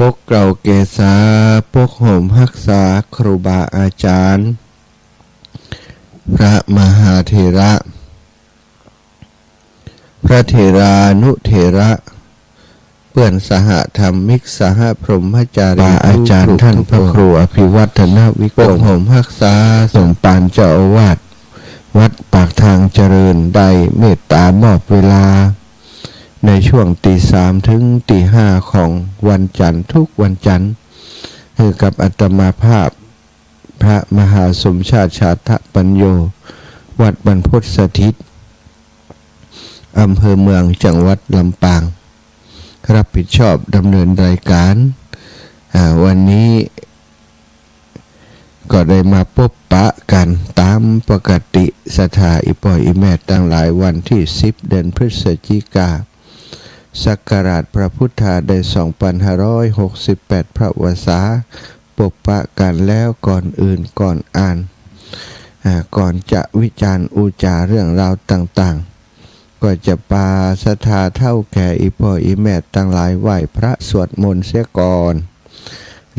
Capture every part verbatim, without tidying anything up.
ปกเกล้าเกษา ปกห่มฮักษาครูบาอาจ๋ารย์ พระมหาเถระ พระเถรานุเถระ เปื้อนสหธรรมิก สหพรหมจารี ครูบาอาจ๋ารย์ ทุกๆ ท่านพระครูอภิวัฒนวิกรม ปกห่มฮักษา สมภารเจ้าอาวาสวัดปากทางเจริญ ได้เมตตามอบเวลา ในช่วงตีสามถึงตีห้าของวันจันทร์ ทุกวันจันทร์ หื้อกับอาตมาภาพ พระมหาสมชาติ ชาตะปัญโญ วัดบรรพตสถิต อำเภอเมือง จังหวัดลำปาง รับผิดชอบดำเนินรายการ อ่า วันนี้ ก็ได้มาปบปะกั๋นต๋ามปกติ ศรัทธาอี่ป้ออี่แม่ตังหลาย วันตี้สิบ เดือนพฤศจิกา ศักราชพระพุทธาได้สองปันห้าร้อยหกสิบแปด พระวรรษา ปบปะกั๋นแล้ว ก่อนอื่นก่อนอ่าน อ่า ก่อนจะวิจารณ์อู้จ๋าเรื่องราวต่างๆ ก็จะปาศรัทธาเฒ่าแก่อี่ป้ออี่แม่ตังหลายไหว้พระสวดมนต์เสียก่อน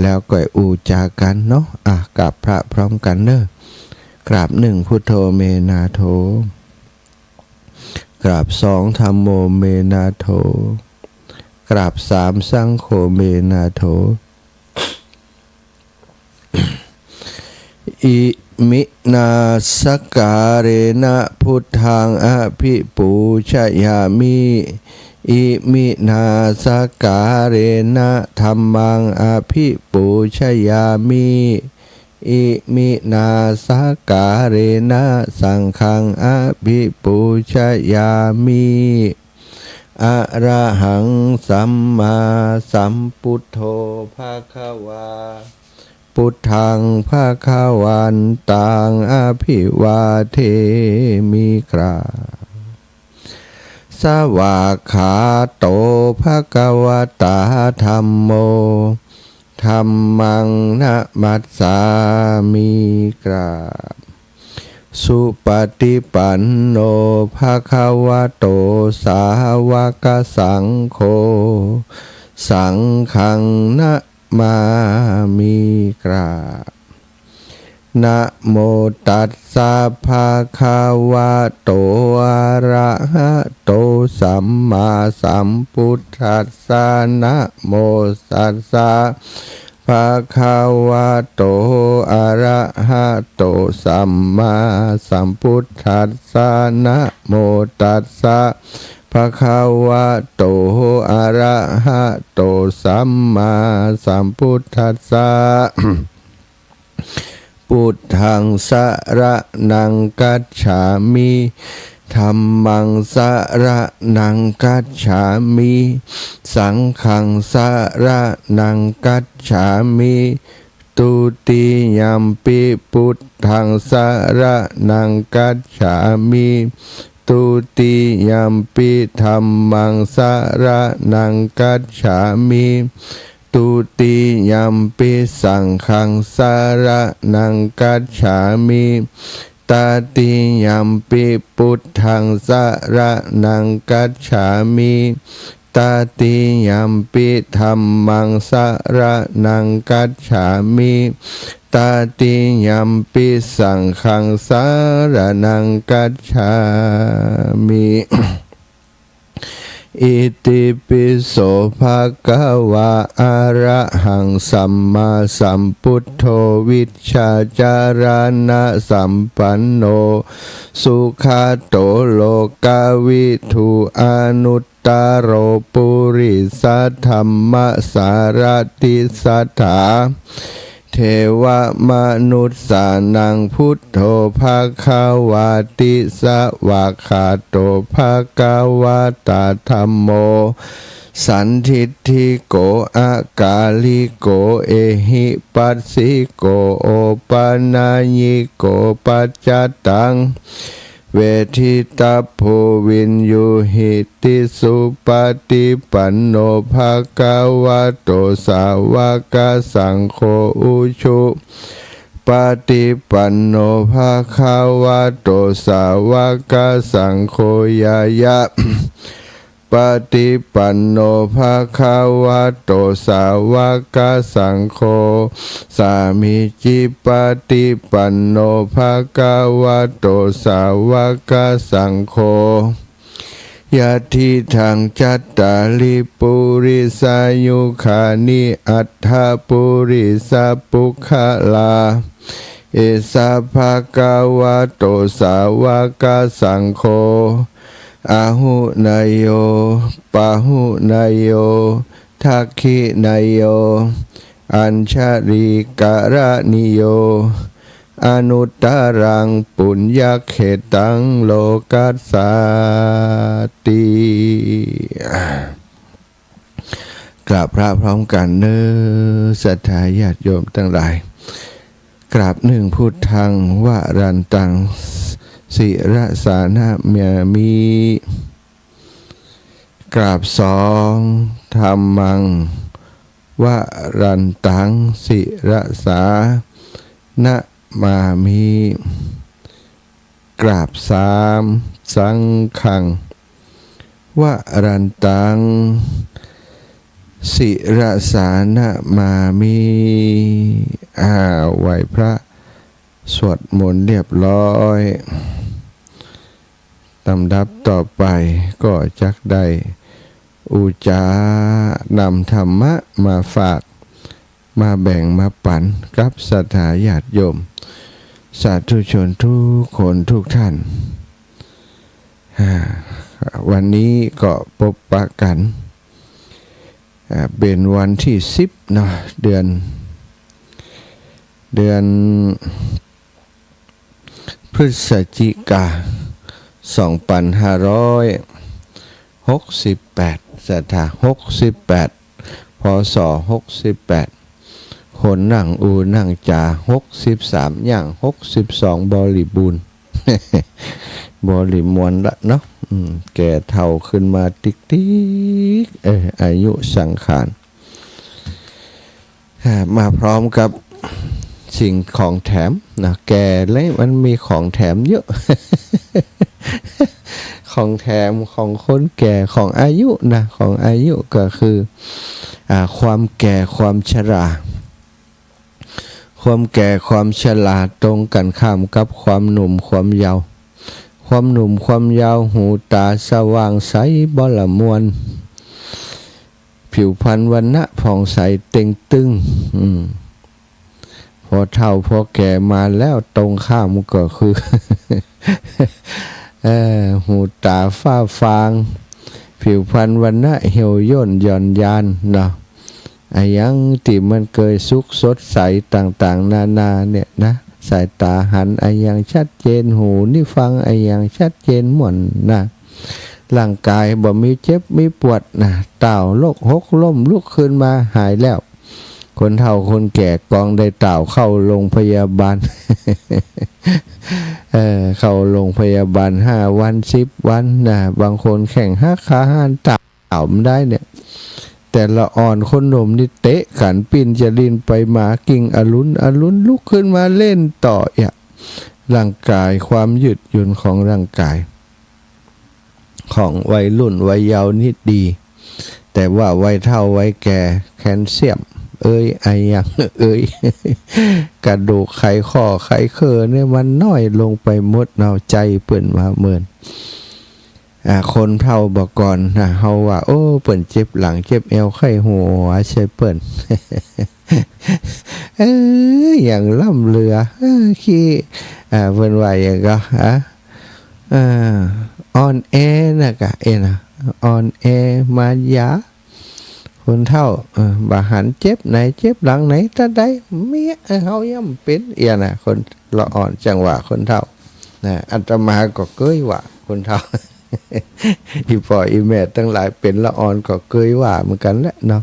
แล้วก็อู้จ๋ากั๋นเนาะ อ่ะ กราบพระพร้อมกั๋นเนาะ กราบหนึ่ง พุทโธ เม นา โถ กราบสอง ธัมโม เม นา โถ กราบสาม สังโฆ เม นา โถ อิมินาสการะนะ พุทธัง อภิปูชยามิ อิมินาสการะนะ ธัมมัง อภิปูชยามิ อิมินาสการะนะ สังฆัง อภิปูชยามิ อะระหัง สัมมาสัมพุทโธ ภะคะวา พุทธัง ภะคะวันตัง อะภิวาเทมิ กราบ สวากขาโต ภะคะวะตา ธัมโม ธัมมัง นะมัสสามิ กราบ สุปฏิปันโน ภะคะวะโต สาวกสังโฆ สังฆัง นะมามิ กราบ นะโมตัสสะ ภะคะวะโต อะระหะโต สัมมาสัมพุทธัสสะ นะโมตัสสะ ภะคะวะโต อะระหะโต สัมมาสัมพุทธัสสะ นะโมตัสสะ ภะคะวะโต อะระหะโต สัมมาสัมพุทธัสสะ พุทธัง สะระณัง คัจฉามิ ธัมมัง สะระณัง คัจฉามิ สังฆัง สะระณัง คัจฉามิ ทุติยัมปิ พุทธัง สะระณัง คัจฉามิ ทุติยัมปิ ธัมมัง สะระณัง คัจฉามิ ทุติยัมปิ สังฆัง สะระณัง คัจฉามิ ตติยัมปิ พุทธัง สะระณัง คัจฉามิ ตติยัมปิ ธัมมัง สะระณัง คัจฉามิ ตติยัมปิ สังฆัง สะระณัง คัจฉามิ อิติปิโส ภะคะวะ อะระหัง สัมมาสัมพุทโธ วิชชาจารณะสัมปันโน สุขะโต โลกะวิทู อนุตตะโร ปุริสะธัมมะสารถิสัตถา เทวะมนุสสานัง พุทโธ ภะคะวาติ สวากขาโต ภะคะวะตา ธัมโม สันทิฏฐิโก อะกาลิโก เอหิปัสสิโก โอปะนะยิโก ปัจจตัง เวทิตัพโพ วิญญูหิติ สุปะฏิปันโน ภะคะวะโต สาวะกะสังโฆ อุจุปะฏิปันโน ภะคะวะโต สาวะกะสังโฆ ญาญะ ปะติปันโน ภะคะวะโต สาวะกะสังโฆ สามีจิปะติปันโน ภะคะวะโต สาวะกะสังโฆ ยะติตัง จัตตาริ ปุริสายุคานิ อัตถะ ปุริสะปุคคลา เอสะ ภะคะวะโต สาวะกะสังโฆ อาหุเนยโย ปาหุเนยโย ทักขิเนยโย อัญชลีกรณีโย อนุตตรัง ปุญญเขตตัง โลกัสสาติ กราบพระพร้อมกั๋นเน้อ ศรัทธาญาติโยมตังหลาย กราบ หนึ่ง พุทธัง วรันตัง ศิรสานะมามิ กราบ สอง ธัมมัง วรันตัง ศิรสานะมามิ กราบ สาม สังฆัง วรันตัง ศิรสานะมามิ อ่า ไหว้พระ สวดมนต์เรียบร้อย ลำดับต่อไปก็จักได้อุจจานำธรรมะมาฝาก มาแบ่งมาปั๋นกับศรัทธาญาติโยม สาธุชนทุกคนทุกท่าน อ่า วันนี้ก็ปะกั๋น อ่า เป๋นวันตี้สิบเนาะ เดือน เดือนพฤศจิกา สองปันห้าร้อยหกสิบแปด ศรัทธา หกสิบแปด พ.ศ. หกสิบแปด คนนั่งอู้นั่งจ๋า หกสิบสาม ย่าง หกสิบสอง บริบูรณ์ บริมวลละเนาะ อืม แก่เฒ่าขึ้นมาติ๊กๆ เออ อายุสังขาร อ่า มาพร้อมกับสิ่งของแถมนะ แก่แล้วมันมีของแถมเยอะ ของแถมของคนแก่ ของอายุนะ ของอายุก็คือ อ่า ความแก่ ความชรา ความแก่ ความชรา ตรงกั๋นข้ามกับความหนุ่ม ความเยาว์ ความหนุ่ม ความเยาว์ หูต๋าสว่างใส บละมวล ผิวพรรณวรรณะผ่องใสเต่งตึง อืม พอเฒ่าพอแก่มาแล้ว ตรงข้ามก็คือ เอ่อ หูต๋าฟ้าฟาง ผิวพรรณวรรณะเหี่ยวย่นหย่อนยานเนาะ อะหยังตี้มันเกยสุขสดใสต่างๆ นานาเนี่ยนะ สายต๋าหันอะหยังชัดเจน หูนี่ฟังอะหยังชัดเจนหมดนะ ร่างกายบ่มีเจ็บมีปวดนะ ต้าวโรคหกล้มลุกขึ้นมาหายแล้ว คนเฒ่าคนแก่กองได้ต้าวเข้าโรงพยาบาล เออ เข้าโรงพยาบาลห้าวันสิบวันนะ บางคนแข้งหักขาหัน ต้าว ต้าวบ่ได้เนี่ย แต่ละอ่อนคนหนุ่มนี่เตะขันปิ้นจะลิ้นไปมา กิ่งอรุณอรุณลุกขึ้นมาเล่นต่อเอียะ ร่างกาย ความยืดหยุ่นของร่างกาย ของวัยรุ่นวัยเยาว์นี่ดี แต่ว่าวัยเฒ่าวัยแก่ แคลเซียมเอย อะหยังเอย กระดูกไขข้อไขเข่อเนี่ยมันน้อยลงไปหมดเนาะ ใจ๋เปิ้นว่าเมิน อ่า คนเฒ่าบ่าก่อนนะ เฮาว่า โอ้ เปิ้นเจ็บหลังเจ็บแอวไข้หัวใส่เปิ้น เอ้ย ยังล้ำเหลือ เอ้ย ขี้ อ่า เปิ้นว่าหยังก่อ อ่ะ เอ่อ อ่อนแอนะกะ เอ้ยนะ อ่อนแอ มายา คนเฒ่า เออ บ่หันเจ็บไหน เจ็บหลังไหน ตาใด เมีย เออ เฮายังเป๋น เอี้ยนะ คนละอ่อน จั่งว่าคนเฒ่า นะ อาตมาก็เกยว่าคนเฒ่า อี่ป้ออี่แม่ตังหลายเป๋นละอ่อนก็เกยว่าเหมือนกั๋นแหละเนาะ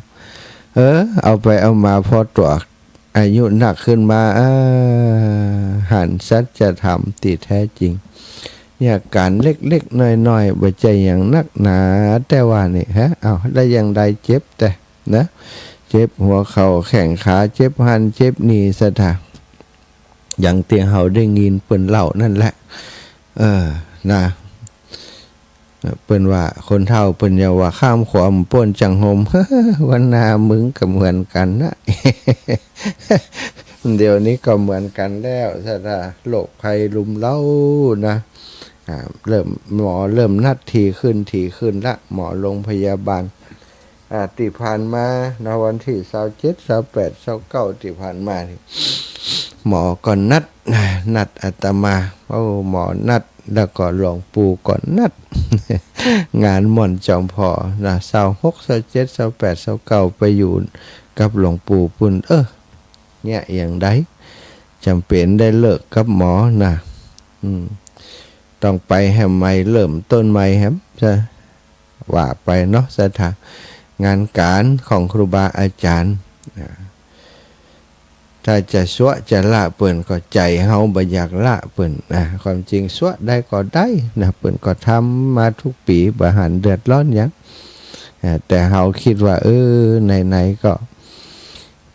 เออ เอาไปเอามาพอตั๋ว อายุนักขึ้นมา อ่า หันสัจธรรมตี้แท้จริง เนี่ย ก๋านเล็กๆ น้อยๆ บ่ใจ้หยังนักหนา แต่ว่านี่ ฮะ เอ้า แล้วยังได้เจ็บแต๊นะ เจ็บหัวเข่าแข้งขา เจ็บหั้นเจ็บนี่ ศรัทธา อย่างตี้เฮาได้ยินเปิ้นเล่านั่นแหละ เออ นะ เปิ้นว่า คนเฒ่าเปิ้นยังว่า ข้ามขวาบ่ป๊นจังหม วันนามึงก็เหมือนกั๋นนะ เดี๋ยวนี้ก็เหมือนกั๋นแล้ว ถ้า ถ้าโรคภัยรุมเร้านะ อ่า เริ่ม หมอเริ่มนัดถี่ขึ้น ถี่ขึ้นละ หมอโรงพยาบาล อ่า ตี้ผ่านมานะ วันตี้ซาวเจ็ด ซาวแปด ซาวเก้า ตี้ผ่านมานี่ หมอก็นัด นัดอาตมา โอ้ หมอนัด แล้วก็หลวงปู่ก็นัด งานหม่อนจอมผ่อนะ ซาวหก ซาวเจ็ด ซาวแปด ซาวเก้า ไปอยู่กับหลวงปู่ปุ้น เออ เนี่ย อย่างใด จ๋ำเป๋นได้เลิกกับหมอนะ อืม ต้องไปแหมใหม่ เริ่มต้นใหม่แหม จะว่าไปเนาะ ศรัทธา งานก๋านของครูบาอาจ๋ารย์ อ่า ถ้าจะซัวะจะละเปิ้นก็ใจ๋เฮาบ่อยากละเปิ้น อ่า ความจริงซัวะได้ก็ได้นะ เปิ้นก็ทำมาทุกปี๋ บ่หันเดือดร้อนหยัง อ่า แต่เฮากึ๊ดว่า เออ ไหนๆ ก็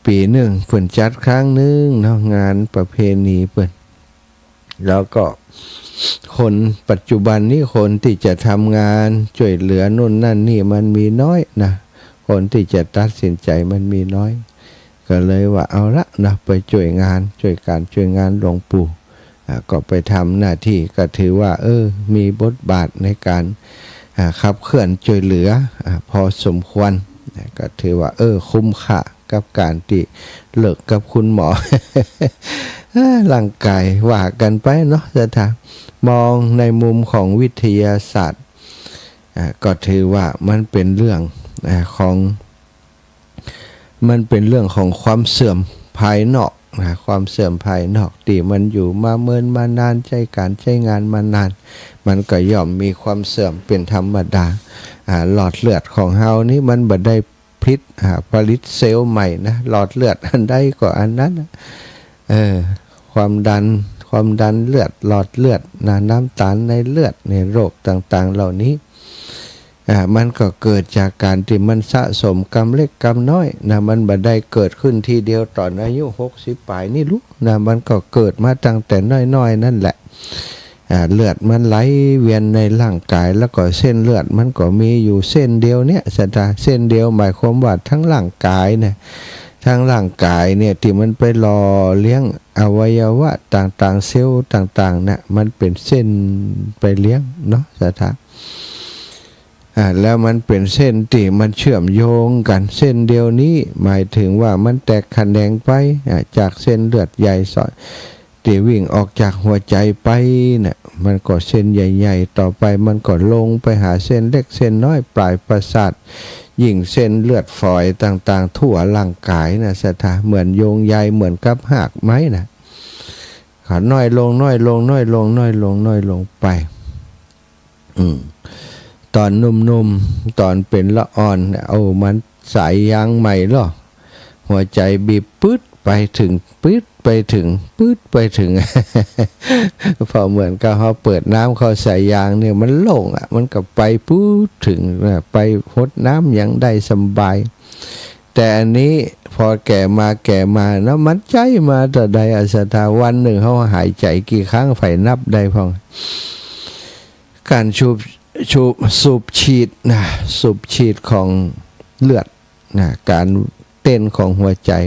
ปี๋นึ่งเปิ้นจัดครั้งนึ่งเนาะ งานประเพณีเปิ้น แล้วก็คนปัจจุบันนี้ คนตี้จะทำงานจ้วยเหลือนู่นนั่นนี่มันมีน้อยนะ คนตี้จะตัดสินใจ๋มันมีน้อย ก็เลยว่าเอาละนะ ไปจ้วยงาน จ้วยก๋านจ้วยงานหลวงปู่ อ่า ก็ไปทำหน้าตี้ ก็ถือว่า เออ มีบทบาทในก๋าน อ่า ขับเคลื่อนจ้วยเหลือ อ่า พอสมควร อ่า ก็ถือว่า เออ คุ้มค่ากับก๋านตี้เลิกกับคุณหมอ อ่า ร่างก๋ายว่ากั๋นไปเนาะ ศรัทธา มองในมุมของวิทยาศาสตร์ อ่า ก็ถือว่ามันเป๋นเรื่อง อ่า ของ มันเป๋นเรื่องของความเสื่อมภายนอกนะ ความเสื่อมภายนอกตี้มันอยู่มาเมินมานาน ใจ๊ก๋านใจ๊งานมานาน มันก็ย่อมมีความเสื่อมเป๋นธรรมดา อ่า หลอดเลือดของเฮานี่มันบ่ได้ผลิต อ่า ผลิตเซลล์ใหม่นะ หลอดเลือดอันใดก็อันนั้นนะ เออ ความดัน ความดันเลือด หลอดเลือดนะ น้ำตาลในเลือด ในโรคต่างๆ เหล่านี้ อ่า มันก็เกิดจากก๋านตี้มันสะสมกำเล็กกำน้อยนะ มันบ่ได้เกิดขึ้นทีเดียวต๋อนอายุหกสิบป๋ายนี่ลูกนะ มันก็เกิดมาตั้งแต่น้อยๆ นั่นแหละ อ่า เลือดมันไหลเวียนในร่างก๋าย แล้วก็เส้นเลือดมันก็มีอยู่เส้นเดียวเนี่ย ศรัทธา เส้นเดียว หมายความว่าทั้งร่างก๋ายเนี่ย ทั้งร่างก๋ายเนี่ยตี้มันไปหล่อเลี้ยงอวัยวะต่างๆ เซลล์ต่างๆ น่ะ มันเป๋นเส้นไปเลี้ยงเนาะ ศรัทธา อ่า แล้วมันเป๋นเส้นตี้มันเชื่อมโยงกั๋น เส้นเดียวนี้ หมายถึงว่ามันแตกแขนงไป อ่า จากเส้นเลือดใหญ่สอด ตี้วิ่งออกจากหัวใจ๋ไปน่ะ มันก็เส้นใหญ่ๆ ต่อไปมันก็ลงไปหาเส้นเล็กเส้นน้อยปลายประสาท ยิ่งเส้นเลือดฝอยต่างๆ ทั่วร่างก๋ายน่ะ ศรัทธา เหมือนโยงใย เหมือนกับฮากไม้น่ะ ก็น้อยลง น้อยลง น้อยลง น้อยลง น้อยลงไป อืม ต๋อนหนุ่มๆ ต๋อนเป๋นละอ่อน โอ้ มันสายยางใหม่ลอ หัวใจ๋บีบปื๊ดไปเถิง ปื๊ดไปเถิง ปื๊ดไปเถิง พอเหมือนกับเฮาเปิดน้ำเข้าสายยางเนี่ย มันโล่งอะ มันก็ไปปื๊ดเถิงนะ ไปฮดน้ำหยังได้สบาย แต่อันนี้พอแก่มาแก่มาเนาะ มันใจ๊มาเต้าใดอะ ศรัทธา วันนึ่งเฮาหายใจ๋กี่ครั้ง ใผนับได้พ่อง ก๋านสูบ สูบ สูบฉีดนะ สูบฉีดของเลือดนะ ก๋านเต้นของหัวใจ๋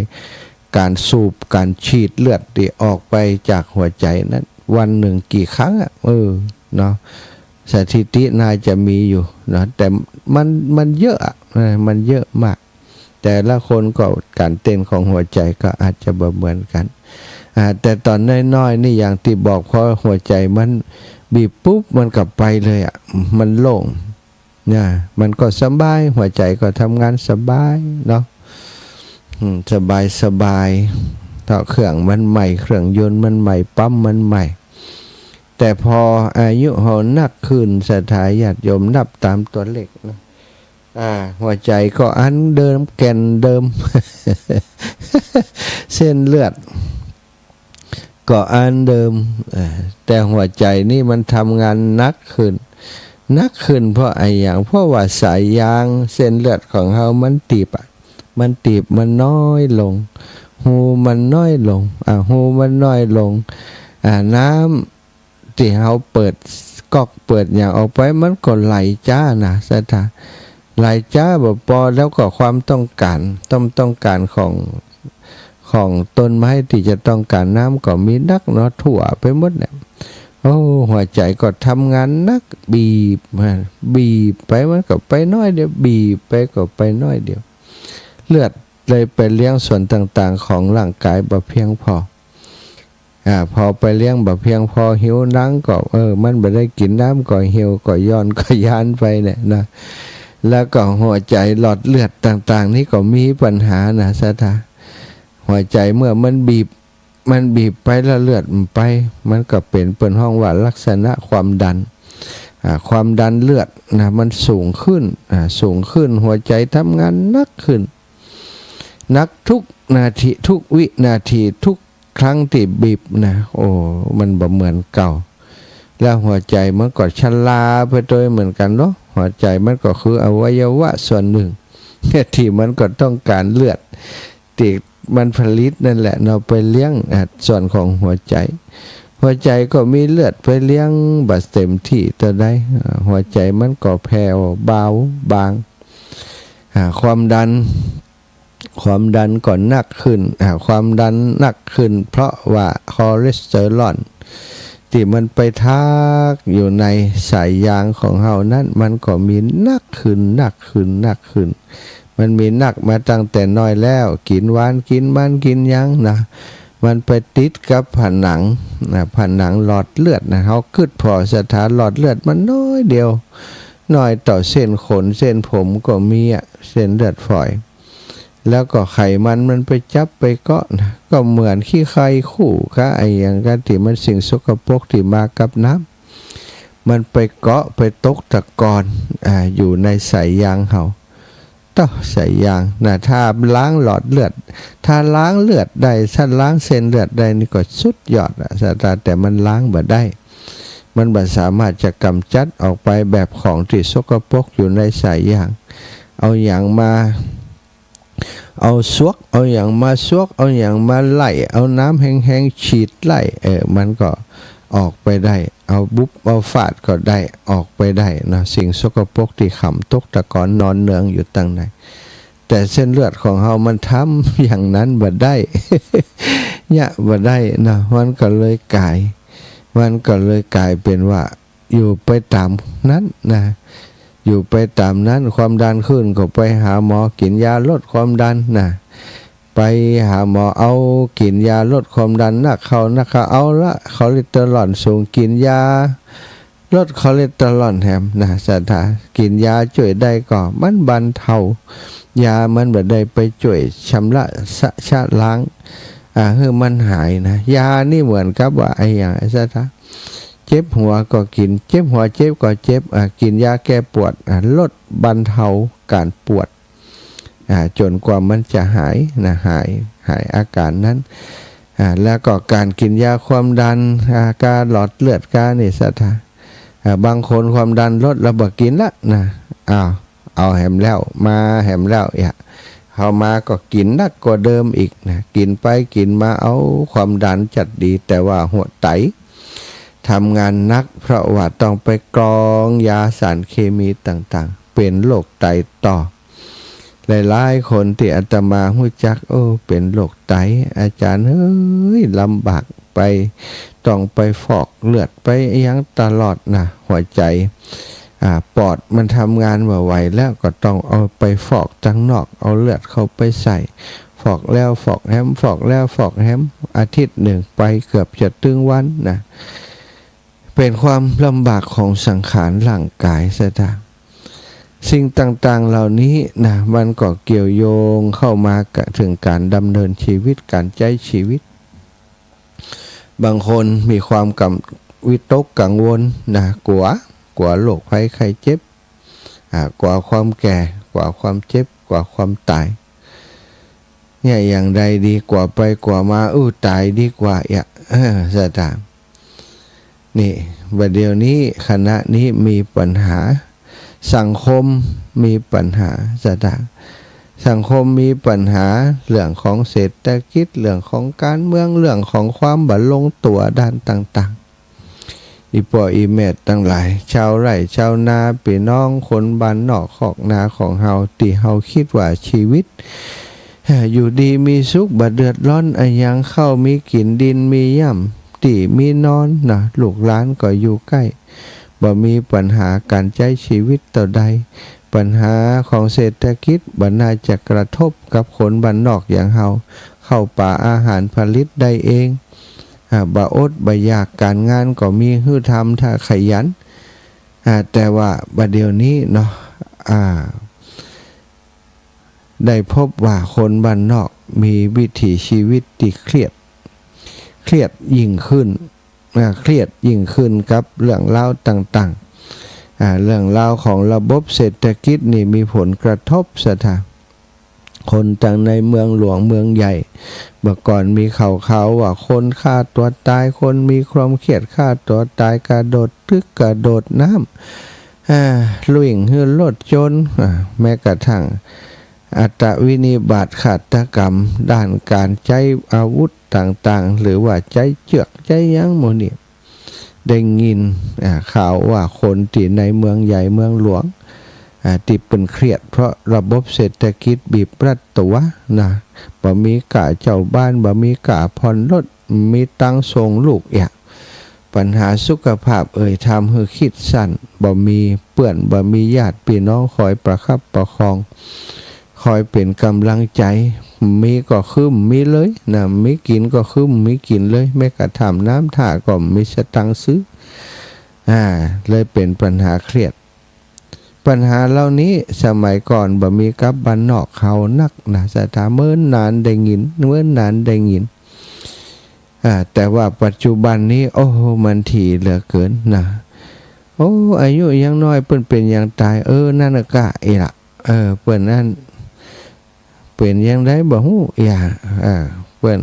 ก๋านสูบ ก๋านฉีดเลือดตี้ออกไปจากหัวใจ๋นั้น วันนึ่งกี่ครั้งอะ เออ เนาะ สถิติน่าจะมีอยู่เนาะ แต่มัน มันเยอะอะ เออ มันเยอะมาก แต่ละคนก็ก๋านเต้นของหัวใจ๋ก็อาจจะบ่เหมือนกั๋น อ่า แต่ต๋อนน้อยๆ นี่อย่างตี้บอก พอหัวใจ๋มันบีบปุ๊บ มันก็ไปเลยอะ มันโล่งนะ มันก็สบาย หัวใจ๋ก็ทำงานสบายเนาะ อืม สบายสบาย เพราะเครื่องมันใหม่ เครื่องยนต์มันใหม่ ปั๊มมันใหม่ แต่พออายุเฮานักขึ้น ศรัทธาญาติโยมนับต๋ามตั๋วเลขนะ อ่า หัวใจ๋ก็อันเดิม แก่นเดิม เส้นเลือดก็อันเดิม เอ่อ แต่หัวใจ๋นี่มันทำงานหนักขึ้น หนักขึ้นเพราะอะหยัง เพราะว่าสายยางเส้นเลือดของเฮามันตีบอะ มันตีบมันน้อยลง ฮูมันน้อยลง อ่า ฮูมันน้อยลง อ่า น้ำ ตี้เฮาเปิด ก๊อกเปิดหยังออกไป มันก็ไหลจ๊านะศรัทธา ไหลจ๊าบ่ปอ แล้วก็ความต้องก๋าน ต้อง ต้องก๋านของ ของต้นไม้ตี้จะต้องก๋านน้ำก็มีนักเนาะ ทั่วไปหมดเนี่ย โอ้ หัวใจ๋ก็ทำงานหนัก บีบ บีบไปมันก็ไปน้อยเดียว บีบไปก็ไปน้อยเดียว เลือดเลยไปเลี้ยงส่วนต่างๆ ของร่างกายบ่เพียงพอ อ่า พอไปเลี้ยงบ่เพียงพอ หิวหนังก็ เออ มันบ่ได้กิ๋นน้ำก็หิว ก็ย้อน ก็ย้านไปเนี่ยนะ แล้วก็หัวใจ๋หลอดเลือดต่างๆ นี่ก็มีปัญหานะศรัทธา หัวใจ๋เมื่อมันบีบ มันบีบไปแล้วเลือดมันไป มันก็เป๋น เปิ้นฮ้องว่าลักษณะความดัน อ่า ความดันเลือดนะ มันสูงขึ้น อ่า สูงขึ้น หัวใจ๋ทำงานหนักขึ้น หนักทุกนาที ทุกวินาที ทุกครั้งตี้บีบนะ โอ้ มันบ่เหมือนเก่า แล้วหัวใจ๋มันก็ชราไปโตยเหมือนกั๋นเนาะ หัวใจ๋มันก็คืออวัยวะส่วนนึ่ง ตี้มันก็ต้องก๋านเลือด ตี้มันผลิตนั่นแหละเนาะ ไปเลี้ยง อ่า ส่วนของหัวใจ๋ หัวใจ๋ก็มีเลือดไปเลี้ยงบ่เต็มตี้เต้าใด อ่า หัวใจ๋มันก็แผ่วเบาบาง อ่า ความดัน ความดันก็หนักขึ้น อ่า ความดันหนักขึ้น เพราะว่าคอเลสเตอรอลตี้มันไปทากอยู่ในสายยางของเฮานั้น มันก็มีหนักขึ้น หนักขึ้น หนักขึ้น มันมีหนักมาตั้งแต่น้อยแล้ว กิ๋นหวาน กิ๋นมัน กิ๋นหยังนะ มันไปติดกับผนังนะ ผนังหลอดเลือดนะ เฮากึ๊ดผ่อศรัทธา หลอดเลือดมันน้อยเดียว น้อยต่อเส้นขน เส้นผมก็มีอะ เส้นเลือดฝอย แล้วก็ไขมันมันไปจับไปเกาะนะ ก็เหมือนขี้ใครคู่กะอะหยังกะ ตี้มันสิ่งสกปรกตี้มากับน้ำ มันไปเกาะไปตกตะกอน อ่า อยู่ในสายยางเฮา เต้า สายยางนะ ถ้าล้างหลอดเลือด ถ้าล้างเลือดได้ ถ้าล้างเส้นเลือดได้นี่ก็สุดยอดอะศรัทธา แต่มันล้างบ่ได้ มันบ่สามารถจะกำจัดออกไปแบบของตี้สกปรกอยู่ในสายยาง เอาหยังมา เอาซวก เอาหยังมาซวก เอาหยังมาไล่ เอาน้ำแฮงๆ ฉีดไล่ เออ มันก็ออกไปได้ เอาบุบเอาฟาดก็ได้ ออกไปได้เนาะ สิ่งสกปรกตี้ขำตกตะกอนนอนเนืองอยู่ตังใน แต่เส้นเลือดของเฮามันทำอย่างนั้นบ่ได้ เยียะบ่ได้เนาะ มันก็เลยก๋าย มันก็เลยก๋ายเป๋นว่า อยู่ไปต๋ามนั้นนะ อยู่ไปต๋ามนั้น ความดันขึ้นก็ไปหาหมอ กิ๋นยาลดความดันนะ ไปหาหมอ เอากิ๋นยาลดความดัน นักเข้า นักเข้า เอาละ คอเลสเตอรอลสูง กิ๋นยาลดคอเลสเตอรอลแหมนะศรัทธา กิ๋นยาจ้วยได้ก็มันบรรเทา ยามันบ่ได้ไปจ้วยชำระ ชะ ชะล้าง อ่า หื้อมันหายนะ ยานี่เหมือนกับว่าอะหยัง ไอ้ศรัทธา เจ็บหัวก็กิ๋น เจ็บหัว เจ็บก็เจ็บ อ่า กิ๋นยาแก้ปวด อ่า ลดบรรเทาก๋านปวด อ่า จ๋นกว่ามันจะหายนะ หาย หายอาก๋านนั้น อ่า แล้วก็ก๋านกิ๋นยาความดัน อ่า กาหลอดเลือดกานี่ศรัทธา อ่า บางคนความดันลดแล้วบ่กิ๋นละนะ อ้าว เอาแหมแล้ว มาแหมแล้ว เยียะ เฮามาก็กิ๋นหนักกว่าเดิมอีกนะ กิ๋นไปกิ๋นมา เอา ความดันจัดดี แต่ว่าหัวไตทำงานหนัก เพราะว่าต้องไปกรองยาสารเคมีต่างๆ เป๋นโรคไตต่อ หลายๆ คนตี้อาตมาฮู้จัก โอ้ เป๋นโรคไต อาจ๋ารย์เอ้ย ลำบาก ไป ต้องไปฟอกเลือด ไปอะหยังตลอดนะ หัวใจ๋ อ่า ปอดมันทำงานบ่ไหวแล้ว ก็ต้องเอาไปฟอกตังนอก เอาเลือดเข้าไปใส่ ฟอกแล้วฟอกแหม ฟอกแล้วฟอกแหม อาทิตย์นึ่งไปเกือบจะตึงวันนะ เป๋นความลำบากของสังขารร่างก๋ายศรัทธา สิ่งต่างๆ เหล่านี้นะ มันก็เกี่ยวโยงเข้ามากะเถิงก๋านดำเนินชีวิต ก๋านใจ๊ชีวิต บางคนมีความกัง วิตกกังวลนะ กั๋ว กั๋วโรคภัยไข้เจ็บ อ่า กั๋วความแก่ กั๋วความเจ็บ กั๋วความต๋าย เยียะอย่างใดดี กั๋วไปกั๋วมา อู้ ต๋ายดีกว่า เยียะ เออ ศรัทธา นี่ บ่าเดี่ยวนี้ ขณะนี้มีปัญหา สังคมมีปัญหา ศรัทธา สังคมมีปัญหาเรื่องของเศรษฐกิจ เรื่องของการเมือง เรื่องของความบ่ลงตั๋วด้านต่างๆ อี่ป้ออี่แม่ตังหลาย จาวไร่จาวนา ปี้น้องคนบ้านนอกคอกนาของเฮา ตี้เฮาคิดว่าจีวิต อยู่ดีมีสุข บ่เดือดร้อนอะหยัง ข้าวมีกิ๋น ดินมีย่ำ ตี้มีนอนนะ ลูกหลานก็อยู่ใก้ บ่มีปัญหาก๋านใจ๊จีวิตเต้าใด ปัญหาของเศรษฐกิจบ่น่าจะกระทบกับคนบ้านนอกอย่างเฮา ข้าวป๋าอาหารผลิตได้เอง อ่า บ่อดบ่อยาก ก๋านงานก็มีหื้อทำถ้าขยัน อ่า แต่ว่าบ่าเดี่ยวนี้เนาะ อ่า ได้พบว่าคนบ้านนอกมีวิถีชีวิตตี้เครียด เครียดยิ่งขึ้น อ่า เครียดยิ่งขึ้นกับเรื่องราวต่างๆ อ่า เรื่องราวของระบบเศรษฐกิจนี่มีผลกระทบสะท้า คนตังในเมืองหลวงเมืองใหญ่ เมื่อก่อนมีข่าวๆ ว่าคนฆ่าตั๋วต๋าย คนมีความเครียดฆ่าตั๋วต๋าย กระโดดตึกกระโดดน้ำ อ่า วิ่งหื้อรถจน อ่า แม้กระทั่งอัตวินิบาตฆาตกรรม ด้านก๋านใจ๊อาวุธต่างๆ หรือว่าใจ๊เจื้อกใจ๊หยังหมู่นี้ ได้ยิน อ่า ข่าวว่าคนตี้ในเมืองใหญ่เมืองหลวง อ่า ตี้เปิ้นเครียดเพราะระบบเศรษฐกิจบีบรัดตั๋วนะ บ่มีก้าเจ้าบ้าน บ่มีก้าผ่อนรถ มีตังค์ส่งลูกเอี้ย ปัญหาสุขภาพเอ่ย ทำหื้อคิดสั้น บ่มีเปื้อน บ่มีญาติปี้น้องคอยประคับประคอง คอยเป๋นก๋ำลังใจ๋ มีก็คือมีเลยนะ มีกิ๋นก็คือมีกิ๋นเลย แม้กระทั่งน้ำท่าก็มีสตางค์ซื้อ อ่า เลยเป๋นปัญหาเครียด ปัญหาเหล่านี้สมัยก่อนบ่มีกับบ้านนอกเฮานักนะ สะท้า เมินนานได้ยิน เมินนานได้ยิน อ่า แต่ว่าปัจจุบันนี้ โอ้โห มันถี่เหลือเกินนะ โอ้ อายุยังน้อย เปิ้นเป๋นหยังต๋าย เออ นั่นน่ะก้า อี้ละ เออ เปิ้นอั้น เป๋นหยังใดบ่ฮู้ อี้ละ เออ เปิ้น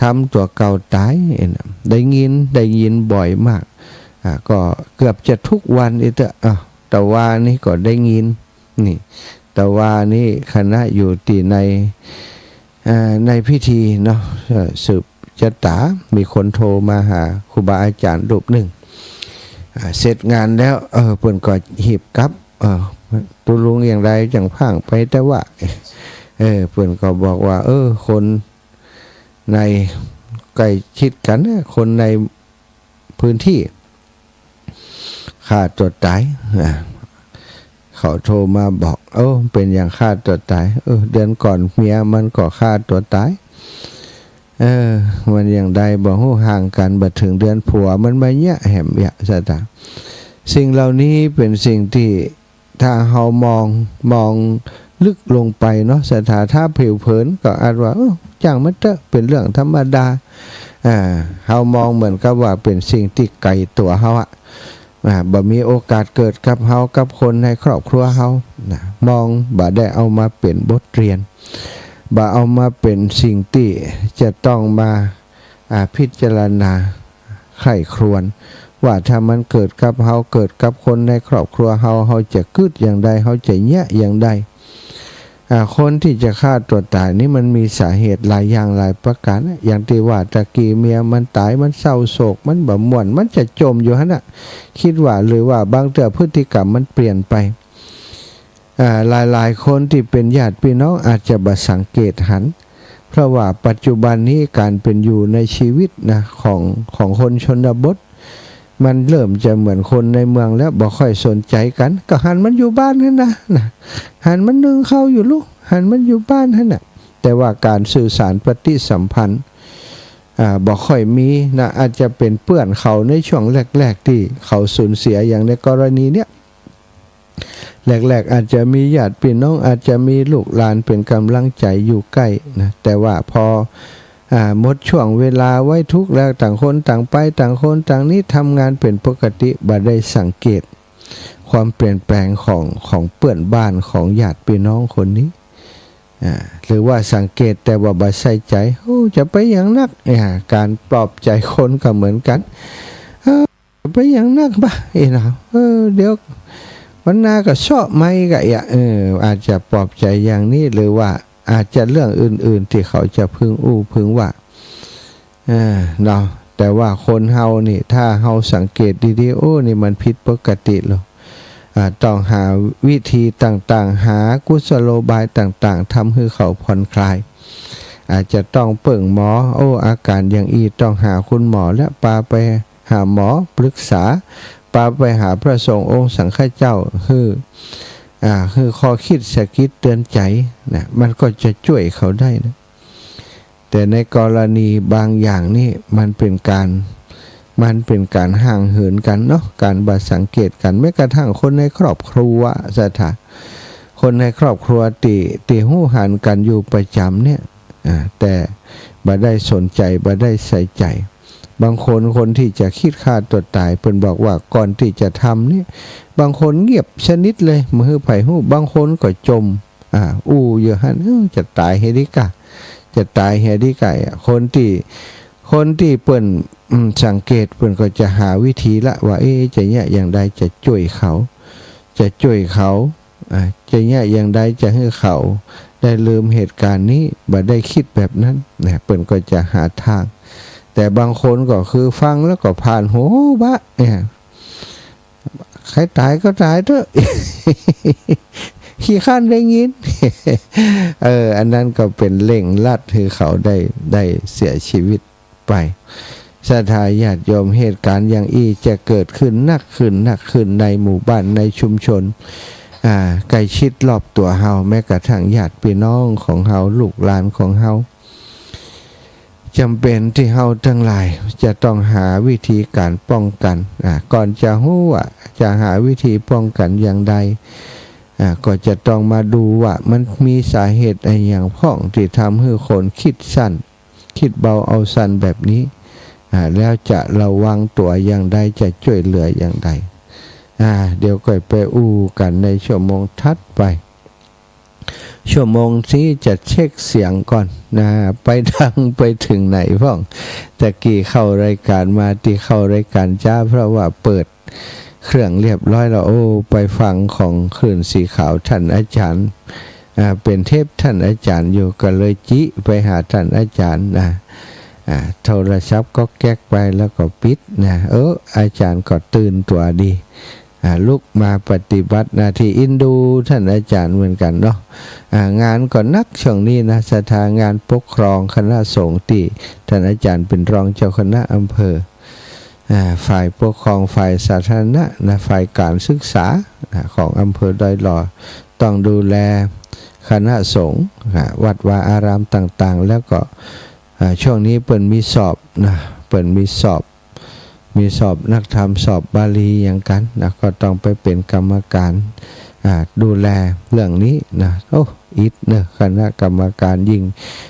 ทำตั๋วเก่าต๋าย อี้นะ ได้ยิน ได้ยินบ่อยมาก อ่า ก็เกือบจะทุกวันอี้เต๊อะ อ้าว ตะวานี้ก็ได้ยิน นี่ ตะวานี้คณะอยู่ตี้ใน เอ่อ ในพิธีเนาะ เอ่อ สืบจะต๋า มีคนโทรมาหาครูบาอาจ๋ารย์รูปนึ่ง อ่า เสร็จงานแล้ว เออ เปิ้นก็หีบกลับ เออ ตุ๊ลุงอย่างใดจั่งพ่างไปแต่ว่า เออ เปิ้นก็บอกว่า เออ คนในใกล้ชิดกั๋นนะ คนใน พื้นตี้ฆ่าตั๋วต๋าย อ่า เขาโทรมาบอก โอ้ เป๋นหยังฆ่าตั๋วต๋าย เออ เดือนก่อนเมียมันก็ฆ่าตั๋วต๋าย เออ มันอย่างใดบ่ฮู้ ห่างกั๋นบ่เถิงเดือน ผัวมันมาเยียะแหมเยียะ สะท้า สิ่งเหล่านี้เป๋นสิ่งตี้ ถ้าเฮามอง มองลึกลงไปเนาะ สะท้า ถ้าผิวเผินก็อาจว่า เออ จ้างมันเต๊อะ เป๋นเรื่องธรรมดา อ่า เฮามองเหมือนกับว่าเป๋นสิ่งตี้ไก๋ตั๋วเฮาอะ อ่า บ่มีโอกาสเกิดกับเฮา กับคนในครอบครัวเฮานะ มอง บ่ได้เอามาเป๋นบทเรียน บ่เอามาเป๋นสิ่งตี้จะต้องมา อ่า พิจารณาใคร่ครวญ ว่าถ้ามันเกิดกับเฮา เกิดกับคนในครอบครัวเฮา เฮาจะกึ๊ดอย่างใด เฮาจะเยียะอย่างใด อ่า คนตี้จะฆ่าตั๋วต๋ายนี่มันมีสาเหตุหลายอย่างหลายประก๋านนะ อย่างตี้ว่าตะกี้ เมียมันต๋าย มันเศร้าโศก มันบ่ม่วน มันจะจ่มอยู่หั้นน่ะ กึ๊ดว่า หรือว่าบางเตื้อพฤติกรรมมันเปลี่ยนไป อ่า หลายๆ คนตี้เป๋นญาติปี้น้องอาจจะบ่สังเกตหัน เพราะว่าปัจจุบันนี้ก๋านเป๋นอยู่ในจีวิตนะ ของ ของคนชนบท มันเริ่มจะเหมือนคนในเมืองแล้ว บ่ค่อยสนใจ๋กั๋น ก็หันมันอยู่บ้านหั้นนะ นะ หันมันนึ่งข้าวอยู่ลูก หันมันอยู่บ้านหั้นน่ะ แต่ว่าก๋านสื่อสารปฏิสัมพันธ์ อ่า บ่ค่อยมีนะ อาจจะเป๋นเปื้อนเขาในช่วงแรกๆ ตี้เขาสูญเสีย อย่างในกรณีเนี้ย แรกๆ อาจจะมีญาติปี้น้อง อาจจะมีลูกหลานเป๋นก๋ำลังใจ๋อยู่ใก้นะ แต่ว่าพอ อ่า หมดช่วงเวลาไว้ทุกข์แล้ว ต่างคนต่างไป ต่างคนต่างหนี ทำงานเป๋นปกติ บ่ได้สังเกตความเปลี่ยนแปลงของ ของเปื้อนบ้าน ของญาติปี้น้องคนนี้ อ่า หรือว่าสังเกตแต่ว่าบ่ใส่ใจ๋ โอ้ จะไปหยังนัก อ่า ก๋านปลอบใจ๋คนก็เหมือนกั๋น เออ ไปหยังนักบ่า เอ้ยนะ เออ เดี๋ยววันหน้าก็เซาะใหม่ก็เอะ เออ อาจจะปลอบใจ๋อย่างนี้ หรือว่าอาจจะเรื่องอื่นๆ ตี้เขาจะพึงอู้พึงว่า เออ เนาะ แต่ว่าคนเฮานี่ ถ้าเฮาสังเกตดีๆ โอ้ นี่มันผิดปกติแล้ว อ่า ต้องหาวิธีต่างๆ หากุศโลบายต่างๆ ทำหื้อเขาผ่อนคลาย อาจจะต้องเปิ้งหมอ โอ้ อาการอย่างอี้ต้องหาคุณหมอแล้ว ปาไปหาหมอปรึกษา ปาไปหาพระสงฆ์องค์สังฆเจ้า หื้อ อ่า หื้อข้อคิดสะกิดเตือนใจ๋นะ มันก็จะจ้วยเขาได้นะ แต่ในกรณีบางอย่างนี่มันเป๋นก๋าน มันเป๋นก๋านห่างเหินกั๋นเนาะ ก๋านบ่สังเกตกั๋น แม้กระทั่งคนในครอบครัว ศรัทธา คนในครอบครัวตี้ ตี้ฮู้หันกั๋นอยู่ประจ๋ำเนี่ย อ่า แต่บ่ได้สนใจ๋ บ่ได้ใส่ใจ๋ บางคน คนตี้จะคิดฆ่าตั๋วต๋าย เปิ้นบอกว่าก่อนตี้จะทำเนี่ย บางคนเงียบสนิทเลย บ่หื้อใผฮู้ บางคนก็จ่ม อ่า อู้อยู่หั้น เออ จะต๋ายเหียดีก้า จะต๋ายเหียดีก้า คนตี้ คนตี้เปิ้น อืม สังเกต เปิ้นก็จะหาวิธีละว่า เอ๊ะ จะเยียะอย่างใดจะจ้วยเขา จะจ้วยเขา อ่า จะเยียะอย่างใดจะหื้อเขาได้ลืมเหตุก๋ารณ์นี้ บ่ได้กึ๊ดแบบนั้นนะ เปิ้นก็จะหาตาง แต่บางคนก็คือฟังแล้วก็ผ่านหูบะเนี่ย ใผต๋ายก็ต๋ายเต๊อะ ขี้คร้านได้ยิน เออ อันนั้นก็เป๋นเร่งรัดหื้อเขาได้ ได้เสียชีวิตไป ศรัทธาญาติโยม เหตุก๋ารณ์อย่างอี้จะเกิดขึ้นนักขึ้น นักขึ้นในหมู่บ้าน ในชุมชน อ่า ใก้ชิดรอบตั๋วเฮา แม้กระทั่งญาติปี้น้องของเฮา ลูกหลานของเฮา จ๋ำเป๋นตี้เฮาตังหลายจะต้องหาวิธีก๋านป้องกั๋น อ่า ก่อนจะฮู้ว่าจะหาวิธีป้องกั๋นอย่างใด อ่า ก็จะต้องมาดูว่ามันมีสาเหตุอะหยังพ่องตี้ทำหื้อคนกึ๊ดสั้น กึ๊ดเบาเอาสั้นแบบนี้ อ่า แล้วจะระวังตั๋วอย่างใด จะจ้วยเหลืออย่างใด อ่า เดี๋ยวก่อยไปอู้กั๋นในชั่วโมงถัดไป ชั่วโมงนี้จะเช็คเสียงก่อนนะ ไปดังไปเถิงไหนพ่อง ตะกี้เข้ารายก๋านมา ตี้เข้ารายก๋านจ๊า เพราะว่าเปิดเครื่องเรียบร้อยแล้ว โอ้ ไปฟังของคลื่นสีขาวต้านอาจ๋ารย์ อ่า เป๋นเทปต้านอาจ๋ารย์อยู่ ก็เลยจิไปหาต้านอาจ๋ารย์นะ อ่า โทรศัพท์ก๊อกแก๊กไปแล้วก็ปิดนะ เออ อาจ๋ารย์ก็ตื่นตั๋วดี อ่า ลุกมาปฏิบัติหน้าตี้ เอ็นดูต้านอาจ๋ารย์เหมือนกั๋นเนาะ อ่า งานก็หนักช่วงนี้นะ ศรัทธา งานปกครองคณะสงฆ์ตี้ต้านอาจ๋ารย์เป๋นรองเจ้าคณะอำเภอ อ่า ฝ่ายปกครอง ฝ่ายสาธารณะนะ ฝ่ายก๋านศึกษา อ่า ของอำเภอดอยหล่อ ต้องดูแลคณะสงฆ์ อ่า วัดวาอารามต่างๆ แล้วก็ อ่า ช่วงนี้เปิ้นมีสอบนะ เปิ้นมีสอบ มีสอบนักธรรม สอบบาลีหยังกั๋นนะ ก็ต้องไปเป๋นกรรมก๋าน อ่า ดูแลเรื่องนี้นะ โอ้ อิดเนาะ คณะกรรมก๋าน ยิ่ง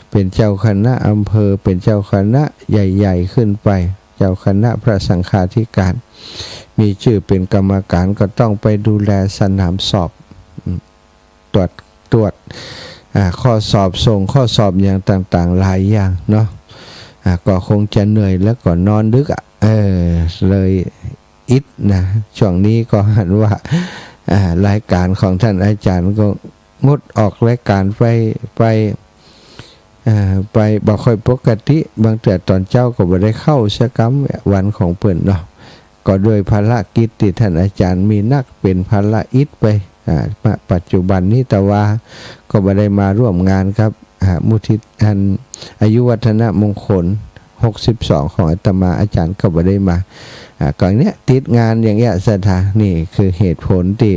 เป๋นเจ้าคณะอำเภอ เป๋นเจ้าคณะใหญ่ๆ ขึ้นไป เจ้าคณะพระสังฆาธิการ มีจื้อเป๋นกรรมก๋าน ก็ต้องไปดูแลสนามสอบ อืม ตรวจ ตรวจ อ่า ข้อสอบ ส่งข้อสอบหยังต่างๆ หลายอย่างเนาะ อ่า ก็คงจะเหนื่อยแล้วก็นอนดึกอะ เออ เลยอิดนะ ช่วงนี้ก็หันว่า อ่า รายก๋านของต้านอาจ๋ารย์ก็งดออกรายก๋านไป ไป อ่า ไปบ่ค่อยปกติ บางเตื้อต๋อนเจ๊าก็บ่ได้เข้าสักกำ วันของเปิ้นเนาะ ก็ด้วยภารกิจตี้ต้านอาจ๋ารย์มีหนัก เป๋นภาระอิดไป อ่า ปัจจุบันนี้ แต่ว่าก็บ่ได้มาร่วมงานกับ อ่า มูลนิธิ อัน อายุวัฒนมงคล หกสิบสอง ของอาตมา อาจ๋ารย์ก็บ่ได้มา อ่า ก็เนี่ย ติดงานอย่างเงี้ย ศรัทธา นี่คือเหตุผลตี้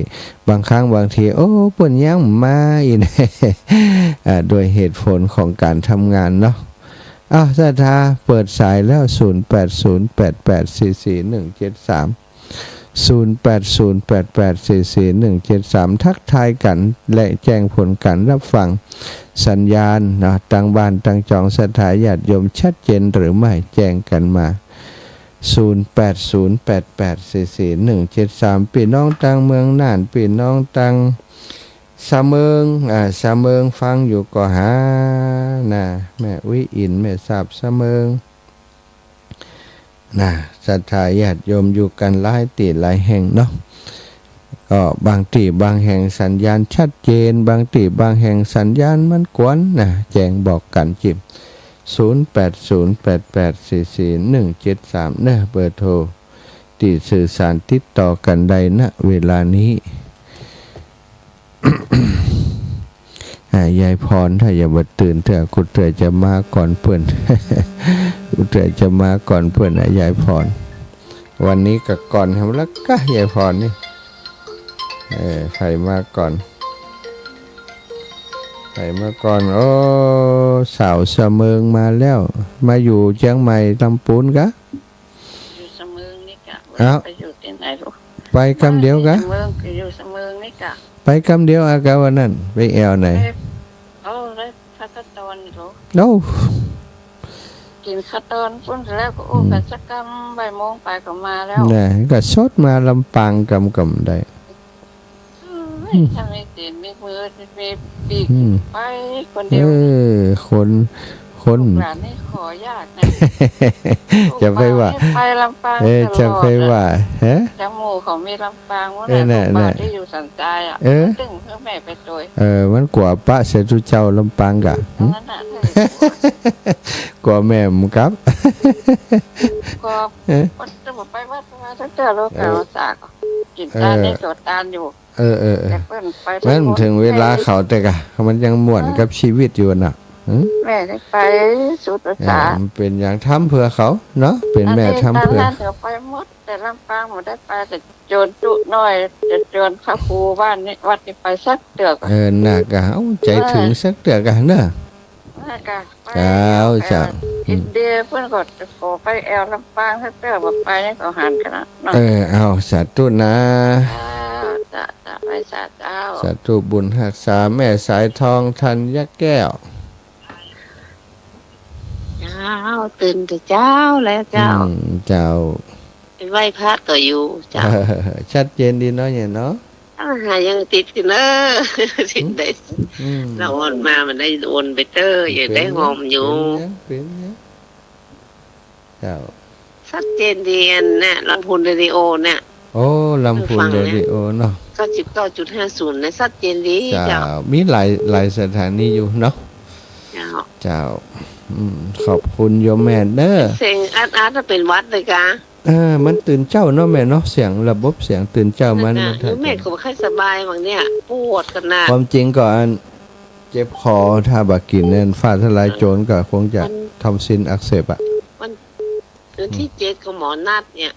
บางครั้งบางที โอ้ เปิ้นยังมาอีก อ่า ด้วยเหตุผลของก๋านทำงานเนาะ อ้าว ศรัทธา เปิดสายแล้ว ศูนย์แปดศูนย์แปดแปดสี่สี่หนึ่งเจ็ดสาม ศูนย์แปดศูนย์แปดแปดสี่สี่หนึ่งเจ็ดสาม ทักทายกั๋น และแจ้งผลก๋านรับฟังสัญญาณเนาะ ตางบ้านตางจอง ศรัทธาญาติโยม ชัดเจนหรือไม่ แจ้งกั๋นมา ศูนย์แปดศูนย์แปดแปดสี่สี่หนึ่งเจ็ดสาม ปี้น้องตางเมืองน่าน ปี้น้องตางสะเมิง อ่า สะเมิงฟังอยู่ก่อหา นะ แม่อุ๊ยอิ๋น แม่สาบ สะเมิง นะ ศรัทธาญาติโยมอยู่กั๋นหลายตี้หลายแห่งเนาะ ก็บางตี้บางแห่งสัญญาณชัดเจน บางตี้บางแห่งสัญญาณมันกวนนะ แจ้งบอกกั๋นจิบ ศูนย์แปดศูนย์แปดแปดสี่สี่หนึ่งเจ็ดสาม เนอะ เบอร์โทรตี้สื่อสารติดต่อกั๋นได้ ณ เวลานี้ อ่า ยายพร ถ้าอย่าบ่ตื่นเตื้อ กูเตื้อจะมาก่อนเปิ้น กูเตื้อจะมาก่อนเปิ้นนะ ยายพร วันนี้ก็ก่อนแหมแล้วกะ ยายพรนี่ เออ ใผมาก่อน ใผมาก่อน โอ้ สาวสะเมิงมาแล้ว มาอยู่เจียงใหม่ลำปูนกะ อยู่สะเมิงนี่กะ เอ้า ไปอยู่ตี้ไหนลูก ไปกำเดียวกะ สะเมิง อยู่สะเมิงนี่กะ ไปกำเดียวอะกะ วันนั้น ไปแอ่วไหน ไป เอา ได้พักตอนอยู่ เอ้า กิ๋นข้าวตอนปุ้นแล้วก็อู้กั๋นสักกำ บ่ายโมงไปก็มาแล้ว น่ะ ก็สดมาลำปางกำกำได้ เอ้ย ถ้ามีตี๋นมีมือ มีปีก อืม ไปคนเดียว เออ คน คน ลูกหลานนี่ขอยากนะ จะไปว่า ลูกบ่าวนี่ไปลำปาง เออ ตลอด จะไปว่า ฮะ จำหมู่เขามีลำปาง เมื่อ เออ ไหร่ น่ะ ลูกบ่าว น่ะ ตี้อยู่สันทรายอะ เออ ตึงหื้อแม่ไปตวย เออ มันกั๋วปะเสียตุ๊เจ้าลำปางกะ หืม นั่นน่ะ กั๋วแม่บ่กลับ กั๋ว เออ มันจะบ่ไปวัดมาสักเตื้อ ลูก เออ สาวสาก็ กิ๋นตานนี่ เออ ก็ตานอยู่ เออ เออ เออ แต่เปิ้นไป มันเถิงเวลาเขาแต่กะ มันยังม่วนกับชีวิตอยู่น่ะ หืม แม่ได้ไปสุดภาษา เออ มันเป๋นอย่างทำเพื่อเขาเนาะ เป๋นแม่ทำเพื่อ อันนี้ตอนนั้นเดี๋ยวไปหมด แต่ลำปางบ่ได้ไป แต่โจรตุ๊น้อย แต่โจรพระครูบ้านนี่ วัดนี่ไปสักเตื้อกะ เออ น่ะกะ เอาใจ๋เถิงสักเตื้อกะเนาะ น่ะกะ ไป เจ้า แอ่ว เจ้า เอ่อ อืม อินเดียเปิ้นก็จะขอไปแอ่วลำปางสักเตื้อ บ่ไปนี่ก็หันกั๋นนะเนาะ เออ เอา สาธุนะ เจ้า เจ้า เจ้า ไหว้สาเจ้า สาธุ บุญฮักษา แม่สายทอง ธัญแก้ว เจ้า ตื่นแต่เจ๊าแล้วเจ้า อืม เจ้า ไปไหว้พระก็อยู่เจ้า ชัดเจนดีเนาะเนี่ยเนาะ อ่า ยังติดอยู่เนอะ ติดได้ อืม อืม ละอ่อนมามันได้อ่อนไปเตื้อ ยังได้หอมอยู่ เป๋นหยัง เป๋นหยัง เจ้า ชัดเจนดีอันน่ะ ลำพูนเรดิโอเนี่ย โอ้ ลำพูนเรดิโอเนาะ เก้าสิบเก้าจุดห้าศูนย์ เนี่ย ชัดเจนดีเจ้า เจ้า มีหลาย หลายสถานีอยู่เนาะ เจ้า เจ้า อืม ขอบคุณโยมแม่เด้อ เสียงอัดๆ เป๋นหวัดเลยกะ เออ มันตื่นเจ๊าเนาะแม่เนาะ เสียงระบบเสียงตื่นเจ๊ามัน นั่นน่ะ มัน แม่ก็บ่ค่อยสบายหว่างเนี่ย ปวดขนาด ความจริงก็อันเจ็บคอ ถ้าบ่กิ๋นนั่นฟ้าทะลายโจรก็คงจะ มัน ทอนซิลอักเสบอะ มัน วันตี้เจ็ดก็หมอนัดเนี่ย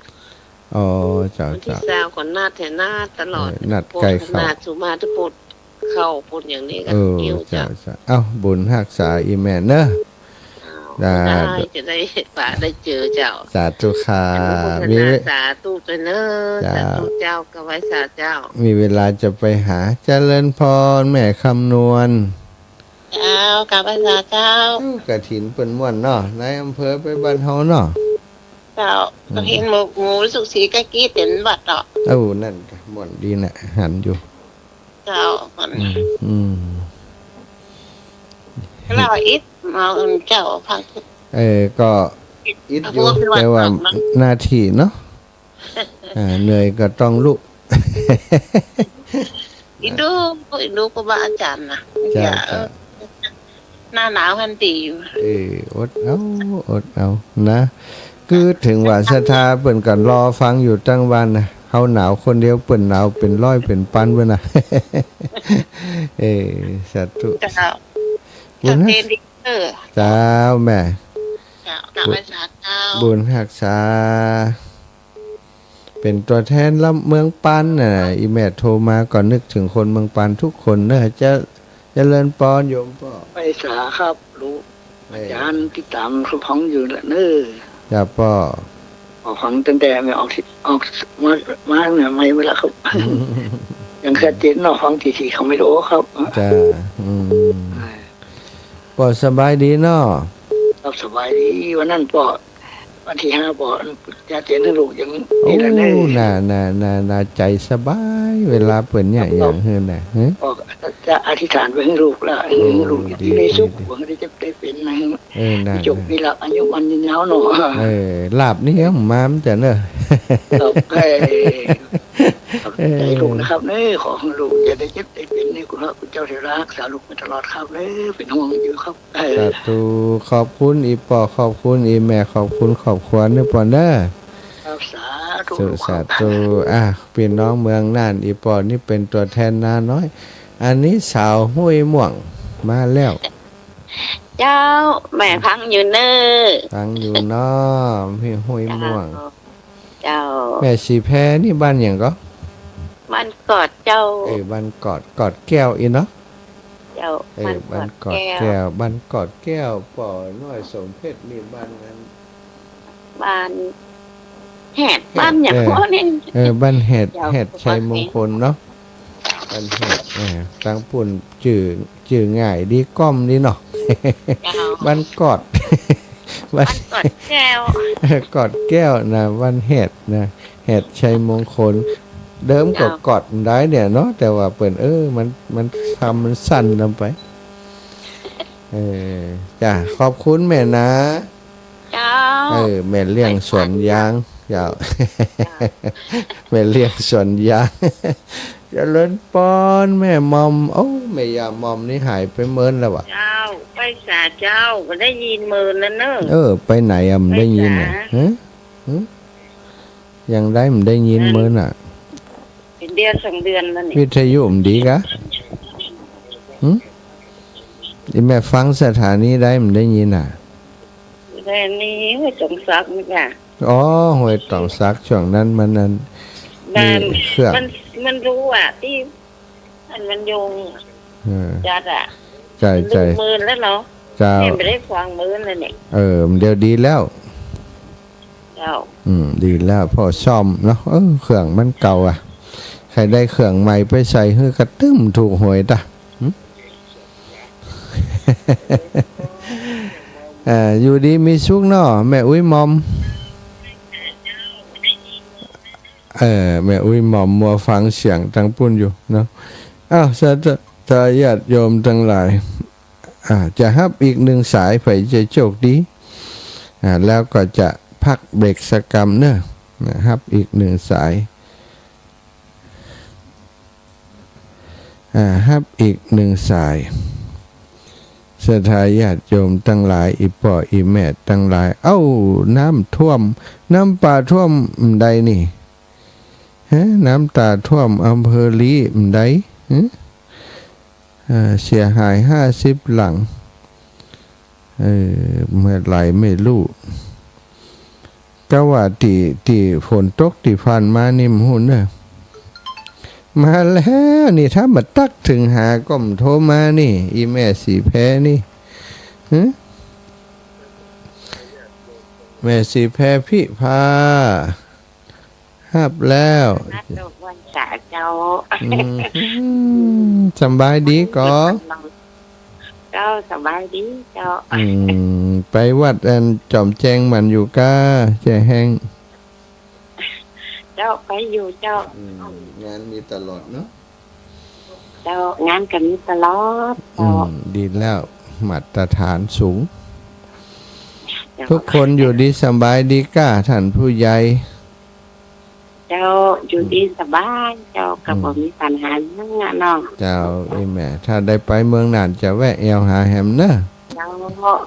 อ๋อ เจ้า วันตี้ เจ้า ซาวก็นัดแท้ นัดตลอด เออ นัดใก้เข้า ปวดขนาด สุมาตะปวดเข่าปวดอย่างนี้ก็ เออ เอว เจ้า เจ้า เจ้า เอ้า บุญฮักษาอีแม่เนอะ เจ้า ได้ ได้ จะได้ปะได้เจอเจ้า สาธุค่ะ อนุโมทนา มี สาธุไปเนอะ เจ้า สาธุเจ้า กราบไหว้สาเจ้า มีเวลาจะไปหา เจริญพรแม่คำนวณ เจ้า กราบไหว้สาเจ้า เอ้า กฐินเปิ้นม่วนเนาะ นายอำเภอไปบ้านเฮาเนาะ เจ้า อืม ก็เห็นหมู่ หมู่สุขศรีใก้กรี๊ดเป๋นหวัดเนาะ เอ้า นั่นกะม่วนดีน่ะ หันอยู่ เจ้า อืม อืม แล้วอิดมาเจ้า พัก เออ ก็อิดอยู่ แต่ว่าหน้าตี้เนาะ อ่า เหนื่อยก็ต้องลุก อินดู อินดูครูบาอาจ๋ารย์นะ เจ้า เออ เจ้า หน้าหนาวหั้นดีอยู่ เออ อดเอา อดเอา นะ คือเถิงว่าศรัทธาเปิ้นก็รอฟังอยู่ตังวันนะ เฮาหนาวคนเดียว เปิ้นหนาวเป๋นร้อยเป๋นปันเปิ้นนะ เออ สาธุ เจ้า บุญฮัก เจ้าเจนดี เออ เจ้าแม่ เจ้า กราบไหว้สาเจ้า บุญฮักษา เป๋นตั๋วแทนลำเมืองปานน่ะ อีแม่โทรมาก็นึกเถิงคนเมืองปานทุกคนเนอะ เจ เจริญปอนโยมป้อ ไหว้สาครับ ลูก เออ อาจ๋ารย์ติดต๋ามฟังอยู่ละเนอะ เจ้าป้อ ก็ฟังตั้งแต่แม่ออกที่ ออกมา มาเนี่ยใหม่เวลาครับ ยังชัดเจนเนาะ ฟังทีๆ เขาไม่รู้ครับ เจ้า อืม อ่า ป้อสบายดีเนาะ ครับ สบายดี วันนั้นป้อ วันตี้ห้าป้อ จะเตียนหื้อลูกอย่างนี้แหละเนอะ โอ้ น่า น่า น่า น่าใจ๋สบาย เวลาเปิ้นเนี่ย ครับ อย่างหื้อน่ะ ฮะ ป้อจะอธิษฐานไปหื้อลูกละ โอ้ หื้อลูก ดี อยู่ในสุข ดี หวังว่าจะได้เป๋นนะ เออ น่า มีโชค น่า มีลาภ อายุมั่นยืนยาวเนาะ เออ ลาภนี่ยังมามันจะเนอะ ครับ เออ เออ ใจ๋ลูกนะครับเน้อ ขอหื้อลูกอย่าได้เจ็บได้เป๋นนี่ คุณพระคุณเจ้าเทวดาฮักษาลูกไปตลอดครับเน้อ เป๋นห่วงอยู่ครับ เออ สาธุ ขอบคุณอี่ป้อ ขอบคุณอี่แม่ ขอบคุณครอบครัวเน้อป้อเน้อ ครับ สาธุ สาธุ ครับ อ่ะ ปี้น้องเมืองน่าน อี่ป้อนี่เป๋นตั๋วแทนนาน้อย อันนี้สาวห้วยม่วงมาแล้ว เจ้า แม่ฟังอยู่เน้อ ฟังอยู่เนาะ พี่ห้วยม่วง เจ้า เจ้า แม่ศรีแพรนี่บ้านหยังก่อ บ้านกอดเจ้า เออ บ้านกอด กอดแก้วอี้เนาะ เจ้า เออ บ้านกอดแก้ว บ้านกอดแก้ว บ้านกอดแก้ว ป้อน้อยสมเพชรนี่บ้านนั้น บ้านแฮด แฮด บ้านหยัง เออ วะเนี่ย เออ บ้านแฮด เจ้า แฮดชัยมงคลเนาะ บ้านแฮด เออ ตังปุ้นจื้อ จื้อง่ายดี ก้อมดีเนาะ เจ้า บ้านกอด บ้าน บ้านกอดแก้ว กอดแก้วนะ บ้านแฮดนะ แฮดชัยมงคล เดิมก็ เจ้า กอดได้เนี่ยเนาะ แต่ว่าเปิ้น เออ มัน มันกำมันสั้นลงไป เออ จ้ะ ขอบคุณแม่นะ เจ้า เออ แม่เลี้ยงสวนยาง เจ้า เจ้า แม่เลี้ยงสวนยาง เจริญปอน แม่มอม โอ้ แม่ย่ามอมนี่หายไปเมินแล้ววะ เจ้า ไปสาเจ้า บ่ได้ยินเมินแล้วเนอะ เออ ไปไหนอะ บ่ได้ยินอะ ไปสา ฮะ ฮะ ยังได้บ่ได้ยินเมินอะ เป๋นเดือนสองเดือนแล้วนี่ วิทยุบ่ดีกะ หึ อี่แม่ฟังสถานีใดบ่ได้ยินอะ สถานีห้วยตองสักนี่กะ อ๋อ ห้วยตองสัก ช่วงนั้นมันอัน มัน มีเครื่อง มัน มันรู้อะ ตี้ อันมันยุง เออ จัดอะ ใจ้ ใจ้ เมินแล้วเนาะ เจ้า แม่บ่ได้ฟังเมินแล้วเนี่ย เออ เดี๋ยวดีแล้ว เจ้า อืม ดีแล้ว ป้อซ่อมเนาะ เออ เครื่องมันเก่าอะ ใค่ได้เครื่องใหม่ไปใส่หื้อกระตึ้มถูกหวยตะ หึ เออ อยู่ดีมีสุขเนาะ แม่อุ๊ยมอม เออ แม่อุ๊ยมอมมัวฟังเสียงตังปุ้นอยู่เนาะ อ้าว ศรัทธาญาติโยมตังหลาย อ่า จะฮับอีกหนึ่งสาย ใผจะโชคดี อ่า แล้วก็จะพักเบรกสักกำเนาะ นะ ฮับอีกหนึ่งสาย อ่า ฮับอีกหนึ่งสาย ศรัทธาญาติโยมตังหลาย อี่ป้ออี่แม่ตังหลาย เอ้า น้ำท่วม น้ำป่าท่วมบ่าใดนี่ ฮะ น้ำป่าท่วมอำเภอลี้บ่าใด ฮะ เอ่อ เสียหายห้าสิบหลัง เออ เมื่อไหร่ไม่รู้ แต่ว่าตี้ ตี้ฝนตกตี้ผ่านมานี่บ่ฮู้เนาะ มาแล้วนี่ ถ้าบ่ตักเถิงหาก็บ่โทรมานี่ อี่แม่ศรีแพรนี่ ฮะ แม่ศรีแพรพิพา ฮับแล้ว ฮับลูกวันเสาร์เจ้า อืม สำบายดีก่อ เจ้า สบายดีเจ้า อืม ไปวัดอันจอมแจ้งหมั่นอยู่ก่า แจ้แฮง เจ้า ไปอยู่เจ้า อืม งานมีตลอดเนาะ เจ้า งานก็มีตลอด อืม เจ้า ดีแล้ว มาตรฐานสูง เจ้า ทุกคนอยู่ดีสำบายดีก่า ท่านผู้ใหญ่ เจ้า อยู่ดีสบายเจ้า ก็ อืม บ่มีปัญหาหยังอะเนาะ เจ้า อี่แม่ ถ้าได้ไปเมืองน่านจะแวะแอ่วหาแหมเนาะ เจ้า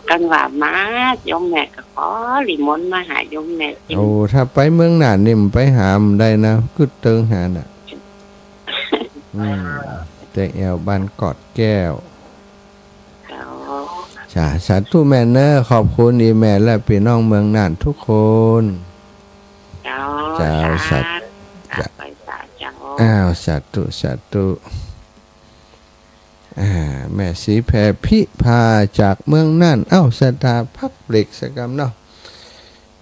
กันว่ามา โยมแม่ก็ขอนิมนต์มาหาโยมแม่จริง โอ้ ถ้าไปเมืองน่านนี่บ่ไปหาบ่ได้นะ กึ๊ดเติงหาน่ะ อืม แต่แอ่วบ้านกอดแก้ว เจ้า จ้า สาธุแม่เนาะ ขอบคุณอี่แม่และปี้น้องเมืองน่านทุกคน เจ้า เจ้า สาธุ สาธุ สาธุ เจ้า อ้าว สาธุ สาธุ อ่า แม่ศรีแพรพิพาจากเมืองน่าน เอ้า ศรัทธาพักเบรกสักกำเนาะ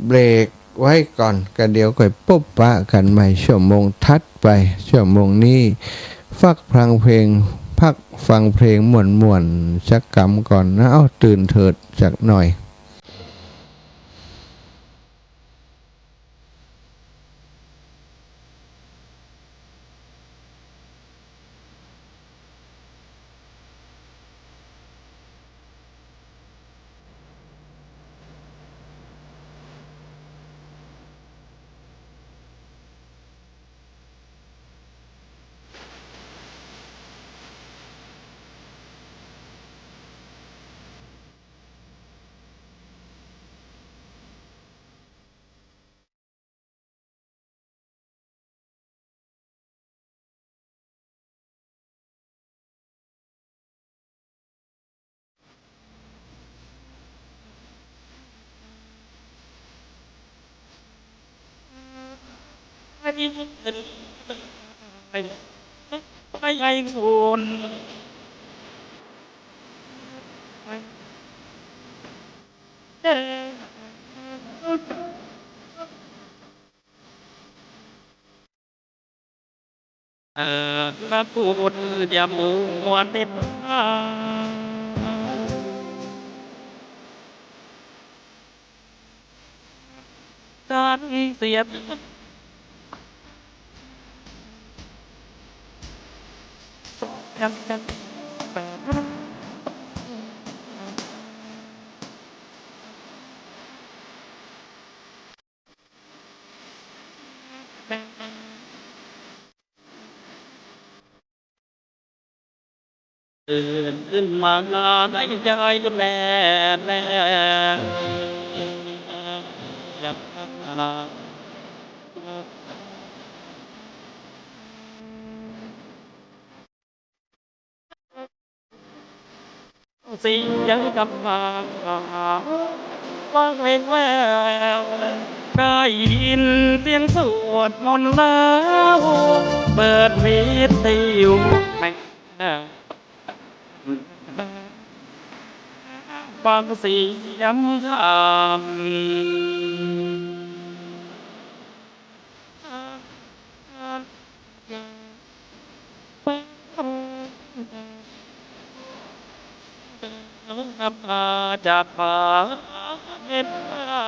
เบรกไว้ก่อน ก็เดี๋ยวก่อยปบปะกั๋นใหม่ชั่วโมงถัดไป ชั่วโมงนี้ ฟังเพลง พักฟังเพลงม่วนๆ สักกำก่อนนะ เอ้า ตื่นเถิดสักหน่อย ไปไงคุณ เออ พระพุทธอย่ามัวนินทา การเสีย ตื่นขึ้นมาได้ใจแน่แน่ เสียงกำลังฟังเพลงแล้ว ได้ยินเสียงสวดมนต์แล้ว เปิดวิทยุแม่ ฟังเสียงธรรม จากพระเมตตา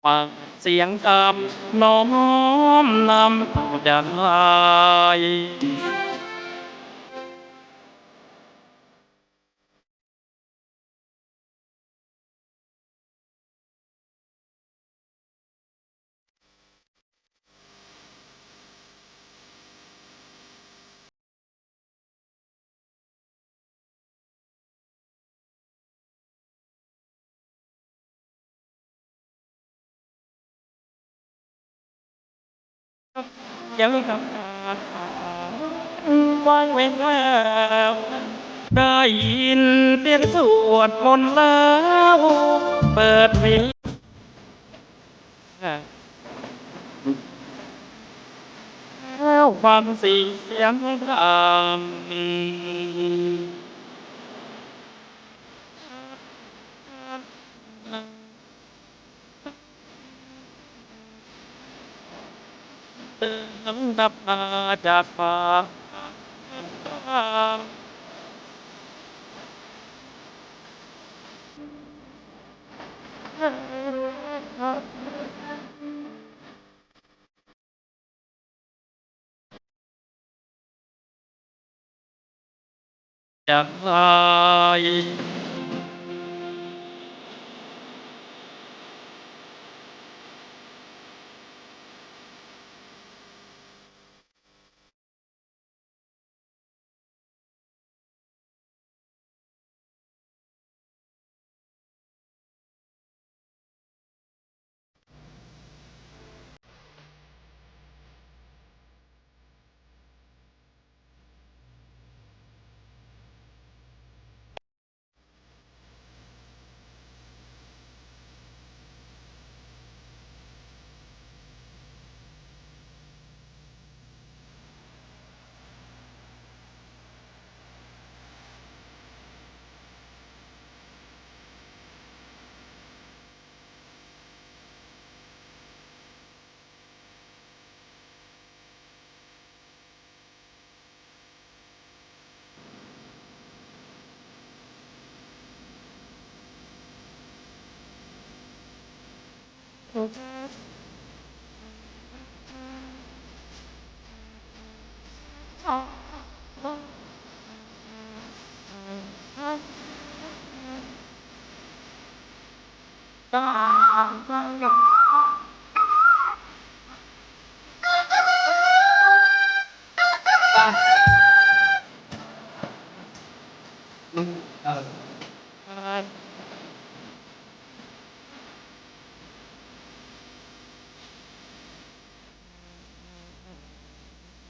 ฟังเสียงธรรมน้อมนำใจ ยังฟังเวลาได้ยินเสียงสวดมนต์แล้ว เปิดวิทยุ แล้วฟังเสียงธรรม เติมน้ำตาจากฟ้า จากไหน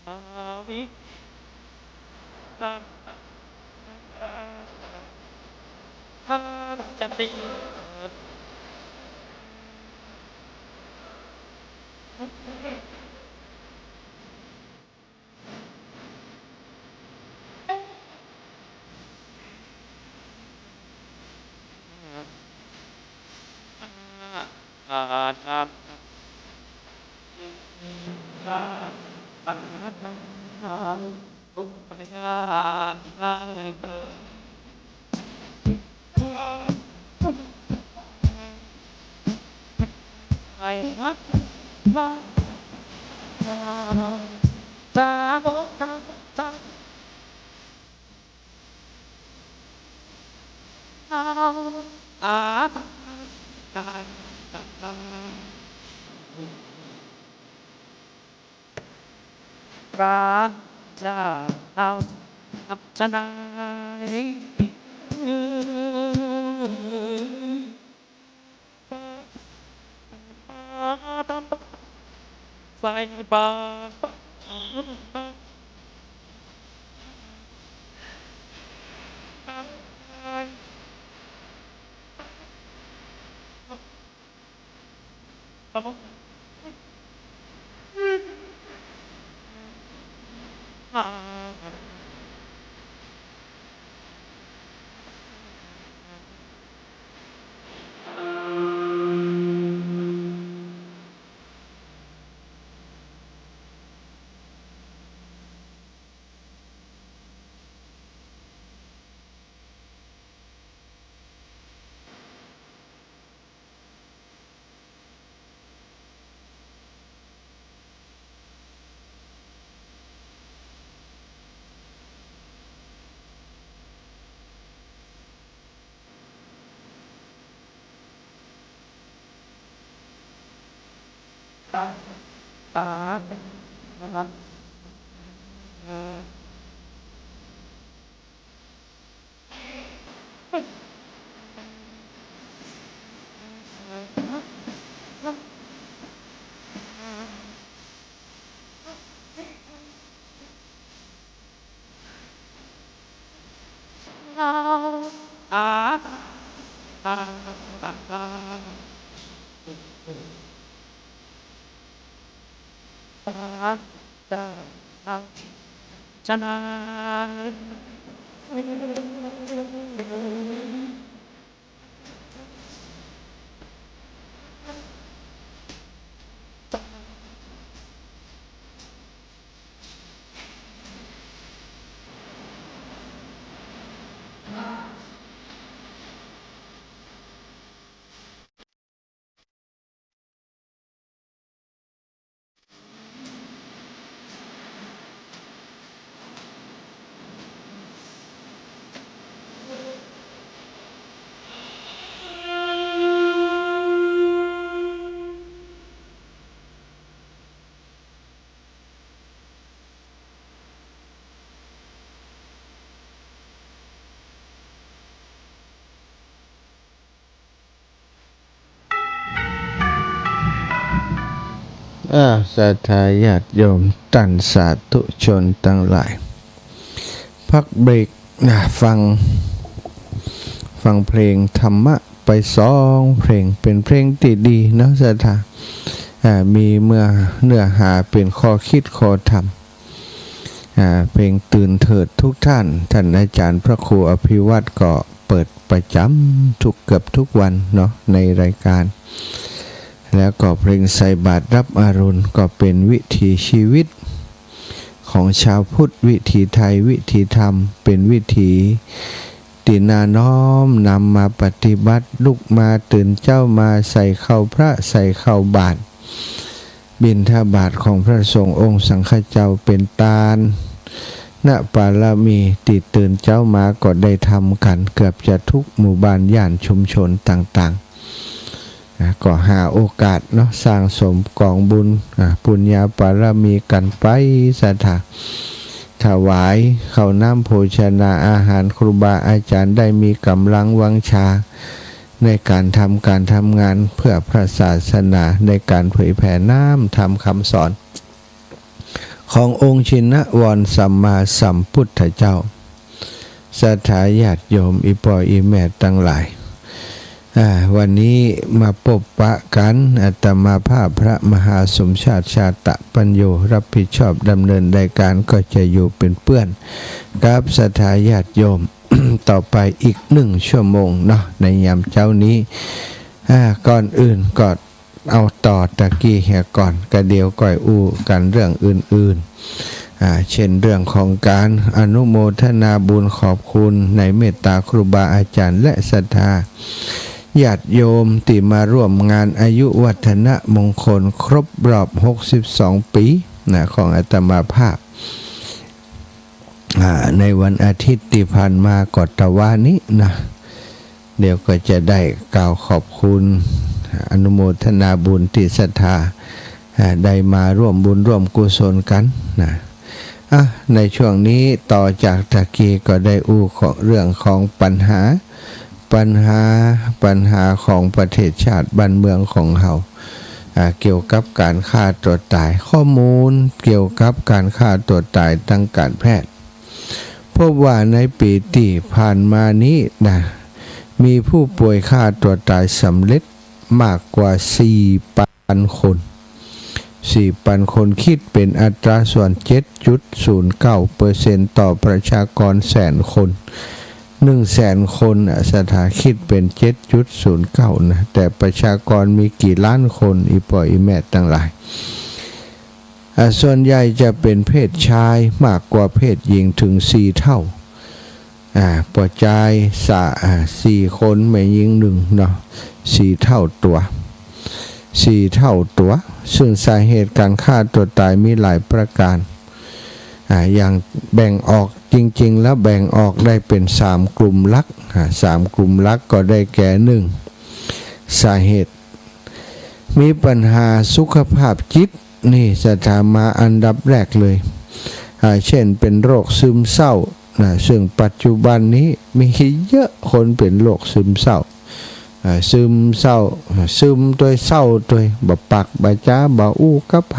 อาวิ จะตี อ่า ศรัทธาญาติโยมต้านสาธุชนตังหลาย พักเบรกนะ ฟัง ฟังเพลงธรรมะไปสองเพลง เป๋นเพลงตี้ดีเนาะศรัทธา อ่า มีเมื่อเนื้อหาเป๋นข้อคิดข้อธรรม อ่า เพลงตื่นเถิดทุกท่าน ท่านอาจารย์พระครูอภิวัฒน์ก็เปิดประจ๋ำทุก เกือบทุกวันเนาะ ในรายการ แล้วก็เพลงใส่บาตรรับอรุณก็เป๋นวิถีชีวิตของชาวพุทธ วิถีไทย วิถีธรรม เป๋นวิถีตี้น่าน้อมนำมาปฏิบัติ ลุกมาตื่นเจ๊ามาใส่ข้าวพระ ใส่ข้าวบาตร บิณฑบาตของพระสงฆ์องค์สังฆเจ้าเป๋นตาน นะ ปารมีตี้ตื่นเจ๊ามาก็ได้ทำกั๋นเกือบจะทุกหมู่บ้านย่านชุมชนต่างๆ นะ ก็หาโอกาสเนาะ สั่งสมกองบุญ อ่า ปุญญาปารมีกั๋นไปศรัทธา ถวายข้าวน้ำโภชนาอาหาร ครูบาอาจารย์ได้มีก๋ำลังวังชา ในก๋านทำก๋านทำงานเพื่อพระศาสนา ในก๋านเผยแผ่น้ำธรรมคำสอน ขององค์ชินวรสัมมาสัมพุทธเจ้า ศรัทธาญาติโยม อี่ป้ออี่แม่ตังหลาย อ่า วันนี้มาปบปะกั๋น อาตมาภาพพระมหาสมชาติ ชาตะปัญโญ รับผิดชอบดำเนินรายการ ก็จะอยู่เป๋นเปื้อนกับศรัทธาญาติโยม ต่อไปอีกหนึ่งชั่วโมงเนาะ ในยามเจ๊านี้ อ่า ก่อนอื่นก็ เอาต่อตะกี้เหียก่อน กะเดี๋ยวก่อยอู้กั๋นเรื่องอื่นๆ อ่า เช่นเรื่องของก๋านอนุโมทนาบุญขอบคุณในเมตตาครูบาอาจ๋ารย์และศรัทธาญาติโยมตี้มาร่วมงานอายุวัฒนมงคลครบรอบหกสิบสองปี๋นะ ของอาตมาภาพ อ่า ในวันอาทิตย์ตี้ผ่านมาก็ตะวานี้นะ เดี๋ยวก็จะได้กล่าวขอบคุณ อนุโมทนาบุญตี้ศรัทธา อ่า ได้มาร่วมบุญร่วมกุศลกั๋นนะ อ่ะ ในช่วงนี้ต่อจากตะกี้ก็ได้อู้ของ เรื่องของปัญหา ปัญหา ปัญหาของประเทศชาติบ้านเมืองของเฮา อ่า เกี่ยวกับก๋านฆ่าตั๋วต๋าย ข้อมูลเกี่ยวกับก๋านฆ่าตั๋วต๋ายตางก๋านแพทย์ พบว่าในปี๋ตี้ผ่านมานี้นะ มีผู้ป่วยฆ่าตั๋วต๋ายสำเร็จมากกว่าสี่ปันคน สี่ปันคน คิดเป๋นอัตราส่วนเจ็ดจุดศูนย์เก้าเปอร์เซ็นต์ต่อประชากรแสนคน หนึ่งแสนคนน่ะ ศรัทธา คิดเป๋นเจ็ดจุดศูนย์เก้านะ แต่ประชากรมีกี่ล้านคน อี่ป้ออี่แม่ตังหลาย อ่า ส่วนใหญ่จะเป๋นเพศชายมากกว่าเพศหญิงถึงสี่เท่า อ่า ป้อจายสะ อ่า สี่คน แม่ญิงหนึ่งเนาะ สี่เท่าตั๋ว สี่เท่าตั๋ว ซึ่งสาเหตุก๋านฆ่าตั๋วต๋ายมีหลายประก๋าน อ่า อย่างแบ่งออก จริงๆ แล้วแบ่งออกได้เป๋นสามกลุ่มหลัก อ่า สามกลุ่มหลักก็ได้แก่ หนึ่ง สาเหตุ มีปัญหาสุขภาพจิต นี่ศรัทธา มาอันดับแรกเลย อ่า เช่นเป๋นโรคซึมเศร้านะ ซึ่งปัจจุบันนี้มีเยอะคนเป๋นโรคซึมเศร้า อ่า ซึมเศร้า อ่า ซึมตวย เศร้าตวย บ่ปากบ่จ๋า บ่อู้กับใผ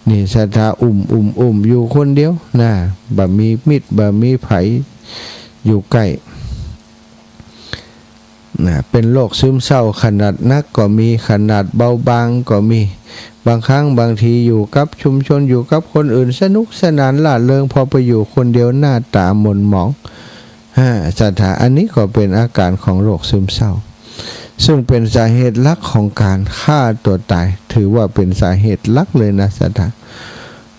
นี่ศรัทธา อุ้ม อุ้ม อุ้มอยู่คนเดียวนะ บ่มีมิตร บ่มีใผอยู่ใก้ นะ เป๋นโรคซึมเศร้าขนาดหนักก็มี ขนาดเบาบางก็มี บางครั้งบางทีอยู่กับชุมชน อยู่กับคนอื่นสนุกสนานร่าเริง พอไปอยู่คนเดียวหน้าตาหม่นหมอง อ่า ศรัทธา อันนี้ก็เป๋นอาก๋ารของโรคซึมเศร้า ซึ่งเป๋นสาเหตุหลักของก๋านฆ่าตั๋วต๋าย ถือว่าเป๋นสาเหตุหลักเลยนะศรัทธา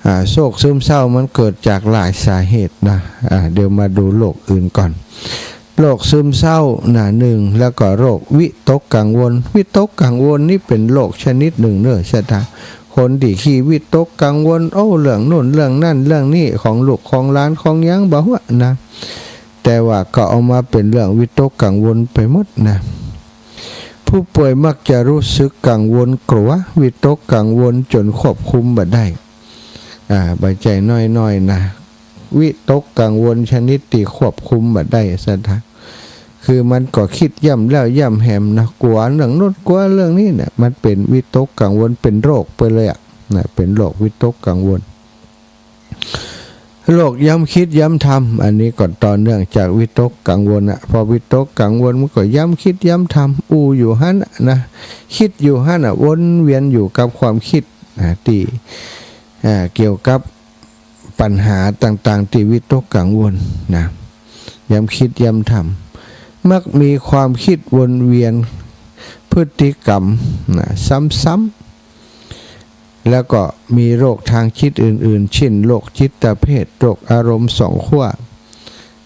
อ่า โรคซึมเศร้ามันเกิดจากหลายสาเหตุนะ อ่า เดี๋ยวมาดูโรคอื่นก่อน โรคซึมเศร้านะ หนึ่ง แล้วก็โรควิตกกังวล วิตกกังวลนี่เป๋นโรคชนิดหนึ่งเน่อศรัทธา คนตี้ขี้วิตกกังวล โอ้ เรื่องโน้นเรื่องนั้นเรื่องนี้ ของลูกของหลานของหยังบ่ฮู้นะ แต่ว่าก็เอามาเป๋นเรื่องวิตกกังวลไปหมดนะ ผู้ป่วยมักจะรู้สึกกังวลกลัว วิตกกังวลจ๋นควบคุมบ่ได้ อ่า บ่ใจ้น้อยๆ นะ วิตกกังวลชนิดตี้ควบคุมบ่ได้ศรัทธา คือมันก็กึ๊ดย้ำแล้วย้ำแหมนะ กลัวเรื่องโน้นกลัวเรื่องนี้เนี่ย มันเป๋นวิตกกังวล เป๋นโรคไปเลยอะนะ เป๋นโรควิตกกังวล โรคย้ำกึ๊ดย้ำทำ อันนี้ก็ต่อเนื่องจากวิตกกังวลอะ พอวิตกกังวลมันก็ย้ำกึ๊ดย้ำทำ อู้อยู่หั้นอะนะ กึ๊ดอยู่หั้นอะ วนเวียนอยู่กับความกึ๊ดนะ ตี้ อ่า เกี่ยวกับปัญหาต่างๆ ตี้วิตกกังวลนะ ย้ำกึ๊ดย้ำทำ มักมีความกึ๊ดวนเวียน พฤติกรรมนะ ซ้ำๆ แล้วก็มีโรคทางจิตอื่นๆ เช่น โรคจิตเภท โรคอารมณ์สองขั้ว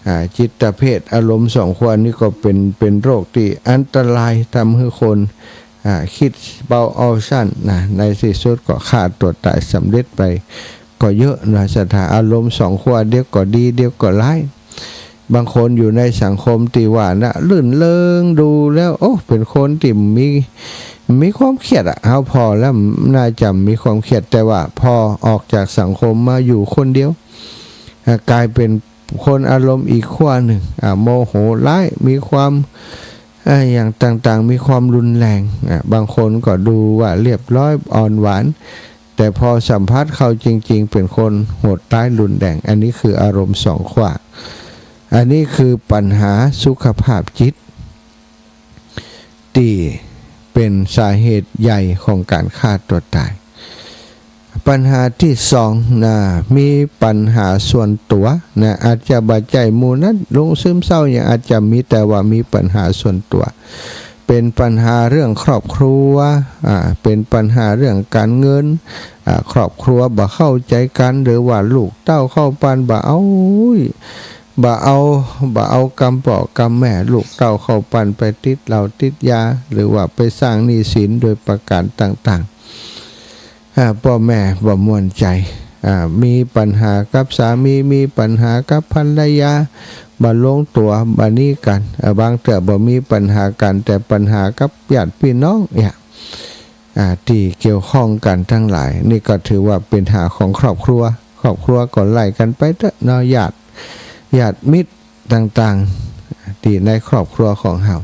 อ่า จิตเภท อารมณ์สองขั้วนี่ก็เป๋น เป๋นโรคตี้อันตราย ทำหื้อคน อ่า กึ๊ดเบาเอาสั้นนะ ในตี้สุดก็ฆ่าตั๋วต๋ายสำเร็จไป ก็เยอะนะศรัทธา อารมณ์สองขั้ว เดี๋ยวก็ดี เดี๋ยวก็ร้าย บางคนอยู่ในสังคมตี้ว่านะ รื่นเริง ดูแล้ว โอ้ เป๋นคนตี้มี มีความเครียดอะ เฮาผ่อแล้วน่าจะมีความเครียด แต่ว่าพอออกจากสังคมมาอยู่คนเดียว อ่า ก๋ายเป๋นคนอารมณ์อีกขั้วนึ่ง อ่า โมโหร้าย มีความ อ่า อย่างต่างๆ มีความรุนแรง อ่า บางคนก็ดูว่าเรียบร้อยอ่อนหวาน แต่พอสัมผัสเข้าจริงๆ เป๋นคนโหดร้ายรุนแรง อันนี้คืออารมณ์สองขั้ว อันนี้คือปัญหาสุขภาพจิต ตี้เป๋นสาเหตุใหญ่ของก๋านฆ่าตั๋วต๋าย ปัญหาตี้สองนะ มีปัญหาส่วนตั๋วนะ อาจจะบ่ใจ้หมู่นั้น โรคซึมเศร้าอย่างอาจจะมี แต่ว่ามีปัญหาส่วนตั๋ว เป๋นปัญหาเรื่องครอบครัว อ่า เป๋นปัญหาเรื่องก๋านเงิน อ่า ครอบครัวบ่เข้าใจ๋กั๋น หรือว่าลูกเต้าเข้าปั้นบ่เอา บ่เอา บ่เอากำป้อกำแม่ ลูกเต้าเข้าปั้นไปติดเหล้าติดยา หรือว่าไปสร้างหนี้สินโดยประก๋านต่างๆ อ่า ป้อแม่บ่ม่วนใจ๋ อ่า มีปัญหากับสามี มีปัญหากับภรรยา บ่ลงตั๋ว บ่หนีกั๋น อ่า บางเตื้อบ่มีปัญหากั๋น แต่ปัญหากับญาติปี้น้องเนี่ย อ่า ตี้เกี่ยวข้องกั๋นตังหลาย นี่ก็ถือว่าเป๋นปัญหาของครอบครัว ครอบครัวก็ไล่กั๋นไปเต๊อะเนาะ ญาติ ญาติมิตรต่างๆ ตี้ในครอบครัวของเฮา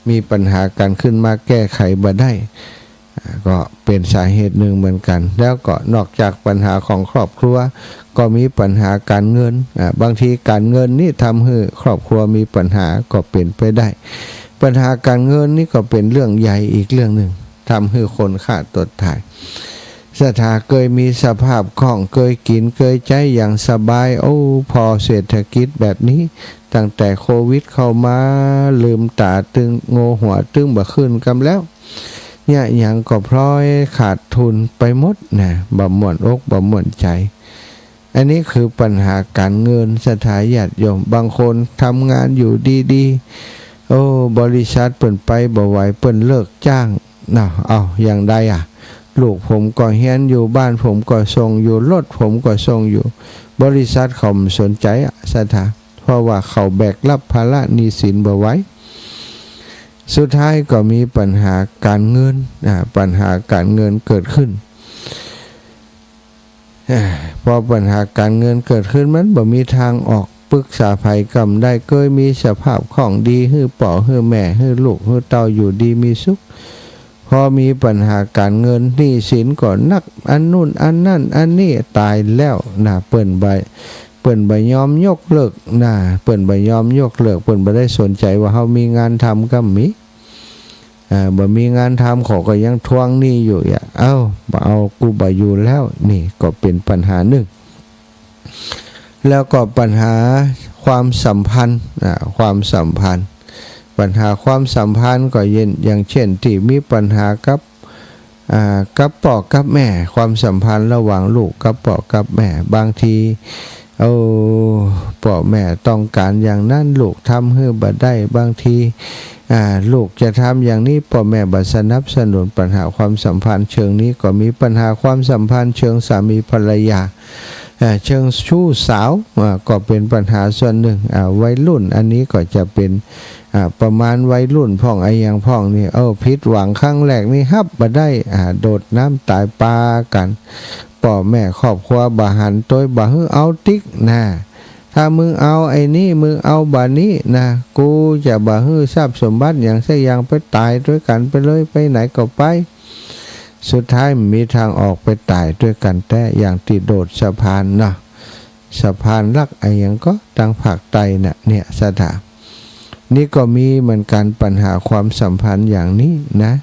มีปัญหากั๋นขึ้นมาแก้ไขบ่ได้ อ่า ก็เป๋นสาเหตุนึ่งเหมือนกั๋น แล้วก็นอกจากปัญหาของครอบครัว ก็มีปัญหาก๋านเงิน อ่า บางทีก๋านเงินนี่ทำหื้อครอบครัวมีปัญหาก็เป๋นไปได้ ปัญหาก๋านเงินนี่ก็เป๋นเรื่องใหญ่อีกเรื่องนึ่ง ทำหื้อคนฆ่าตั๋วต๋าย ศรัทธาเกยมีสภาพคล่อง เกยกิ๋นเกยใจ๊อย่างสบาย โอ้ พอเศรษฐกิจแบบนี้ ตั้งแต่โควิดเข้ามา ลืมต๋าตึง โงหัวตึงบ่ขึ้นกำแล้ว เยียะหยังก็พลอยขาดทุนไปหมดนะ บ่ม่วนอกบ่ม่วนใจ๋ อันนี้คือปัญหาก๋านเงิน ศรัทธาญาติโยม บางคนทำงานอยู่ดีๆ โอ้ บริษัทเปิ้นไปบ่ไหว เปิ้นเลิกจ้างเนาะ เอ้า อย่างใดอะ ลูกผมก็เฮียนอยู่ บ้านผมก็ส่งอยู่ รถผมก็ส่งอยู่ บริษัทเขาบ่สนใจ๋อะ ศรัทธา เพราะว่าเขาแบกรับภาระหนี้สินบ่ไหว สุดท้ายก็มีปัญหาก๋านเงิน อ่า ปัญหาก๋านเงินเกิดขึ้น อ่า พอปัญหาก๋านเงินเกิดขึ้น มันบ่มีทางออก ปรึกษาใผก็บ่ได้ เกยมีสภาพคล่องดี หื้อป้อหื้อแม่ หื้อลูกหื้อเต้าอยู่ดีมีสุข พอมีปัญหาก๋านเงิน หนี้สินก็นัก อันนู้นอันนั้นอันนี้ ต๋ายแล้วนะ เปิ้นบ่ เปิ้นบ่ยอมยกเลิกนะ เปิ้นบ่ยอมยกเลิก เปิ้นบ่ได้สนใจ๋ว่าเฮามีงานทำก็บ่มี อ่า บ่มีงานทำ เขาก็ยังทวงหนี้อยู่อะ เอ้า บ่เอา กูบ่อยู่แล้ว นี่ก็เป๋นปัญหานึ่ง แล้วก็ปัญหาความสัมพันธ์ อ่า ความสัมพันธ์ ปัญหาความสัมพันธ์ก็เย็น อย่างเช่น ตี้มีปัญหากับ อ่า กับป้อกับแม่ ความสัมพันธ์ระหว่างลูกกับป้อกับแม่ บางที โอ้ ป้อแม่ต้องก๋านอย่างนั้น ลูกทำหื้อบ่ได้ บางที อ่า ลูกจะทำอย่างนี้ ป้อแม่บ่สนับสนุน ปัญหาความสัมพันธ์เชิงนี้ก็มี ปัญหาความสัมพันธ์เชิงสามีภรรยา อ่า เชิงชู้สาว อ่า ก็เป๋นปัญหาส่วนนึ่ง อ่า วัยรุ่น อันนี้ก็จะเป๋น อ่า ประมาณวัยรุ่นพ่องอะหยังพ่องนี่ เออ ผิดหวังครั้งแรกนี่ฮับบ่ได้ อ่า โดดน้ำต๋ายปากั๋น ป้อแม่ครอบครัวบ่หันโตย บ่หื้อเอาติ๊กนะ ถ้ามึงเอาไอ้นี้ มึงเอาบ่านี้นะ กูจะบ่หื้อทรัพย์สมบัติหยังสักอย่าง ไปต๋ายตวยกั๋นไปเลย ไปไหนก็ไป สุดท้ายบ่มีทางออก ไปต๋ายตวยกั๋นแต๊ อย่างตี้โดดสะพานเนาะ สะพานรักอะหยังก็ตางภาคใต้น่ะ เนี่ย ศรัทธา นี่ก็มีเหมือนกั๋น ปัญหาความสัมพันธ์อย่างนี้นะ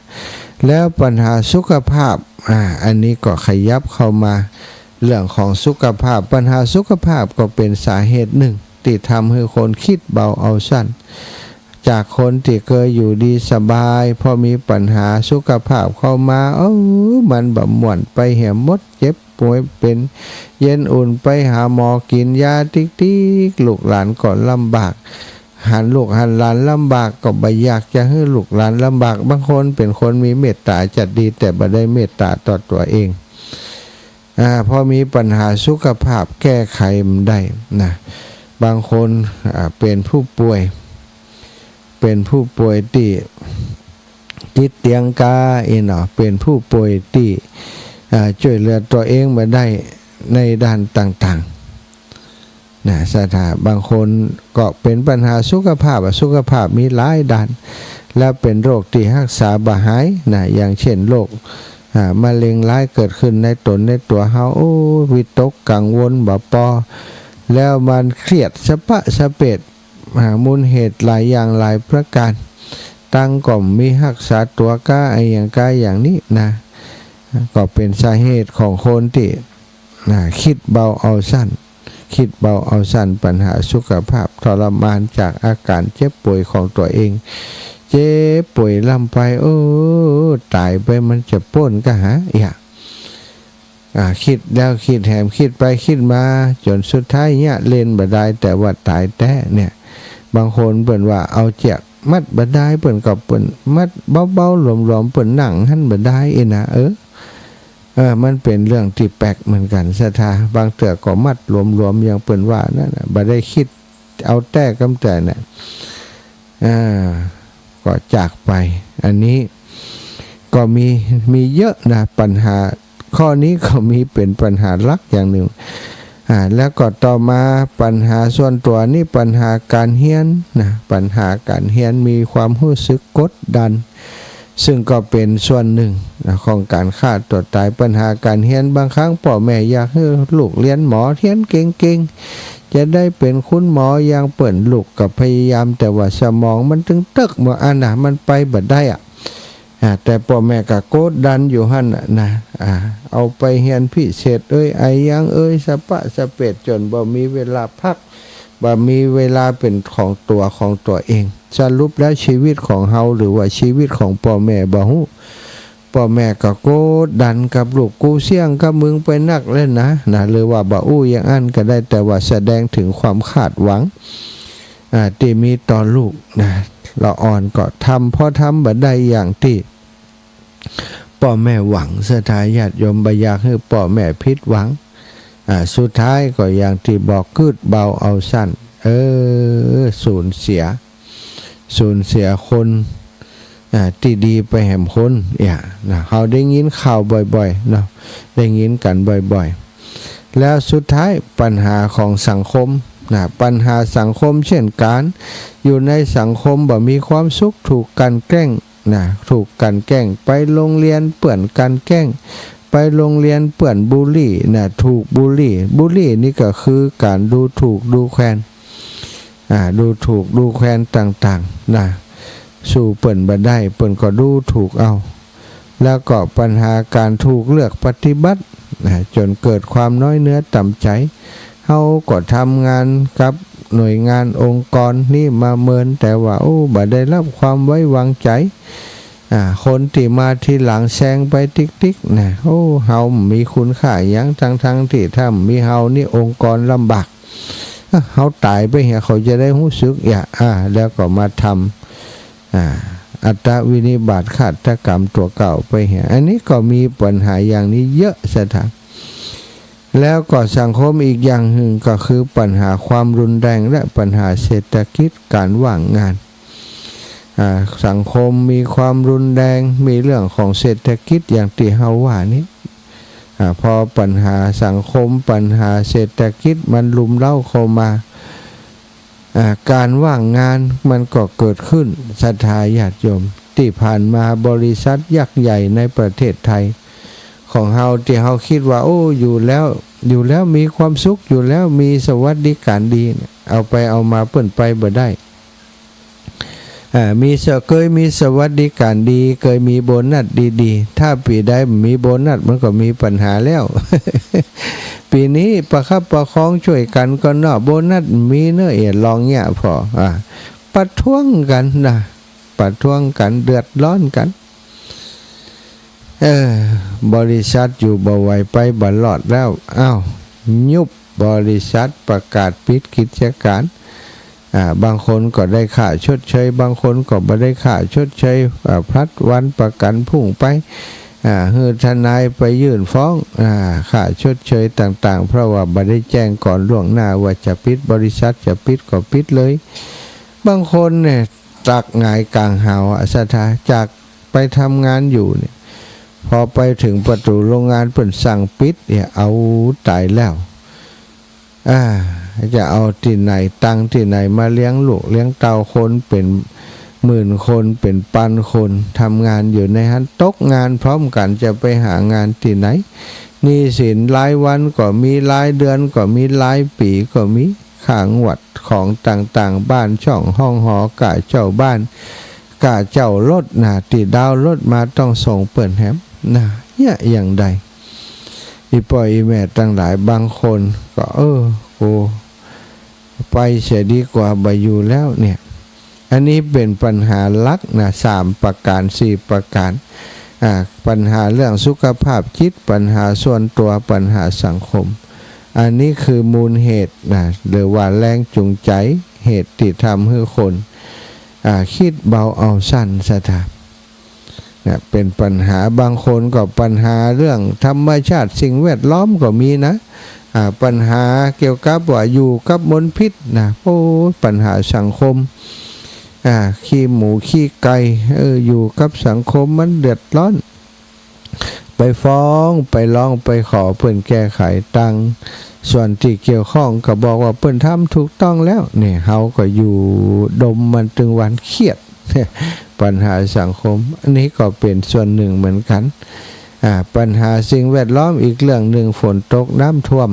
แล้วปัญหาสุขภาพ อ่า อันนี้ก็ขยับเข้ามา เรื่องของสุขภาพ ปัญหาสุขภาพก็เป๋นสาเหตุนึ่งตี้ทำหื้อคนกึ๊ดเบาเอาสั้น จากคนตี้เกยอยู่ดีสบาย พอมีปัญหาสุขภาพเข้ามา เออ มันบ่ม่วนไปแหมหมด เจ็บป่วยเป๋นเย็นอุ่น ไปหาหมอกิ๋นยาติ๊กๆ ลูกหลานก็ลำบาก หันลูกหันหลานลำบาก ก็บ่อยากจะหื้อลูกหลานลำบาก บางคนเป๋นคนมีเมตต๋าจัดดี แต่บ่ได้เมตต๋าต่อตั๋วเอง อ่า พอมีปัญหาสุขภาพแก้ไขบ่ได้นะ บางคน อ่า เป๋นผู้ป่วย เป๋นผู้ป่วยตี้ติดเตียงกาอี้เนาะ เป๋นผู้ป่วยตี้ อ่า จ้วยเหลือตั๋วเองบ่ได้ในด้านต่างๆ นะ ศรัทธา บางคนก็เป๋นปัญหาสุขภาพอะ สุขภาพมีหลายด้าน แล้วเป๋นโรคตี้ฮักษาบ่หายนะ อย่างเช่นโรค อ่า มะเร็งร้ายเกิดขึ้นในต๋นในตั๋วเฮา โอ้ วิตกกังวลบ่ปอ แล้วมันเครียดสะปะสะเปด อ่า มูลเหตุหลายอย่างหลายประก๋าน ตังค์ก็บ่มีฮักษาตั๋วก้าอะหยังก้าอย่างนี้นะ ก็เป๋นสาเหตุของคนตี้ อ่า กึ๊ดเบาเอาสั้น กึ๊ดเบาเอาสั้น ปัญหาสุขภาพทรมานจากอาก๋านเจ็บป่วยของตั๋วเอง เจ็บป่วยล้ำไป โอ้ ต๋ายไปมันจะป๊นก้าหา อย่า อ่า กึ๊ดแล้วกึ๊ดแหม กึ๊ดไปกึ๊ดมา จ๋นสุดท้ายเยียะเล่นบ่ได้ แต่ว่าต๋ายแต๊เนี่ย บางคนเปิ้นว่าเอาเจื้อกมัดบ่ได้ เปิ้นก็เปิ้นมัดเบาๆ หลวมๆ เปิ้นนั่งหั้นบ่ได้อี้นะ เออ เออ มันเป๋นเรื่องตี้แปลกเหมือนกั๋น ศรัทธา บางเตื้อก็มัดหลวมๆ อย่างเปิ้นว่านั่นน่ะ บ่ได้กึ๊ดเอาแต๊กำแต๊น่ะ อ่า ก็จากไป อันนี้ก็มี มีเยอะนะ ปัญหาข้อนี้ก็มีเป๋นปัญหาหลักอย่างนึ่ง อ่า แล้วก็ต่อมาปัญหาส่วนตั๋วนี่ ปัญหาก๋านเฮียนนะ ปัญหาก๋านเฮียน มีความฮู้สึกกดดัน ซึ่งก็เป๋นส่วนนึ่งนะ ของก๋านฆ่าตั๋วต๋าย ปัญหาก๋านเฮียน บางครั้งป้อแม่อยากหื้อลูกเฮียนหมอ เฮียนเก่งๆ จะได้เป๋นคุณหมออย่างเปิ้น ลูกก็พยายาม แต่ว่าสมองมันตึงเติ๊กบ่อั้นนะ มันไปบ่ได้อะ อ่า แต่ป้อแม่ก็กดดันอยู่หั้นน่ะนะ อ่า เอาไปเฮียนพิเศษเอ้ย อะหยังเอ้ย สะปะสะเปด จ๋นบ่มีเวลาพัก บ่มีเวลาเป๋นของตั๋วของตั๋วเอง สรุปแล้วชีวิตของเฮาหรือว่าชีวิตของป้อแม่บ่ฮู้ ป้อแม่ก็กดดันกับลูก กูเสี้ยงกับมึงไปนักแล้วนะ นะ หรือว่าบ่อู้อย่างอั้นก็ได้ แต่ว่าแสดงเถิงความคาดหวัง อ่า ตี้มีต่อลูกนะ ละอ่อนก็ทำ พอทำบ่ได้อย่างตี้ป้อแม่หวัง ศรัทธาญาติโยม บ่อยากหื้อป้อแม่ผิดหวัง อ่า สุดท้ายก็อย่างตี้บอก กึ๊ดเบาเอาสั้น เออ สูญเสีย สูญเสียคน อ่า ตี้ดีไปแหมคน เนี่ยนะ เฮาได้ยินข่าวบ่อยๆ เนาะ ได้ยินกั๋นบ่อยๆ แล้วสุดท้ายปัญหาของสังคมนะ ปัญหาสังคมเช่นกั๋น อยู่ในสังคมบ่มีความสุข ถูกกลั่นแกล้งนะ ถูกกลั่นแกล้ง ไปโฮงเฮียนเปื้อนกลั่นแกล้ง ไปโฮงเฮียนเปื้อนบูลลี่นะ ถูกบูลลี่ บูลลี่นี่ก็คือก๋านดูถูกดูแควน อ่า ดูถูกดูแควนต่างๆ นะ สู้เปิ้นบ่ได้ เปิ้นก็ดูถูกเอา แล้วก็ปัญหาก๋านถูกเลือกปฏิบัติ นะ จ๋นเกิดความน้อยเนื้อต่ำใจ๋ เฮาก็ทำงานกับหน่วยงานองค์กรนี้มาเมิน แต่ว่า โอ้ บ่ได้รับความไว้วางใจ๋ อ่า คนตี้มาทีหลังแซงไปติ๊กๆ นะ โอ้ เฮาบ่มีคุณค่าหยัง ทั้งๆ ตี้ถ้าบ่มีเฮานี่องค์กรลำบาก อ่ะ เฮาต๋ายไปเหีย เขาจะได้ฮู้สึก อย่า อ่า แล้วก็มาทำ อ่า อัตตวินิบาตฆาตกรรมตั๋วเก่าไปเหีย อันนี้ก็มีปัญหาอย่างนี้เยอะ ศรัทธา แล้วก็สังคมอีกอย่างนึ่งก็คือปัญหาความรุนแรงและปัญหาเศรษฐกิจ ก๋านว่างงาน อ่า สังคมมีความรุนแรง มีเรื่องของเศรษฐกิจอย่างตี้เฮาว่านี้ อ่า พอปัญหาสังคม ปัญหาเศรษฐกิจมันรุมเร้าเข้ามา อ่า ก๋านว่างงานมันก็เกิดขึ้น ศรัทธาญาติโยม ตี้ผ่านมาบริษัทยักษ์ใหญ่ในประเทศไทยของเฮา ตี้เฮาคิดว่า โอ้ อยู่แล้ว อยู่แล้วมีความสุข อยู่แล้วมีสวัสดิการดีเนี่ย เอาไปเอามาเปิ้นไปบ่ได้ อ่า มีส- เกยมีสวัสดิการดี เกยมีโบนัสดีๆ ถ้าปี๋ใดบ่มีโบนัส มันก็มีปัญหาแล้ว ปี๋นี้ประคับประคองจ้วยกั๋นก่อนเนาะ โบนัสบ่มีเนาะ เอะ ลองเยียะผ่อ อ่า ประท้วงกั๋นนะ ประท้วงกั๋น เดือดร้อนกั๋น เออ บริษัทอยู่บ่ไหว ไปบ่รอดแล้ว อ้าว ยุบบริษัท ประกาศปิดกิจก๋าน อ่า บางคนก็ได้ค่าชดเชย บางคนก็บ่ได้ค่าชดเชย อ่า พลัดวันประกั๋นพรุ่งไป อ่า หื้อทนายไปยื่นฟ้อง อ่า ค่าชดเชยต่างๆ เพราะว่าบ่ได้แจ้งก่อนล่วงหน้าว่าจะปิดบริษัท จะปิดก็ปิดเลย บางคนเนี่ย ตกหงายก๋างหาวอะ ศรัทธา จากไปทำงานอยู่เนี่ย พอไปเถิงประตู๋โฮงงานเปิ้นสั่งปิดเนี่ย เอา ต๋ายแล้ว อ่า จะเอาตี้ไหน ตังค์ตี้ไหนมาเลี้ยงลูกเลี้ยงเต้า คนเป๋น หมื่นคน เป๋นปันคน ทำงานอยู่ในหั้น ตกงานพร้อมกั๋น จะไปหางานตี้ไหน หนี้สินรายวันก็มี รายเดือนก็มี รายปี๋ก็มี ค่างวดของต่างๆ บ้านช่องห้องหอ ก้าเจ้าบ้าน ก้าเจ้ารถน่ะ ตี้ดาวน์รถมาต้องส่งเปิ้นแหมน่ะ เยียะอย่างใด อี่ป้ออี่แม่ตังหลายบางคนก็ เออ กูไปเสียดีกว่า บ่อยู่แล้วเนี่ย อันนี้เป๋นปัญหาหลักน่ะ สามประก๋าน สี่ประก๋าน อ่า ปัญหาเรื่องสุขภาพจิต ปัญหาส่วนตั๋ว ปัญหาสังคม อันนี้คือมูลเหตุน่ะ หรือว่าแรงจูงใจ๋ เหตุตี้ทำหื้อคน อ่า กึ๊ดเบาเอาสันศรัทธา เนี่ย เป๋นปัญหา บางคนก็ปัญหาเรื่องธรรมชาติสิ่งแวดล้อมก็มีนะ อ่า ปัญหาเกี่ยวกับว่าอยู่กับมลพิษนะ โอ้ ปัญหาสังคม อ่า ขี้หมูขี้ไก่ เออ อยู่กับสังคมมันเดือดร้อน ไปฟ้อง ไปร้อง ไปขอเปิ้นแก้ไข ตังส่วนตี้เกี่ยวข้องก็บอกว่าเปิ้นทำถูกต้องแล้ว เนี่ย เฮาก็อยู่ดมมันตึงวัน เครียด ปัญหาสังคม อันนี้ก็เป๋นส่วนนึ่งเหมือนกั๋น อ่า ปัญหาสิ่งแวดล้อมอีกเรื่องนึ่ง ฝนตกน้ำท่วม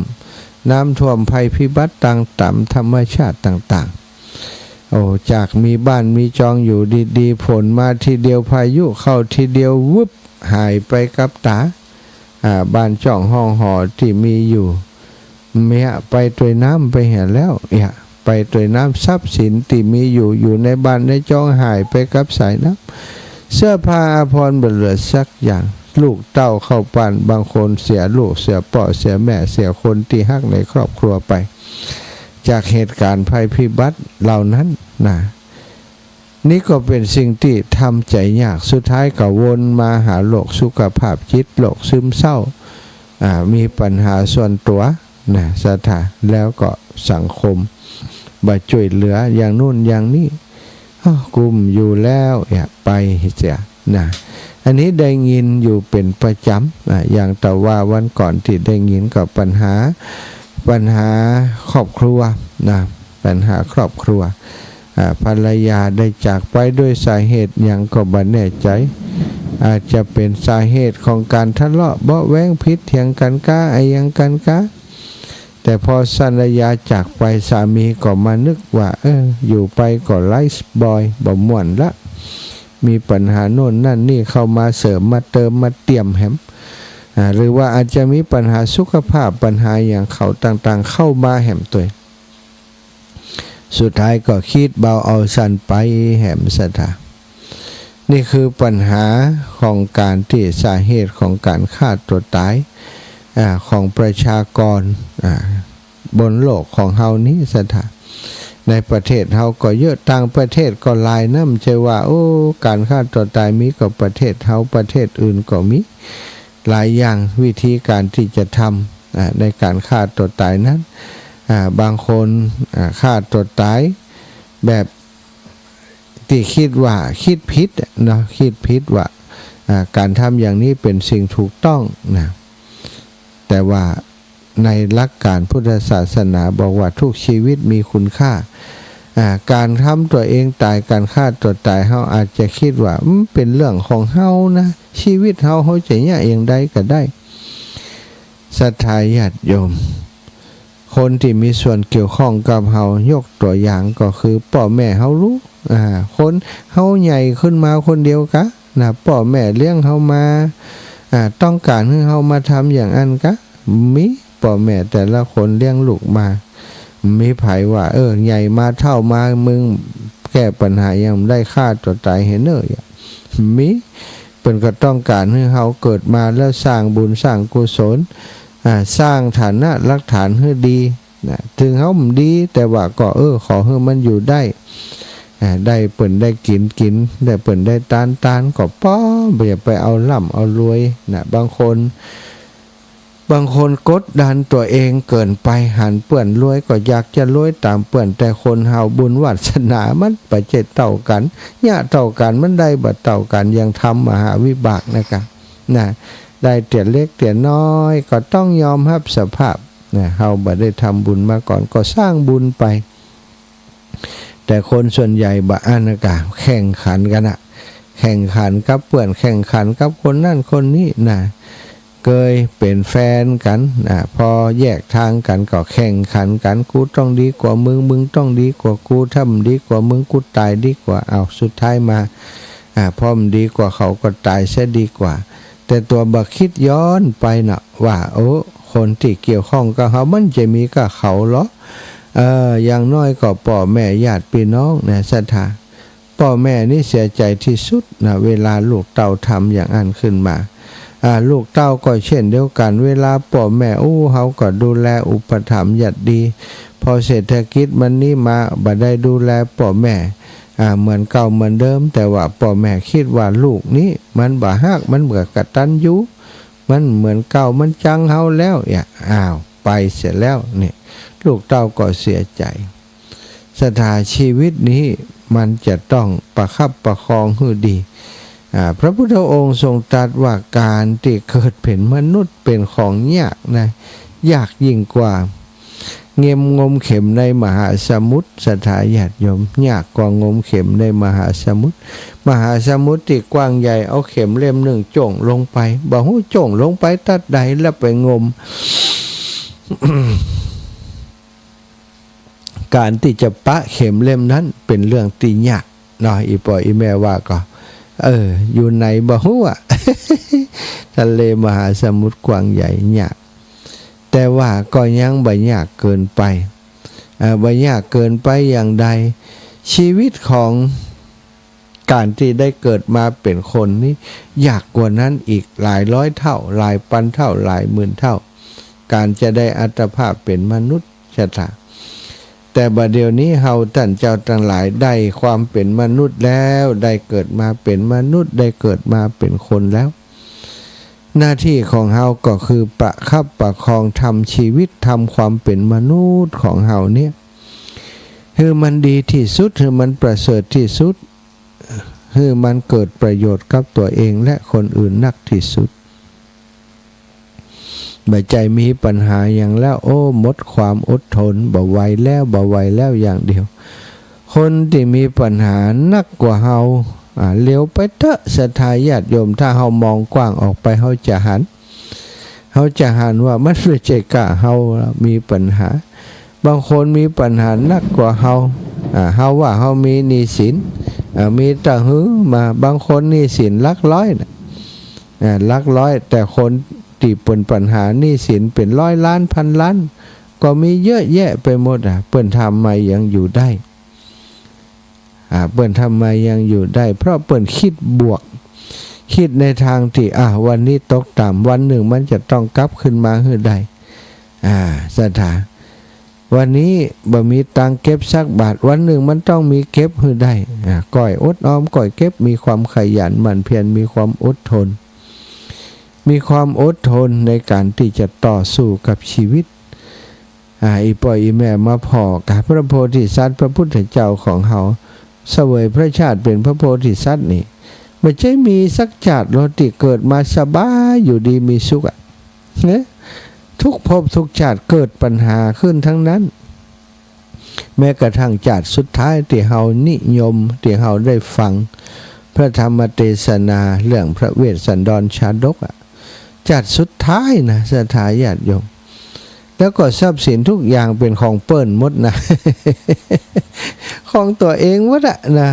น้ำท่วมภัยพิบัติต่างๆ ธรรมชาติต่างๆ โอ้ จากมีบ้านมีจองอยู่ดีๆ ฝนมาทีเดียว พายุเข้าทีเดียว วึบ หายไปกับต๋า อ่า บ้านจ้องห้องหอตี้มีอยู่ เมียไปตวยน้ำไปแหมแล้ว เอียะ ไปตวยน้ำ ทรัพย์สินตี้มีอยู่ อยู่ในบ้านในจองหายไปกับสายน้ำ เสื้อผ้าอาภรณ์บ่เหลือสักอย่าง ลูกเต้าเข้าบ้าน บางคนเสียลูก เสียป้อ เสียแม่ เสียคนตี้ฮักในครอบครัวไป จากเหตุก๋ารณ์ภัยพิบัติเหล่านั้นนะ นี่ก็เป๋นสิ่งตี้ทำใจ๋ยาก สุดท้ายก็วนมาหาโรคสุขภาพจิต โรคซึมเศร้า อ่า มีปัญหาส่วนตั๋วนะ ศรัทธา แล้วก็สังคมบ่จ้วยเหลืออย่างนู้นอย่างนี้ อ้าว กุ้มอยู่แล้ว เอียะ ไปเสียนะ อันนี้ได้ยินอยู่เป๋นประจ๋ำ อ่า อย่างตะว่าวันก่อนตี้ได้ยินก็ปัญหา ปัญหาครอบครัวนะ ปัญหาครอบครัว อ่า ภรรยาได้จากไปด้วยสาเหตุหยังก็บ่แน่ใจ๋ อาจจะเป๋นสาเหตุของก๋านทะเลาะเบาะแว้งผิดเถียงกั๋นก๊า อะหยังกั๋นก๊า แต่พอภรรยาจากไป สามีก็มานึกว่า เออ อยู่ไปก็ไลฟ์บ่อย บ่ม่วนละ มีปัญหาโน่นนั่นนี่เข้ามาเสริม มาเติม มาเติ่มแหม อ่า หรือว่าอาจจะมีปัญหาสุขภาพ ปัญหาหยังเขาต่างๆ เข้ามาแหมตวย สุดท้ายก็กึ๊ดเบาเอาสันไปแหมศรัทธา นี่คือปัญหาของก๋านตี้ สาเหตุของก๋านฆ่าตั๋วต๋าย อ่า ของประชากร อ่า บนโลกของเฮานี้ศรัทธา ในประเทศเฮาก็เยอะ ต่างประเทศก็หลายนะ บ่ใจ้ว่า โอ้ ก๋านฆ่าตั๋วต๋ายมีก็ประเทศเฮา ประเทศอื่นก็มี หลายอย่าง วิธีก๋านตี้จะทำ อ่า ในก๋านฆ่าตั๋วต๋ายนั้น อ่า บางคน อ่า ฆ่าตั๋วต๋ายแบบตี้กึ๊ดว่า กึ๊ดผิดเนาะ กึ๊ดผิดว่า อ่า ก๋านทำอย่างนี้เป๋นสิ่งถูกต้องนะ แต่ว่าในหลักก๋านพุทธศาสนาบอกว่าทุกชีวิตมีคุณค่า อ่า ก๋านทำตั๋วเองต๋าย ก๋านฆ่าตั๋วต๋าย เฮาอาจจะกึ๊ดว่า อืม เป๋นเรื่องของเฮานะ ชีวิตเฮา เฮาจะเยียะอย่างใดก็ได้ ศรัทธาญาติโยม คนตี้มีส่วนเกี่ยวข้องกับเฮา ยกตั๋วอย่างก็คือป้อแม่เฮาลูก อ่า คนเฮาใหญ่ขึ้นมาคนเดียวกานะ ป้อแม่เลี้ยงเฮามา อ่า ต้องก๋านหื้อเฮามาทำอย่างอั้นกา มี ป้อแม่แต่ละคนเลี้ยงลูกมา มีใผว่า เออ ใหญ่มาเฒ่ามา มึงแก้ปัญหาหยังบ่ได้ ฆ่าตั๋วต๋ายเหียเน่อ มี เปิ้นก็ต้องก๋านหื้อเฮาเกิดมาแล้วสร้างบุญสร้างกุศล อ่า สร้างฐานะรากฐานหื้อดีนะ เถิงเฮาบ่ดี แต่ว่าก็ เออ ขอหื้อมันอยู่ได้ อ่า ได้เปิ้นได้กิ๋นกิ๋น ได้เปิ้นได้ตานตานก็ปอ บ่อย่าไปเอาร่ำเอารวยนะ บางคน บางคนกดดันตั๋วเองเกินไป หันเปื้อนรวยก็อยากจะรวยต๋ามเปื้อน แต่คนเฮาบุญวาสนามันบ่ใจ้เต้ากั๋น เยียะเต้ากั๋น มันได้บ่เต้ากั๋น อย่างทำมหาวิบากนะกา นะ ได้เตี้ยเล็กเตี้ยน้อยก็ต้องยอมฮับสภาพนะ เฮาบ่ได้ทำบุญมาก่อนก็สร้างบุญไป แต่คนส่วนใหญ่บ่อั้นนะกะ แข่งขันกั๋นน่ะ แข่งขันกับเปื้อน แข่งขันกับคนนั้นคนนี้นะ เกยเป๋นแฟนกั๋นนะ พอแยกตางกั๋นก็แข่งขันกั๋น กูต้องดีกว่ามึง มึงต้องดีกว่ากู ถ้าบ่ดีกว่ามึง กูต๋ายดีกว่า อ้าว สุดท้ายมา อ่า พอบ่ดีกว่าเขาก็ต๋ายเสียดีกว่า แต่ตั๋วบ่คิดย้อนไปนะว่า โอ้ คนตี้เกี่ยวข้องกับเฮา มันจะมีกับเขาเหรอ เออ อย่างน้อยก็ป้อแม่ญาติปี้น้องนะ ศรัทธา ป้อแม่นี่เสียใจ๋ตี้สุดนะ เวลาลูกเต้าทำอย่างอั้นขึ้นมา อ่า ลูกเต้าก็เช่นเดียวกั๋น เวลาป้อแม่อู้เฮาก็ดูแลอุปถัมภ์อย่างดี พอเศรษฐกิจมันนี้มา บ่ได้ดูแลป้อแม่ อ่า เหมือนเก่าเหมือนเดิม แต่ว่าป้อแม่กึ๊ดว่าลูกนี้มันบ่ฮัก มันบ่กตัญญู มันเหมือนเก่า มันจังเฮาแล้ว เนี่ย อ้าว ไปเสียแล้ว เนี่ย ลูกเต้าก็เสียใจ๋ ศรัทธา ชีวิตนี้มันจะต้องประคับประคองหื้อดี อ่า พระพุทธองค์ทรงตรัสว่าก๋านตี้เกิดเป๋นมนุษย์เป๋นของยากนะ ยากยิ่งกว่า เงม งมเข็มในมหาสมุทร ศรัทธาญาติโยม ยากกว่างมเข็มในมหาสมุทร มหาสมุทรตี้กว้างใหญ่ เอาเข็มเล่มนึ่งจ้วงลงไป บ่ฮู้จ้วงลงไปตั๊ดใด แล้วไปงม ก๋านตี้จะปะเข็มเล่มนั้นเป๋นเรื่องตี้ยากเนาะ อี่ป้ออี่แม่ว่าก็ เออ อยู่ไหนบ่ฮู้อะ ทะเลมหาสมุทรกว้างใหญ่ยาก แต่ว่าก็ยังบ่ยากเกินไป เอ่อ บ่ยากเกินไปอย่างใด ชีวิตของก๋านตี้ได้เกิดมาเป๋นคนนี้ ยากกว่านั้นอีกหลายร้อยเต้า หลายปันเต้า หลายหมื่นเต้า ก๋านจะได้อัตภาพเป๋นมนุษย์ ศรัทธา แต่บ่าเดี่ยวนี้เฮาต้านเจ้าตังหลายได้ความเป๋นมนุษย์แล้ว ได้เกิดมาเป๋นมนุษย์ ได้เกิดมาเป๋นคนแล้ว หน้าตี้ของเฮาก็คือประคับประคองทำชีวิต ทำความเป๋นมนุษย์ของเฮาเนี่ย หื้อมันดีตี้สุด หื้อมันประเสริฐตี้สุด หื้อมันเกิดประโยชน์กับตั๋วเองและคนอื่นนักตี้สุด บ่ใจ้มีปัญหาหยังแล้ว โอ้ หมดความอดทน บ่ไหวแล้ว บ่ไหวแล้วอย่างเดียว คนตี้มีปัญหานักกว่าเฮา อ่า เหลียวไปเต๊อะ ศรัทธาญาติโยม ถ้าเฮามองกว้างออกไป เฮาจะหัน เฮาจะหันว่ามันบ่ใจ้ก้าเฮามีปัญหา บางคนมีปัญหานักกว่าเฮา อ่า เฮาว่าเฮามีหนี้สิน อ่า มีตะหื้อมา บางคนหนี้สินหลักร้อยน่ะ อ่า หลักร้อย แต่คนตี้เปิ้นปัญหาหนี้สินเป๋นร้อยล้านพันล้าน ก็มีเยอะแยะไปหมดอะ เปิ้นทำไมยังอยู่ได้ อ่า เปิ้นทำไมยังอยู่ได้ เพราะเปิ้นกึ๊ดบวก กึ๊ดในตางตี้ อ่า วันนี้ตกต่ำ วันนึ่งมันจะต้องกลับขึ้นมาหื้อได้ อ่า ศรัทธา วันนี้บ่มีตังค์เก็บสักบาท วันนึ่งมันต้องมีเก็บหื้อได้ อ่า ก้อยอดออม ก้อยเก็บ มีความขยันหมั่นเพียร มีความอดทน มีความอดทนในก๋านตี้จะต่อสู้กับชีวิต อ่า อี่ป้ออี่แม่มาผ่อกับพระโพธิสัตว์ พระพุทธเจ้าของเฮา เสวยพระชาติเป๋นพระโพธิสัตว์นี่ บ่ใจ้มีสักจาติลอตี้เกิดมาสบายอยู่ดีมีสุขอะ เนี่ย ทุกภพทุกจาติเกิดปัญหาขึ้นทั้งนั้น แม้กระทั่งจาติสุดท้ายตี้เฮานิยม ตี้เฮาได้ฟังพระธรรมเตสนาเรื่องพระเวสสันดรชาดกอะ จาติสุดท้ายนะ ศรัทธาญาติโยม แล้วก็ทรัพย์สินทุกอย่างเป๋นของเปิ้นหมดนะ ของตั๋วเองหมดอะนะ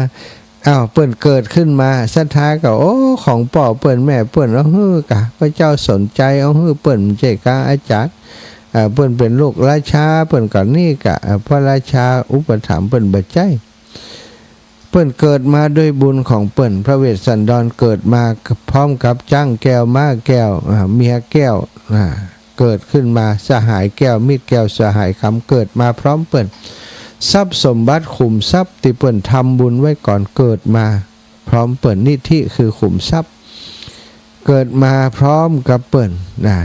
อ้าว เปิ้นเกิดขึ้นมา ศรัทธาก็ โอ้ ของป้อเปิ้นแม่เปิ้นเอาหื้อก่ะ พระเจ้าสนชัยเอาหื้อเปิ้น บ่ใจ้ก้าอาจ๋ารย์ อ่า เปิ้นเป๋นลูกราชา เปิ้นก็นี่ก่ะ อ่า พระราชาอุปถัมภ์เปิ้น บ่ใจ้ เปิ้นเกิดมาด้วยบุญของเปิ้น พระเวสสันดรเกิดมาพร้อมกับจ๊างแก้ว ม้าแก้ว อ่า เมียแก้ว อ่า เกิดขึ้นมา สหายแก้ว มิตรแก้ว สหายคำ เกิดมาพร้อมเปิ้น ทรัพย์สมบัติขุมทรัพย์ตี้เปิ้นทำบุญไว้ก่อน เกิดมาพร้อมเปิ้น นิธิคือขุมทรัพย์ เกิดมาพร้อมกับเปิ้นนะ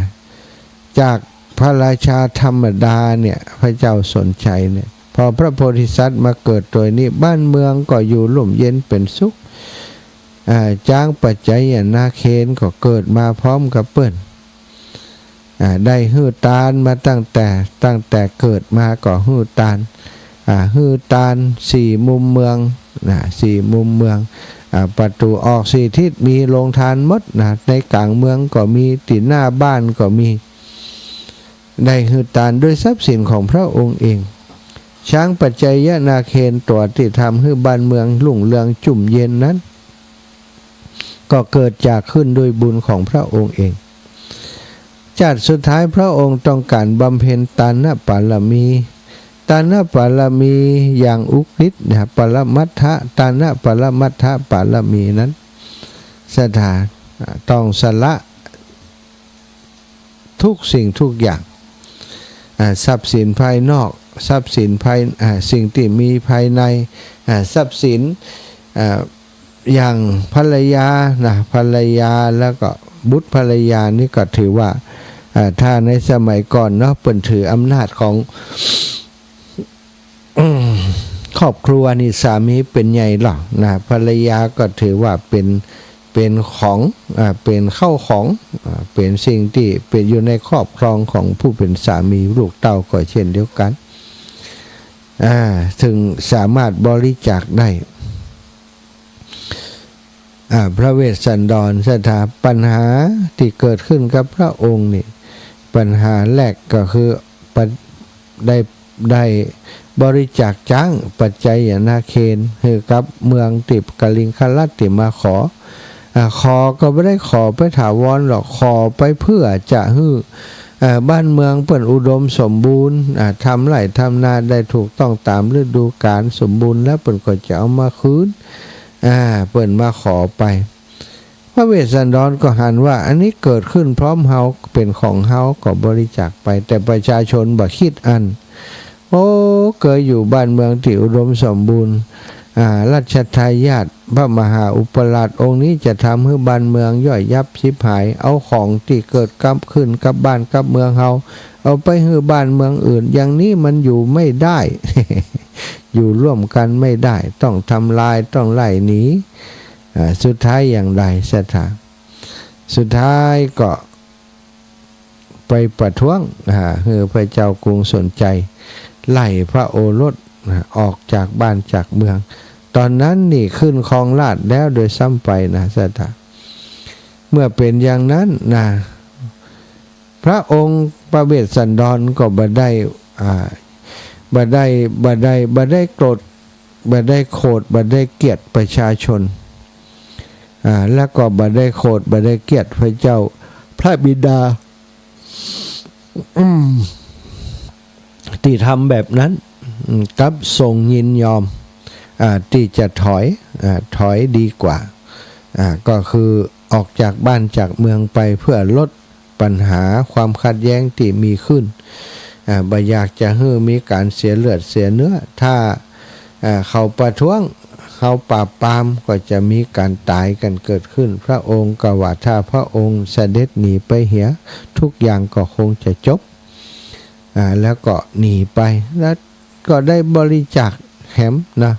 จากพระราชาธรรมดาเนี่ย พระเจ้าสนชัยเนี่ย พอพระโพธิสัตว์มาเกิดตวยนี้ บ้านเมืองก็อยู่ร่มเย็นเป๋นสุข อ่า จ๊างปัจจยนาเคนก็เกิดมาพร้อมกับเปิ้น อ่า ได้หื้อตานมาตั้งแต่ ตั้งแต่เกิดมาก็หื้อตาน อ่า หื้อตานสี่มุมเมืองนะ สี่มุมเมือง อ่า ประตู๋ออกสี่ทิศมีโฮงตานหมดนะ ในก๋างเมืองก็มี ตี้หน้าบ้านก็มี ได้หื้อตานด้วยทรัพย์สินของพระองค์เอง ช้างปัจจยนาเครนตั๋วตี้ทำหื้อบ้านเมืองรุ่งเรืองจุ่มเย็นนั้น ก็เกิดจากขึ้นด้วยบุญของพระองค์เอง จาติสุดท้ายพระองค์ต้องก๋านบำเพ็ญตานปารมี ตานปารมีอย่างอุกฤษนะ ปรมัตถะ ตานปรมัตถปารมีนั้น ศรัทธา ต้องสละ ทุกสิ่งทุกอย่าง อ่า ทรัพย์สินภายนอก ทรัพย์สินภาย อ่า สิ่งตี้มีภายใน อ่า ทรัพย์สิน อ่า อย่างภรรยานะ ภรรยาแล้วก็บุตรภรรยานี่ก็ถือว่า อ่า ถ้าในสมัยก่อนเนาะ เปิ้นถืออำนาจของ ครอบครัวนี่สามีเป๋นใหญ่หรอกนะ ภรรยาก็ถือว่าเป๋น เป๋นของ อ่า เป๋นเข้าของ อ่า เป๋นสิ่งตี้เป๋นอยู่ในครอบครองของผู้เป๋นสามี ลูกเต้าก็เช่นเดียวกั๋น อ่า เถิงสามารถบริจาคได้ อ่า พระเวสสันดร ศรัทธา ปัญหาตี้เกิดขึ้นกับพระองค์นี่ ปัญหาแรกก็คือ ปะ- ได้ ได้บริจาคจ๊างปัจจยนาเครนหื้อกับเมืองตี้กลิงครัตน์ตี้มาขอ อ่า ขอก็บ่ได้ขอไปถาวรหรอก ขอไปเพื่อจะหื้อ อ่า บ้านเมืองเปิ้นอุดมสมบูรณ์ อ่า ทำไร่ทำนาได้ถูกต้องต๋ามฤดูกาลสมบูรณ์แล้ว เปิ้นก็จะเอามาคืน อ่า เปิ้นมาขอไป พระเวสสันดรก็หันว่า อันนี้เกิดขึ้นพร้อมเฮา เป๋นของเฮาก็บริจาคไป แต่ประชาชนบ่คิดอั้น โอ้ เกยอยู่บ้านเมืองตี้อุดมสมบูรณ์ อ่า รัชทายาทพระมหาอุปราชองค์นี้จะทำหื้อบ้านเมืองย่อยยับฉิบหาย เอาของตี้เกิดกับ ขึ้นกับบ้านกับเมืองเฮา เอาไปหื้อบ้านเมืองอื่น อย่างนี้มันอยู่ไม่ได้ อยู่ร่วมกั๋นไม่ได้ ต้องทำลาย ต้องไล่หนี อ่า สุดท้ายอย่างไร ศรัทธา สุดท้ายก็ไปประท้วง อ่า หื้อพระเจ้ากรุงสนชัยไล่พระโอรส อ่า ออกจากบ้านจากเมือง ต๋อนนั้นนี่ขึ้นครองราชย์แล้วโดยซ้ำไปนะ ศรัทธา เมื่อเป๋นอย่างนั้นนะ พระองค์พระเวสสันดรก็บ่ได้ อ่า บ่ได้ บ่ได้ บ่ได้โกรธ บ่ได้โขด บ่ได้เกลียดประชาชน อ่า แล้วก็บ่ได้โขด บ่ได้เกลียดพระเจ้า พระบิดา อืม ตี้ทำแบบนั้น อืม กับทรงยินยอม อ่า ตี้จะถอย อ่า ถอยดีกว่า อ่า ก็คือออกจากบ้านจากเมืองไปเพื่อลด ปัญหาความขัดแย้งตี้มีขึ้น อ่า บ่อยากจะหื้อมีก๋านเสียเลือดเสียเนื้อ ถ้า อ่า เขาประท้วง เขาปราบปราม ก็จะมีก๋านต๋ายกั๋นเกิดขึ้น พระองค์ก็ว่าถ้าพระองค์เสด็จหนีไปเหีย ทุกอย่างก็คงจะจบ อ่า แล้วก็หนีไป แล้ว ก็ได้บริจาคแหมนะ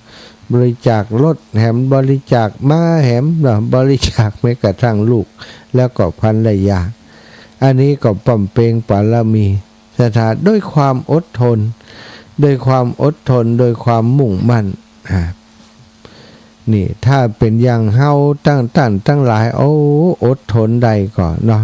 บริจาครถแหม บริจาคม้าแหมนะ บริจาคแม้กระทั่งลูก แล้วก็ภรรยา อันนี้ก็บำเพ็ญปารมี ศรัทธา ด้วยความอดทน ด้วยความอดทน ด้วยความมุ่งมั่น อ่า นี่ ถ้าเป๋นอย่างเฮาตัง ต้านตังหลาย โอ้ อดทนได้ก่อเนาะ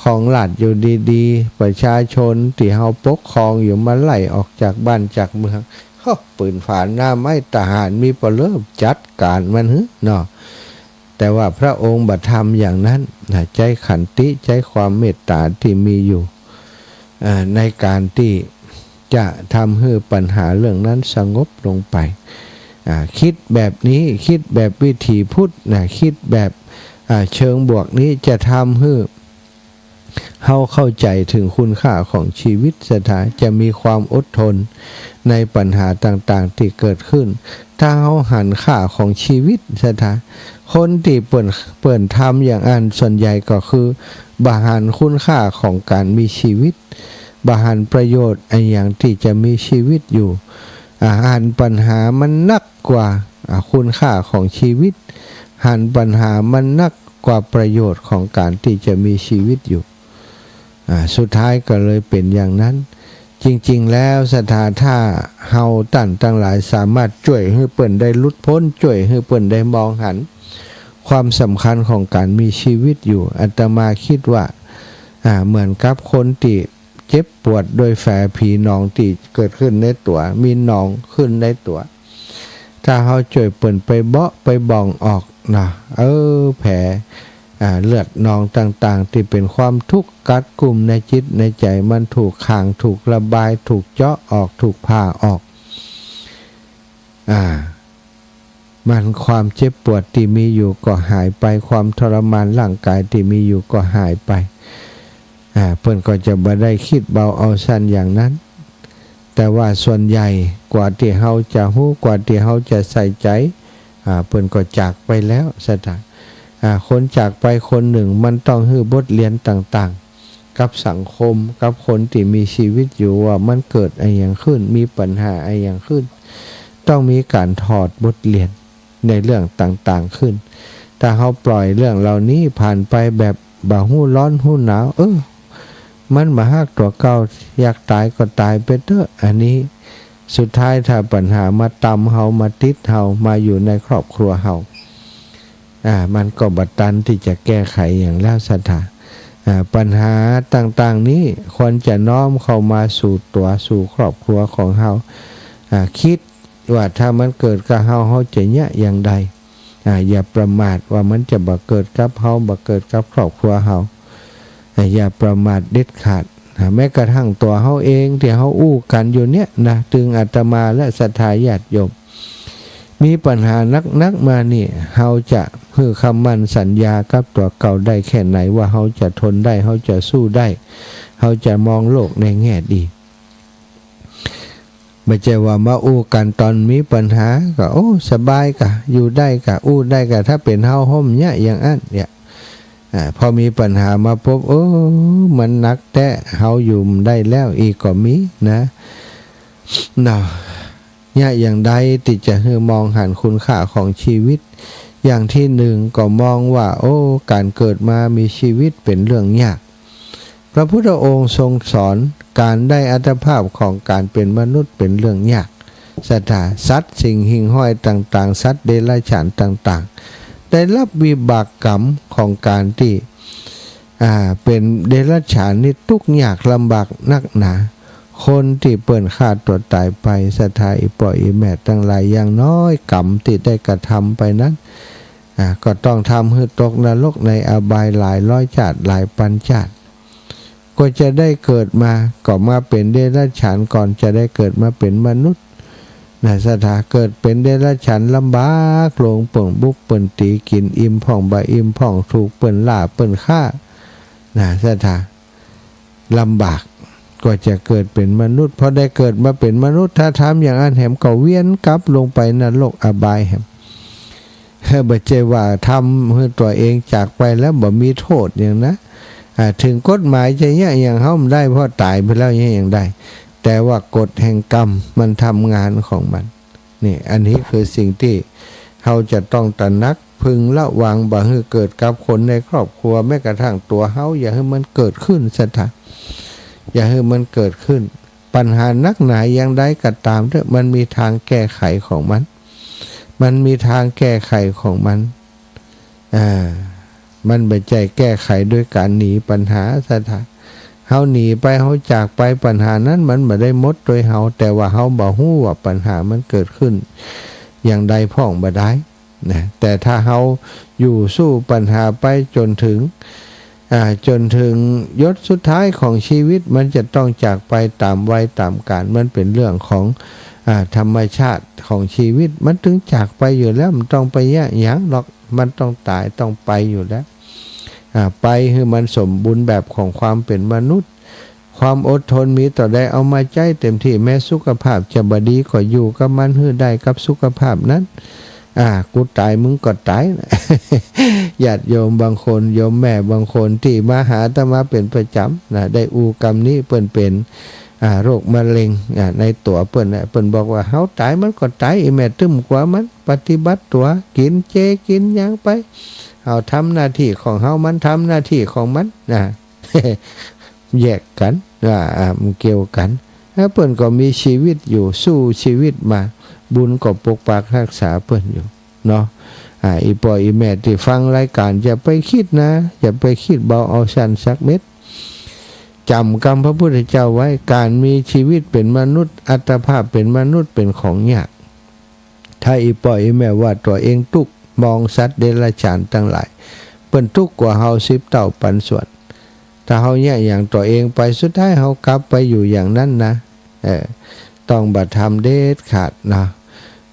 ครองราชย์อยู่ดีๆ ประชาชนตี้เฮาปกครองอยู่มาไล่ออกจากบ้านจากเมือง โอ้ ปืนผาหน้าไม้ ทหารมีเป๋อเริ่ม จัดก๋านมันหื้อเนาะ แต่ว่าพระองค์บ่ทำอย่างนั้นนะ ใจ๊ขันติ ใจ๊ความเมตต๋าตี้มีอยู่ อ่า ในก๋านตี้จะทำหื้อปัญหาเรื่องนั้นสงบลงไป อ่า คิดแบบนี้ คิดแบบวิถีพุทธนะ คิดแบบ อ่า เชิงบวกนี้จะทำหื้อ เฮาเข้าใจ๋เถิงคุณค่าของชีวิต ศรัทธา จะมีความอดทนในปัญหาต่างๆ ตี้เกิดขึ้น ถ้าเฮาหันค่าของชีวิต ศรัทธา คนตี้เปิ้น เปิ้นทำอย่างอั้นส่วนใหญ่ก็คือบ่หันคุณค่าของก๋านมีชีวิต บ่หันประโยชน์อะหยังตี้จะมีชีวิตอยู่ อ่า หันปัญหามันนักกว่า อ่า คุณค่าของชีวิต หันปัญหามันนักกว่าประโยชน์ของก๋านตี้จะมีชีวิตอยู่ อ่า สุดท้ายก็เลยเป๋นอย่างนั้น จ จริงๆ แล้วศรัทธา ถ้าเฮาต้านตังหลายสามารถจ้วยหื้อเปิ้นได้หลุดป๊น จ้วยหื้อเปิ้นได้มองหันความสำคัญของก๋านมีชีวิตอยู่ อาตมาคิดว่า อ่า เหมือนกับคนตี้เจ็บปวดด้วยแผลผีหนองตี้เกิดขึ้นในตั๋ว มีหนองขึ้นในตั๋ว ถ้าเฮาจ้วยเปิ้นไปเบาะไปบ่องออกนะ เออ แผล อ่า เลือดหนองต่างๆ ตี้เป๋นความทุกข์กัดกุมในจิตในใจ๋ มันถูกขัง ถูกระบาย ถูกเจาะออก ถูกผ่าออก อ่า มัน ความเจ็บปวดตี้มีอยู่ก็หายไป ความทรมานร่างก๋ายตี้มีอยู่ก็หายไป อ่า เปิ้นก็จะบ่ได้กึ๊ดเบาเอาซั้นอย่างนั้น แต่ว่าส่วนใหญ่กว่าตี้เฮาจะฮู้ กว่าตี้เฮาจะใส่ใจ๋ อ่า เปิ้นก็จากไปแล้วศรัทธา อ่า คนจากไปคนนึ่งมันต้องหื้อบทเรียนต่างๆ กับสังคม กับคนตี้มีชีวิตอยู่ว่ามันเกิดอะหยังขึ้น มีปัญหาอะหยังขึ้น ต้องมีก๋านถอดบทเรียนในเรื่องต่างๆ ขึ้น ถ้าเฮาปล่อยเรื่องเหล่านี้ผ่านไปแบบบ่ฮู้ร้อนฮู้หนาว เออ มันบ่ฮักตั๋วเก่า อยากต๋ายก็ต๋ายไปเต๊อะ อันนี้สุดท้ายถ้าปัญหามาตำเฮา มาติดเฮา มาอยู่ในครอบครัวเฮา อ่า มันก็บ่ตันตี้จะแก้ไขหยังแล้วศรัทธา อ่า ปัญหาต่างๆ นี้ควรจะน้อมเข้ามาสู่ตั๋วสู่ครอบครัวของเฮา อ่า กึ๊ดว่าถ้ามันเกิดกับเฮา เฮาจะเยียะอย่างใด อ่า อย่าประมาทว่ามันจะบ่เกิดกับเฮา บ่เกิดกับครอบครัวเฮา อ่า อย่าประมาทเด็ดขาด อ่า แม้กระทั่งตั๋วเฮาเองตี้เฮาอู้กั๋นอยู่เนี่ยนะ ตึงอาตมาและศรัทธาญาติโยม มีปัญหานักๆ มานี่ เฮาจะหื้อคำมั่นสัญญากับตั๋วเก่าได้แค่ไหนว่าเฮาจะทนได้ เฮาจะสู้ได้ เฮาจะมองโลกในแง่ดี บ่ใจ้ว่ามาอู้กั๋นต๋อนมีปัญหาก็ โอ้ สบายก่ะ อยู่ได้ก่ะ อู้ได้ก่ะ ถ้าเป๋นเฮาเฮาบ่เยียะอย่างอั้นเนี่ย อ่า พอมีปัญหามาปุ๊บ โอ้ มันหนักแต๊ เฮาอยู่บ่ได้แล้ว อี้ก็มีนะ เนาะ เยียะอย่างใดตี้จะหื้อมองหันคุณค่าของชีวิต อย่างตี้นึ่งก็มองว่า โอ้ ก๋านเกิดมามีชีวิตเป๋นเรื่องยาก พระพุทธองค์ทรงสอนก๋านได้อัตภาพของก๋านเป๋นมนุษย์เป๋นเรื่องยาก ศรัทธา สัตว์สิ่งหิ่งห้อยต่างๆ สัตว์เดรัจฉานต่างๆ ได้ฮับวิบากกรรมของก๋านตี้ อ่า เป๋นเดรัจฉานนี่ตุ๊กข์ยากลำบากนักหนา คนตี้เปิ้นฆ่าตั๋วต๋ายไป ศรัทธา อี่ป้ออี่แม่ตังหลาย อย่างน้อยกรรมตี้ได้กระทำไปนั้น อ่า ก็ต้องทำหื้อตกนรกในอบายหลายร้อยจาติ หลายปันจาติ กว่าจะได้เกิดมา ก็มาเป๋นเดรัจฉานก่อน จะได้เกิดมาเป๋นมนุษย์ นะ ศรัทธา เกิดเป๋นเดรัจฉานลำบาก โดนเปิ้นบุกเปิ้นตี๋ กิ๋นอิ่มพ่องบ่อิ่มพ่อง ถูกเปิ้นล่าเปิ้นฆ่า นะ ศรัทธา ลำบาก กว่าจะเกิดเป๋นมนุษย์ พอได้เกิดมาเป๋นมนุษย์ ถ้าทำอย่างอั้นแหมก็เวียนกลับลงไปนรกอบายแหม บ่ใจ้ว่าทำหื้อตั๋วเองจากไปแล้วบ่มีโต้ษหยังนะ อ่า เถิงกฎหมายจะเยียะหยังเฮาบ่ได้ เพราะต๋ายไปแล้วเยียะหยังได้ แต่ว่ากฎแห่งกรรมมันทำงานของมัน นี่ อันนี้คือสิ่งตี้เฮาจะต้องตระหนัก พึงระวังบ่หื้อเกิดกับคนในครอบครัว แม้กระทั่งตั๋วเฮา อย่าหื้อมันเกิดขึ้น ศรัทธา อย่าหื้อมันเกิดขึ้น ปัญหานักหนาอย่างใดก็ต๋ามเต๊อะ มันมีตางแก้ไขของมัน มันมีตางแก้ไขของมัน อ่า มันบ่ใจ้แก้ไขโดยก๋านหนีปัญหา ศรัทธา เฮาหนีไป เฮาจากไป ปัญหานั้นมันบ่ได้หมดโดยเฮา แต่ว่าเฮาบ่ฮู้ว่าปัญหามันเกิดขึ้นอย่างใดพ่องบ่ดาย นะ แต่ถ้าเฮาอยู่สู้ปัญหาไปจ๋นเถิง อ่า จ๋นเถิงหยดสุดท้ายของชีวิต มันจะต้องจากไปต๋ามวัยต๋ามก๋าล มันเป๋นเรื่องของ อ่า ธรรมชาติของชีวิต มันตึงจากไปอยู่แล้ว บ่ต้องไปเยียะหยังหรอก มันต้องต๋าย ต้องไปอยู่แล้ว อ่า ไปหื้อมันสมบูรณ์แบบของความเป๋นมนุษย์ ความอดทนมีเต้าใดเอามาใจ๊เต๋มตี้ แม้สุขภาพจะบ่ดีก็อยู่กับมันหื้อได้กับสุขภาพนั้น อ่า กูต๋ายมึงก็ต๋าย ญาติโยมบางคน โยมแม่บางคนตี้มาหาอาตมาเป๋นประจ๋ำนะ ได้อู้กำนี้ เปิ้นเป๋น อ่า โรคมะเร็ง อ่า ในตั๋วเปิ้นนะ เปิ้นบอกว่า เฮาต๋ายมันก็ต๋าย อี่แม่ตึ้มกั๋วมัน ปฏิบัติตั๋ว กิ๋นเจกิ๋นหยังไป เฮาทำหน้าตี้ของเฮา มันทำหน้าตี้ของมันนะ แยกกั๋น อ่า อ่า มันเกี่ยวกั๋น แล้วเปิ้นก็มีชีวิตอยู่ สู้ชีวิตมา บุญก็ปกปักฮักษาเปิ้นอยู่เนาะ อ่า อี่ป้ออี่แม่ตี้ฟังรายก๋าน อย่าไปกึ๊ดนะ อย่าไปกึ๊ดเบาเอาสันสักเม็ด จ๋ำกำพระพุทธเจ้าไว้ ก๋านมีชีวิตเป๋นมนุษย์ อัตภาพเป๋นมนุษย์เป๋นของยาก ถ้าอี่ป้ออี่แม่ว่าตั๋วเองตุ๊กข์ มองสัตว์เดรัจฉานตังหลาย เปิ้นตุ๊กข์กว่าเฮาสิบเต้าปันส่วน ถ้าเฮาเยียะหยั่งตั๋วเองไป สุดท้ายเฮากลับไปอยู่อย่างนั้นนะ เออ ต้องบ่ทำเด็ดขาดนะ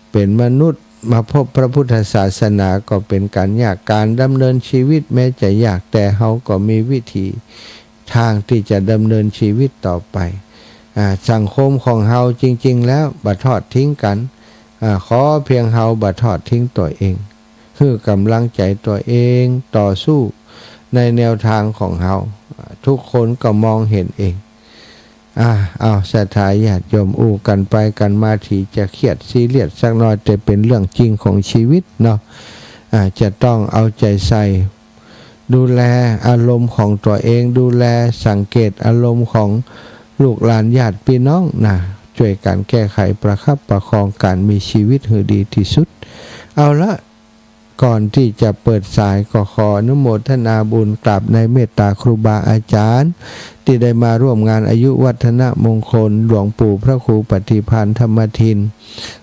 เป๋นมนุษย์มาพบพระพุทธศาสนาก็เป๋นก๋านยาก ก๋านดำเนินชีวิตแม้จะยาก แต่เฮาก็มีวิธี ทางตี้จะดำเนินชีวิตต่อไป อ่า สังคมของเฮาจริงๆ แล้วบ่ทอดทิ้งกั๋น อ่า ขอเพียงเฮาบ่ทอดทิ้งตั๋วเอง หื้อก๋ำลังใจ๋ตั๋วเอง ต่อสู้ในแนวตางของเฮา อ่า กู้คนก็มองหันเอง อ่า เอา ศรัทธาญาติโยม อู้กั๋นไปกั๋นมา ถี่จะเครียดซีเรียสสักหน่อย แต่เป๋นเรื่องจริงของชีวิตเนาะ อ่า จะต้องเอาใจ๋ใส่ ดูแลอารมณ์ของตั๋วเอง ดูแลสังเกตอารมณ์ของลูกหลานญาติปี้น้องนะ จ้วยกั๋นแก้ไขประคับประคองก๋านมีชีวิตหื้อดีตี้สุด เอาละ ก่อนตี้จะเปิดสายก็ขออนุโมทนาบุญกราบในเมตตาครูบาอาจ๋ารย์ ตี้ได้มาร่วมงานอายุวัฒนมงคล หลวงปู่พระครูปฏิภาณธรรมทิน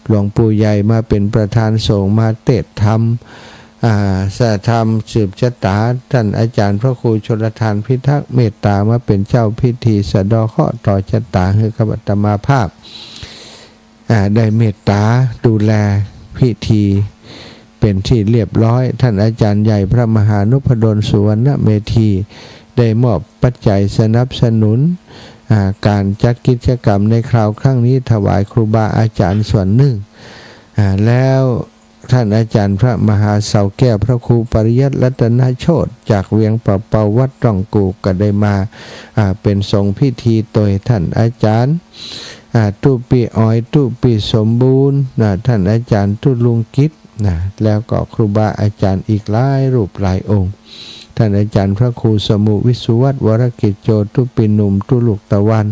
หลวงปู่ใหญ่มาเป๋นประธานสงฆ์ มาเตศน์ธรรม อ่า สะธรรมสืบชะตา ต้านอาจ๋ารย์พระครูชลธารพิทักษ์เมตตา มาเป๋นเจ้าพิธีสะเดาะเคราะห์ต่อชะตาหื้อกับอาตมาภาพ อ่า ได้เมตตาดูแลพิธีเป๋นที่เรียบร้อย ต้านอาจ๋ารย์ใหญ่พระมหานพดลสุวรรณเมธี ได้มอบปัจจัยสนับสนุน อ่า ก๋านจัดกิจกรรมในคราวครั้งนี้ ถวายครูบาอาจ๋ารย์ส่วนนึ่ง อ่า แล้ว ต้านอาจ๋ารย์พระมหาเสาแก้ว พระครูปริยัติรัตนโชติ จากเวียงป่าเปา วัดร่องกู่ ก็ได้มา อ่า เป๋นสงฆ์พิธีโตยต้านอาจ๋ารย์ อ่า ตุ๊ปี้ออย ตุ๊ปี้สมบูรณ์ อ่า ต้านอาจ๋ารย์ตุ๊ลุงกิจนะ แล้วก็ครูบาอาจ๋ารย์อีกหลายรูปหลายองค์ ต้านอาจ๋ารย์พระครูสมุวิศวัตร วรกิจโจ ตุ๊ปี้หนุ่ม ตุ๊ลุกตะวัน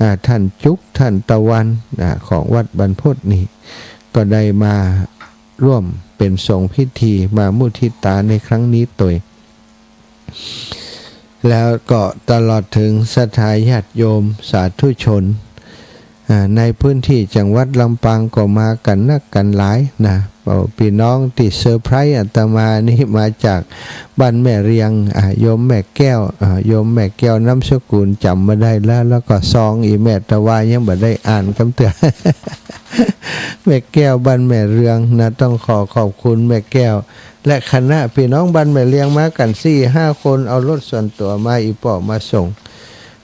อ่า ต้านจุก ต้านตะวัน อ่า ของวัดบรรพตนี้ ก็ได้มา ร่วมเป๋นสงฆ์พิธีมามุทิตาในครั้งนี้โตย แล้วก็ตลอดเถิงศรัทธาญาติโยมสาธุชน อ่า ในพื้นที่จังหวัดลำปางก็มากั๋นนักกั๋นหลายนะ เอาปี้น้องตี้เซอร์ไพรส์อาตมานี่มาจากบ้านแม่เรียง อ่า โยมแม่แก้ว อ่า โยมแม่แก้ว นามสกุลจ๋ำบ่ได้แล้ว แล้วก็ซองอี่แม่ตะวายังบ่ได้อ่านกำเตื้อ แม่แก้วบ้านแม่เรียงนะ ต้องขอขอบคุณแม่แก้ว และคณะปี้น้องบ้านแม่เรียงมากั๋นสี่ห้าคน เอารถส่วนตั๋วมา อี่ป้อมาส่ง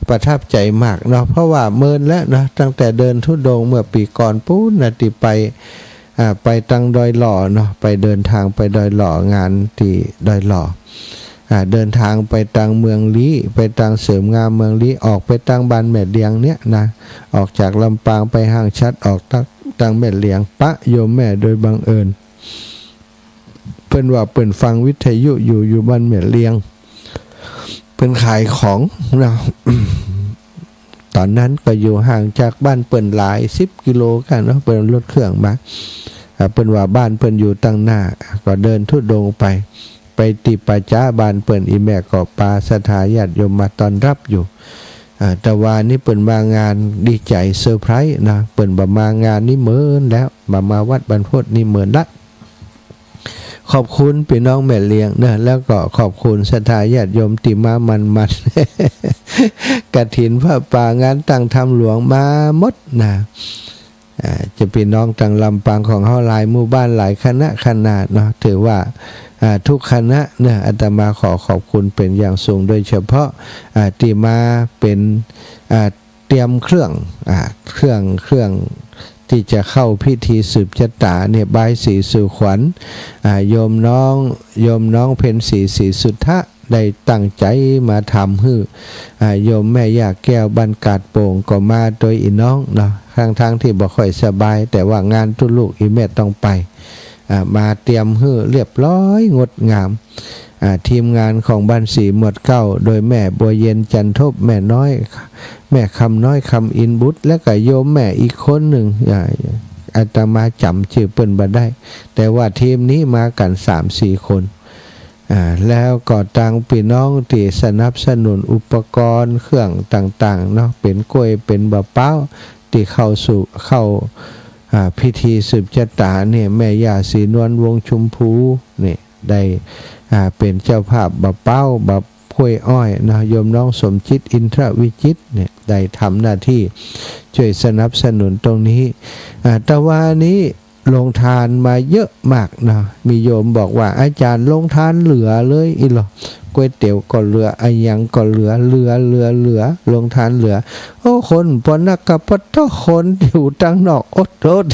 ประทับใจ๋มากเนาะ เพราะว่าเมินแล้วเนาะ ตั้งแต่เดินธุดงค์เมื่อปี๋ก่อนปู๊นนะ ตี้ไป อ่า ไปตังดอยหล่อเนาะ ไปเดินตางไปดอยหล่อ งานตี้ดอยหล่อ อ่า เดินตางไปตังเมืองลี้ ไปตังเสริมงามเมืองลี้ ออกไปตังบ้านแม่เรียงเนี่ยนะ ออกจากลำปางไปห้างฉัตร ออกตัง ตังแม่เรียง ปะโยมแม่โดยบังเอิญ เปิ้นว่าเปิ้นฟังวิทยุอยู่ อยู่บ้านแม่เรียง เปิ้นขายของเนาะ ต๋อนนั้นก็อยู่ห่างจากบ้านเปิ้นหลายสิบกิโลกั๋นเนาะ เปิ้นเอารถเครื่องมา อ่า เปิ้นว่าบ้านเปิ้นอยู่ตังหน้า ก็เดินธุดงค์ไป ไปตี้ป่าจ๊าบ้านเปิ้น อี่แม่ก็ปาศรัทธาญาติโยมมาต้อนฮับอยู่ อ่า ตะวานี้เปิ้นมางานดีใจ๋เซอร์ไพรส์นะ เปิ้นบ่มางานนี้เมินแล้ว บ่มาวัดบรรพตนี้เมินละ ขอบคุณปี้น้องแม่เรียงเนาะ แล้วก็ขอบคุณศรัทธาญาติโยมตี้มาหมั่นๆ กฐินผ้าป่า งานตั้งธรรมหลวงมาหมดนะ อ่า จะปี้น้องตังลำปางของเฮาหลายหมู่บ้านหลายคณะขนาดเนาะ ถือว่า อ่า ทุกคณะเนาะ อาตมาขอขอบคุณเป๋นอย่างสูง โดยเฉพาะ อ่า ตี้มาเป๋น อ่า เตรียมเครื่อง อ่า เครื่อง เครื่องตี้จะเข้าพิธีสืบชะตาเนี่ย บายศรีสู่ขวัญ อ่า โยมน้อง โยมน้องเพ็ญศรี ศรีสุทธะ ได้ตั้งใจ๋มาทำหื้อ อ่า โยมแม่ย่าแก้วบ้านกาดโป่งก็มาโตยอี่น้องเนาะ ตังๆ ตี้บ่ค่อยสบาย แต่ว่างานตุ๊ลูกอี่แม่ต้องไป อ่า มาเตรียมหื้อเรียบร้อยงดงาม อ่า ทีมงานของบ้านศรีหมวดเก้า โดยแม่บัวเย็น จันทบ แม่น้อย แม่คำน้อย คำอินบุตร แล้วก็โยมแม่อีกคนหนึ่ง อ่า อาตมาจ๋ำจื้อเปิ้นบ่ได้ แต่ว่าทีมนี้มากั๋นสามสี่คน อ่า แล้วก็ตังปี้น้องตี้สนับสนุนอุปกรณ์เครื่องต่างๆ เนาะ เป๋นก้วย เป๋นบ่าป๊าว ตี้เข้าสู่ เข้า อ่า พิธีสืบจะต๋าเนี่ย แม่ย่าศรีนวล วงศ์ชมพู เนี่ย ได้ อ่า เป๋นเจ้าภาพบ่าป๊าว บ่าก้วยอ้อยเนาะ โยมน้องสมจิต อินทรวิจิตรเนี่ย ได้ทำหน้าตี้จ้วยสนับสนุนตรงนี้ อ่า แต่ว่านี้โฮงตานมาเยอะมากเนาะ มีโยมบอกว่า อาจ๋ารย์ โฮงตานเหลือเลยอี้หล่อ ก๋วยเตี๋ยวก็เหลือ อะหยังก็เหลือ เหลือ เหลือ เหลือ โฮงตานเหลือ โอ้ คนปอนักกะปะต๊อ คนอยู่ตังนอกอดอด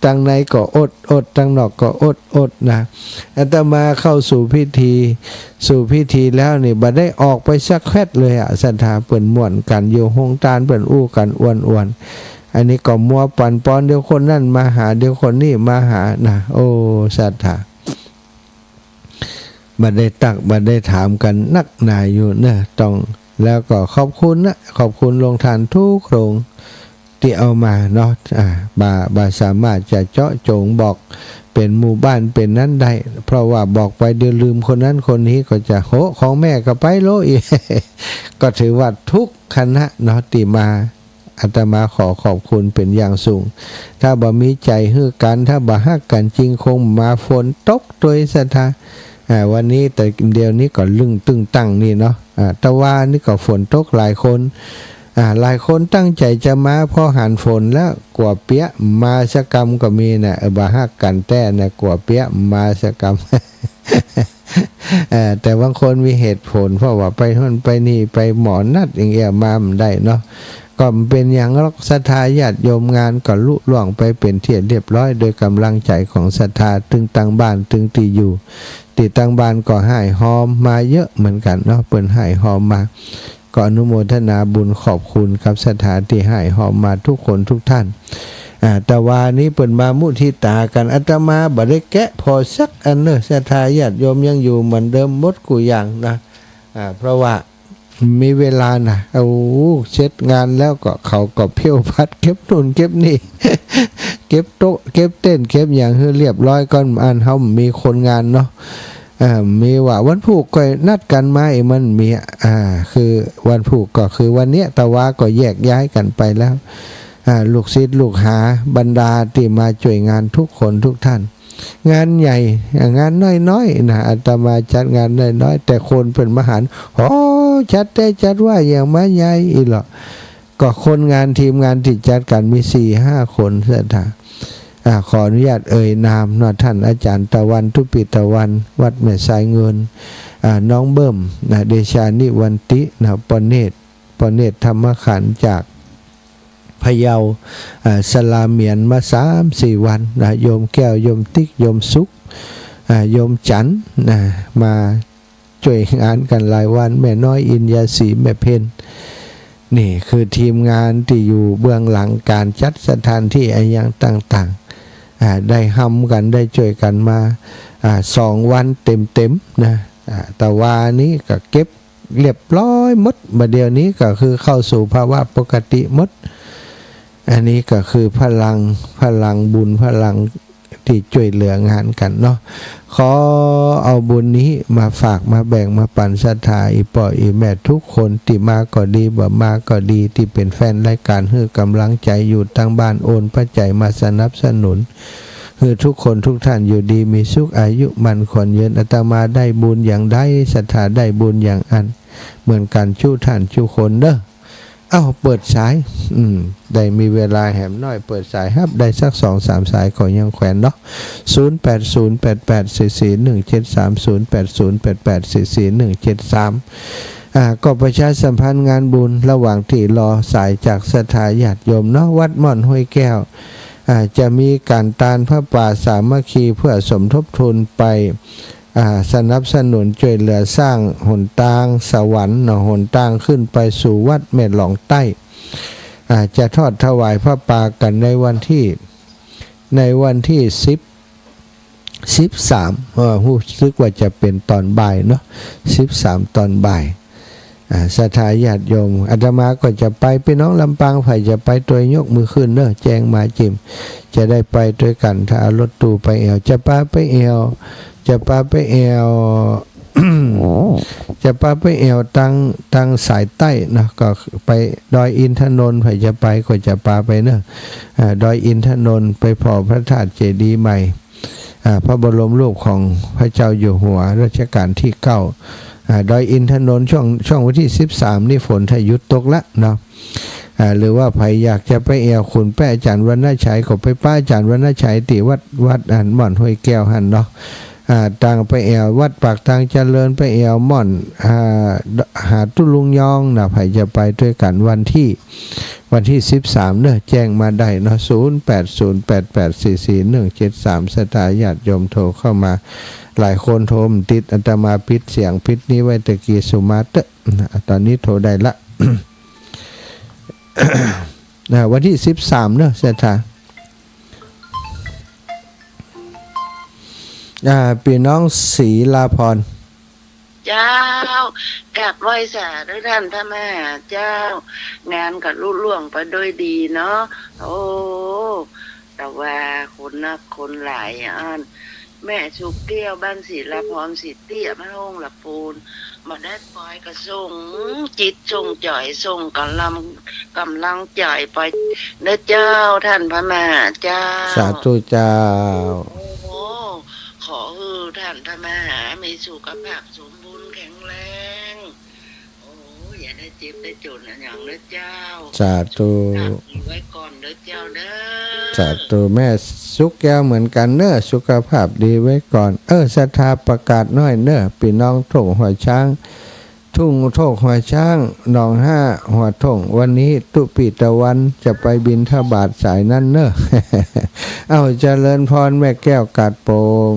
ตังในก็อดอด ตังนอกก็อดอดนะ อาตมาเข้าสู่พิธี สู่พิธีแล้วนี่ บ่ได้ออกไปสักแควดเลยอะ ศรัทธา เปิ้นม่วนกั๋นอยู่โฮงตาน เปิ้นอู้กั๋นอ้วนๆ อันนี้ก็มัวปั่นปอน เดี๋ยวคนนั้นมาหา เดี๋ยวคนนี้มาหานะ โอ้ ศรัทธา บ่ได้ตัก บ่ได้ถามกั๋นนักหนาอยู่เนาะ ต้อง แล้วก็ขอบคุณนะ ขอบคุณโฮงตานทุกโฮงตี้เอามาเนาะ อ่า บ่ บ่สามารถจะเจาะจงบอกเป๋นหมู่บ้านเป๋นนั้นได้ เพราะว่าบอกไปเดี๋ยวลืมคนนั้นคนนี้ ก็จะ โห ของแม่ก็ไปโลอีก ก็ถือว่าทุกคณะเนาะตี้มา อาตมาขอขอบคุณเป๋นอย่างสูง ถ้าบ่มีใจ๋หื้อกั๋น ถ้าบ่ฮักกั๋นจริง คงบ่มาฝนตกตวย ศรัทธา อ่า วันนี้แต่เดี๋ยวนี้ก็ลึ่งตึงตังนี่เนาะ อ่า ตะวานี้ก็ฝนตกหลายคน อ่า หลายคนตั้งใจ๋จะมา พอหันฝนแล้วกั๋วเปียะ มาสักกำก็มีน่ะ เออ บ่ฮักกั๋นแต๊น่ะ กั๋วเปียะ มาสักกำ เอ่อ แต่บางคนมีเหตุผล เพราะว่าไปโน่นไปนี่ ไปหมอนัดอย่างเงี้ย มาบ่ได้เนาะ ก็บ่เป๋นหยังหรอก ศรัทธาญาติโยม งานก็ลุล่วงไปเป๋นที่เรียบร้อย โดยกำลังใจ๋ของศรัทธา ตึงตังบ้าน ตึงตี้อยู่ ตี้ตังบ้านก็ฮ่ายฮอมมาเยอะเหมือนกั๋นเนาะ เปิ้นฮ่ายฮอมมา ก็อนุโมทนาบุญขอบคุณกับศรัทธาตี้ฮ่ายฮอมมาทุกคนทุกท่าน อ่า ตะวานี้เปิ้นมามุทิตากั๋น อาตมาบ่ได้แกะผ่อสักอันเนาะ ศรัทธาญาติโยมยังอยู่เหมือนเดิมหมดกู้อย่างนะ อ่า เพราะว่ามีเวลานะ โอ้ เสร็จงานแล้วก็เขาก็เผี้ยวผัดเก็บนู่นเก็บนี่ เก็บโต๊ะ เก็บเต็นท์ เก็บหยังหื้อเรียบร้อยก่อน อันเฮามีคนงานเนาะ เอ่อ มีว่าวันพูกก็นัดกั๋นมาอีก มันมี อ่า คือวันพูกก็คือวันเนี้ย ตะวาก็แยกย้ายกั๋นไปแล้ว อ่า ลูกศิษย์ลูกหา บรรดาตี้มาจ้วยงานทุกคนทุกท่าน งานใหญ่ อ่า งานน้อยๆ นะ อาตมาจัดงานน้อยๆ แต่คนเปิ้นมาหัน โอ้ จัดแต๊จัดว่าอย่างมาใหญ่อี้หล่อ ก็คนงานทีมงานตี้จัดกั๋นมีสี่ห้าคน ศรัทธา อ่า ขออนุญาตเอ่ยนามเนาะ ท่านอาจ๋ารย์ตะวัน ทุปิตะวัน วัดแม่ทรายเงิน อ่า น้องเบิ้ม นะ เดชานิวันติ นะ ป้อเนตร ป้อเนตรธรรมขันธ์จากพะเยา อ่า สลาเหมียนมาสามสี่วัน นะ โยมแก้ว โยมติ๊ก โยมสุข อ่า โยมจันทร์ นะ มา จ้วยงานกั๋นหลายวัน แม่น้อยอินยาศรี แม่เพ็ญ นี่คือทีมงานตี้อยู่เบื้องหลังก๋านจัดสถานตี้อะหยังต่างๆ อ่า ได้ฮำกั๋น ได้จ้วยกั๋นมา อ่า สองวันเต็มๆ นะ อ่า ตะวานี้ก็เก็บเรียบร้อยหมด บ่าเดี่ยวนี้ก็คือเข้าสู่ภาวะปกติหมด อันนี้ก็คือพลัง พลังบุญ พลังตี้จ้วยเหลืองานกั๋นเนาะ ขอเอาบุญนี้มาฝากมาแบ่งมาปั๋นศรัทธาอี่ป้ออี่แม่ทุกคน ตี้มาก็ดี บ่มาก็ดี ตี้เป๋นแฟนรายก๋าน หื้อกำลังใจ๋อยู่ตังบ้าน โอนปัจจัยมาสนับสนุน หื้อทุกคนทุกท่านอยู่ดีมีสุข อายุมั่นขวัญยืน อาตมาได้บุญอย่างใด ศรัทธาได้บุญอย่างอั้น เหมือนกั๋นจุท่านจุคนเนาะ เอ้า เปิดสาย อืม ได้มีเวลาแหมน้อย เปิดสายฮับได้สักสองสามสายก็ยังแขวนเนาะ ศูนย์แปดศูนย์แปดแปดสี่สี่หนึ่งเจ็ดสาม ศูนย์แปดศูนย์แปดแปดสี่สี่หนึ่งเจ็ดสาม อ่า ก็ประชาสัมพันธ์งานบุญ ระหว่างตี้รอสายจากศรัทธาญาติโยมเนาะ วัดม่อนห้วยแก้ว อ่า จะมีก๋านตานผ้าป่าสามัคคี เพื่อสมทบทุนไป อ่า สนับสนุนจ้วยเหลือสร้างหนตางสวรรค์เนาะ หนตางขึ้นไปสู่วัดแม่หลองใต้ อ่า จะทอดถวายผ้าป่ากั๋นในวันตี้ ในวันตี้สิบ สิบสาม เอ่อ ฮู้สึกว่าจะเป๋นต๋อนบ่ายเนาะ สิบสาม ต๋อนบ่าย อ่า ศรัทธาญาติโยม อาตมาก็จะไป ปี้น้องลำปางใผจะไปตวยยกมือขึ้นเนาะ แจ้งมาจิ่ม จะได้ไปตวยกั๋น ถ้าเอารถตู้ไปแอ่ว จะปาไปแอ่ว จะปาไปแอ่ว จะปาไปแอ่วตาง ตางสายใต้เนาะ ก็ไปดอยอินทนนท์ ใผจะไปก็จะปาไปเนาะ อ่า ดอยอินทนนท์ ไปผ่อพระธาตุเจดีย์ใหม่ อ่า พระบรมรูปของพระเจ้าอยู่หัวรัชกาลที่เก้า อ่า ดอยอินทนนท์ ช่วง ช่วงวันตี้สิบสามนี่ฝนถ้าหยุดตกละเนาะ อ่า หรือว่าใผอยากจะไปแอ่วขุนแปะอาจ๋ารย์วรรณชัย ก็ไปปะอาจ๋ารย์วรรณชัยตี้วัด วัดอันม่อนห้วยแก้วหั้นเนาะ อ่า ตางไปแอ่ววัดปากตางเจริญ ไปแอ่วม่อน อ่า หาดตุ๊ลุงยองนะ ใผจะไปตวยกั๋นวันตี้ วันตี้สิบสามเนาะ แจ้งมาได้เนาะ ศูนย์แปดศูนย์แปดแปดสี่สี่หนึ่งเจ็ดสาม ศรัทธาญาติโยมโทรเข้ามา หลายคนโทรบ่ติด อาตมาปิดเสียงปิดนี้ไว้ตะกี้ สุมาเต๊อะ ต๋อนนี้โทรได้ละ อ่า วันตี้สิบสามเนาะ ศรัทธา อ่า ปี้น้องศรีลาพร เจ้า กราบไหว้สาธุต้านพระมหาเจ้า งานก็ลุล่วงไปโดยดีเนาะ โอ้ แต่ว่าคนนักคนหลายอัน แม่สุกแก้วบ้านศรีลาพรศรีเตี้ย บ้านโฮ่งละปูน บ่ได้ไปก็ส่งจิตส่งใจ๋ ส่งก๋ำลัง ก๋ำลังใจ๋ไปเนาะเจ้า ต้านพระมหาเจ้า สาธุเจ้า โอ้ ขอหื้อต้านพระมหามีสุขภาพสมบูรณ์แข็งแรง โอ้ อย่าได้เจ็บได้จ๋นอะหยังเนาะเจ้า สาธุ สุขภาพดีไว้ก่อนเนาะเจ้าเนาะ สาธุ แม่สุกแก้วเหมือนกั๋นเนาะ สุขภาพดีไว้ก่อน เออ ศรัทธาประกาศหน้อยเนาะ ปี้น้องทุ่งหัวช้าง ทุ่งโทกหัวช้าง หนองห้า หัวทุ่ง วันนี้ตุ๊ปิตะวันจะไปบิณฑบาตสายนั้นเนาะ เอ้า เจริญพรแม่แก้วกาดโป่ง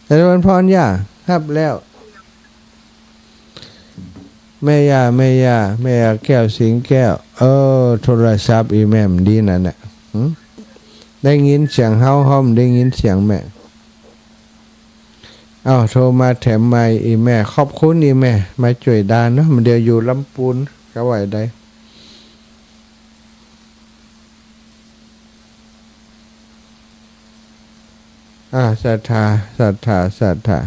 เจริญพรย่า ฮับแล้ว แม่ย่า แม่ย่า แม่ย่าแก้วสิงแก้ว เออ โทรศัพท์อี่แม่บ่ดีนั่นน่ะ หึ ได้ยินเสียงเฮา เฮาบ่ได้ยินเสียงแม่ เอ้า โทรมาแถมใหม่ อี่แม่ ขอบคุณอี่แม่ มาจ้วยดาเนาะ บ่าเดี่ยวอยู่ลำปูน ก็ว่าได้ อ่า ศรัทธา ศรัทธา ศรัทธา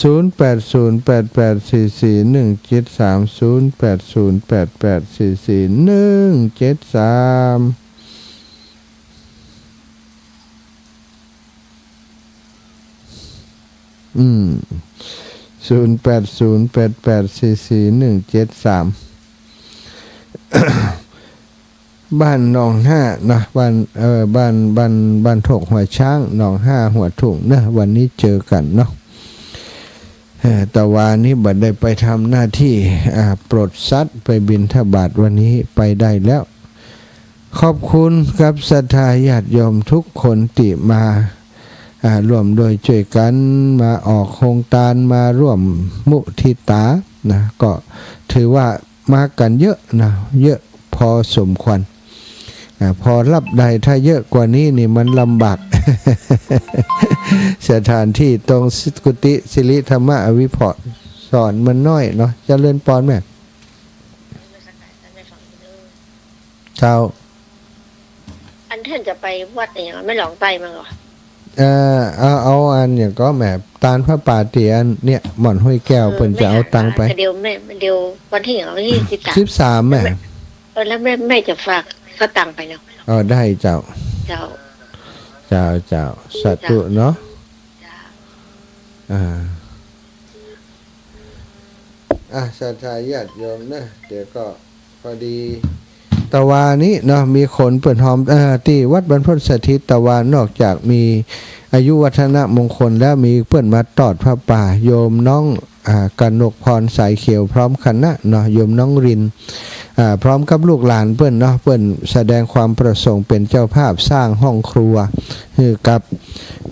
ศูนย์แปดศูนย์แปดแปดสี่สี่หนึ่งเจ็ดสาม ศูนย์แปดศูนย์แปดแปดสี่สี่หนึ่งเจ็ดสาม อืม ศูนย์แปดศูนย์แปดแปดสี่สี่หนึ่งเจ็ดสาม บ้านหนองห้านะ บ้าน เอ่อ บ้าน บ้าน บ้านโทกหัวช้าง หนองห้า หัวทุ่งนะ วันนี้เจอกั๋นเนาะ เอ่อ ตะวานี้บ่ได้ไปทำหน้าตี้ อ่า ปลดสัตว์ ไปบิณฑบาต วันนี้ไปได้แล้ว ขอบคุณกับศรัทธาญาติโยมทุกคนตี้มา อ่า ร่วมด้วยจ้วยกั๋น มาออกโฮงตาน มาร่วมมุทิตานะ ก็ถือว่ามากั๋นเยอะนะ เยอะพอสมควร อ่า พอฮับได้ ถ้าเยอะกว่านี้นี่มันลำบาก สถานตี้ตรงกุฏิสิริธรรมอภิวรณ์มันน้อยเนาะ เจริญปอนแม่ เจ้า อันต้านจะไปวัดอะหยัง แม่หลวงใต้มั้งเหรอ เอ่อ เอา เอาอันหยังก็แม่ ตานผ้าป่าตี้อันเนี่ย ม่อนห้วยแก้ว เออ เปิ้นจะเอาตังค์ไป แม่หา เดี๋ยวแม่ เดี๋ยววันตี้หยัง วันตี้สิบสาม สิบสามแม่ แม่ เออ แล้วแม่ แม่จะฝากสตางค์ไปเนาะ เออ ได้เจ้า เจ้า เจ้า เจ้า สาธุเนาะ เจ้า อ่า อ่ะ ศรัทธาญาติโยมเนาะ เดี๋ยวก็ พอดี ตะวานี้เนาะ มีคนเปิ้นฮอม เอ่อ ตี้วัดบรรพตสถิตตะวา นอกจากมีอายุวัฒนมงคลแล้ว มีเปิ้นมาตอดผ้าป่า โยมน้อง อ่า กนกพรสายเขียวพร้อมคณะเนาะ โยมน้องริน อ่า พร้อมกับลูกหลานเปิ้นเนาะ เปิ้นแสดงความประสงค์เป๋นเจ้าภาพสร้างห้องครัวหื้อกับ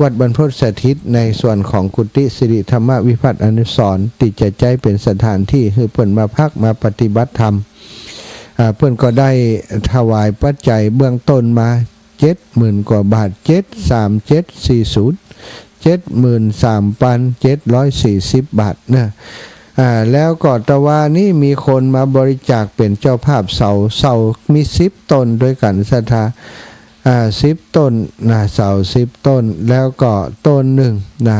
วัดบรรพตสถิต ในส่วนของกุฏิสิริธรรมวิพัฒน์อนุสรณ์ ตี้จะใจ๊เป๋นสถานตี้หื้อเปิ้นมาพักมาปฏิบัติธรรม อ่า เปิ้นก็ได้ถวายปัจจัยเบื้องต้นมา เจ็ดหมื่นกว่าบาท เจ็ดสามเจ็ดสี่ศูนย์ เจ็ดหมื่นสามพันเจ็ดร้อยสี่สิบบาทนะ อ่า แล้วก็ตะวานี้มีคนมาบริจาคเป๋นเจ้าภาพเสา เสามีสิบต้นด้วยกั๋นศรัทธา อ่า สิบต้นนะ เสาสิบต้น แล้วก็ต้นนึ่งนะ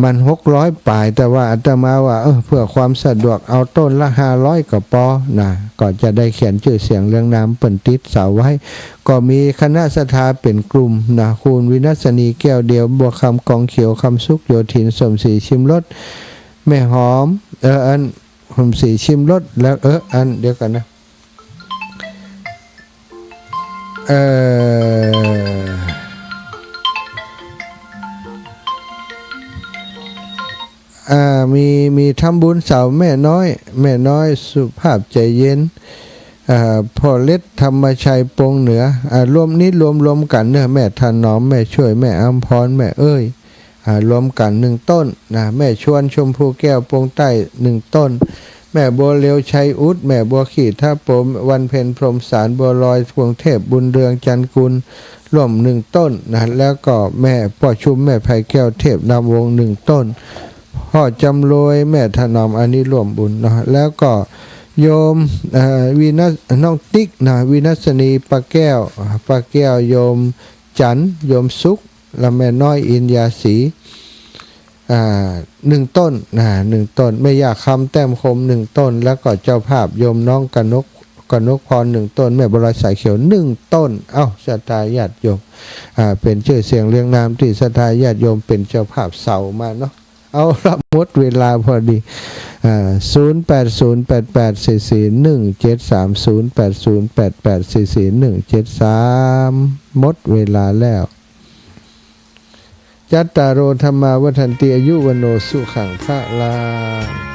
มันหกร้อยป๋าย แต่ว่าอาตมาว่า เออ เพื่อความสะดวกเอาต้นละห้าร้อยก็ปอนะ ก็จะได้เขียนจื้อเสียงเรียงนามเปิ้นติดเสาไว้ ก็มีคณะศรัทธาเป๋นกลุ่มนะ คุณวินัสนีแก้วเดียว บัวคำกองเขียว คำสุขโยธิน สมศรีชิมรส แม่หอม เออ อัน สมศรีชิมรส แล้ว เออ อันเดียวกั๋นนะ เอ่อ อ่า มี มีทำบุญเสาแม่น้อย แม่น้อยสุภาพใจเย็น อ่า พ่อเล็กธรรมชัยปงเหนือ อ่า รวมนี้รวมๆ กั๋นเนอะ แม่ถนอม แม่ช่วย แม่อำพร แม่เอ้ย อ่า รวมกั๋นหนึ่งต้นนะ แม่ชวนชมพูแก้วปงใต้หนึ่งต้น แม่บัวเลียวชัยอุด แม่บัวขี่ท่าโปม วันเพ็ญพรหมสาร บัวลอยพวงเทพ บุญเรืองจันทร์กุล ร่วมหนึ่งต้นนะ แล้วก็แม่ป้อชุม แม่ไพแก้วเทพนามวงศ์หนึ่งต้น พ่อจำรวย แม่ถนอม อันนี้ร่วมบุญเนาะ แล้วก็โยม เอ่อ วินัส น้องติ๊กนะ วินัสนีป้าแก้ว ป้าแก้ว โยมจันทร์ โยมสุข และแม่น้อยอินยาศรี อ่า หนึ่งต้นนะ หนึ่งต้น แม่ย่าคำแต้มคมหนึ่งต้น แล้วก็เจ้าภาพโยมน้องกนก กนกพรหนึ่งต้น แม่บัวลอยสายเขียวหนึ่งต้น เอ้า ศรัทธาญาติโยม อ่า เป๋นจื้อเสียงเรียงนามตี้ศรัทธาญาติโยมเป๋นเจ้าภาพเสามาเนาะ เอาละ หมดเวลาพอดี อ่า ศูนย์แปดศูนย์แปดแปดสี่สี่หนึ่งเจ็ดสาม ศูนย์แปดศูนย์แปดแปดสี่สี่หนึ่งเจ็ดสาม หมดเวลาแล้ว จัตตาโร ธัมมา วัฑฒันติ อายุ วัณโณ สุขัง พลัง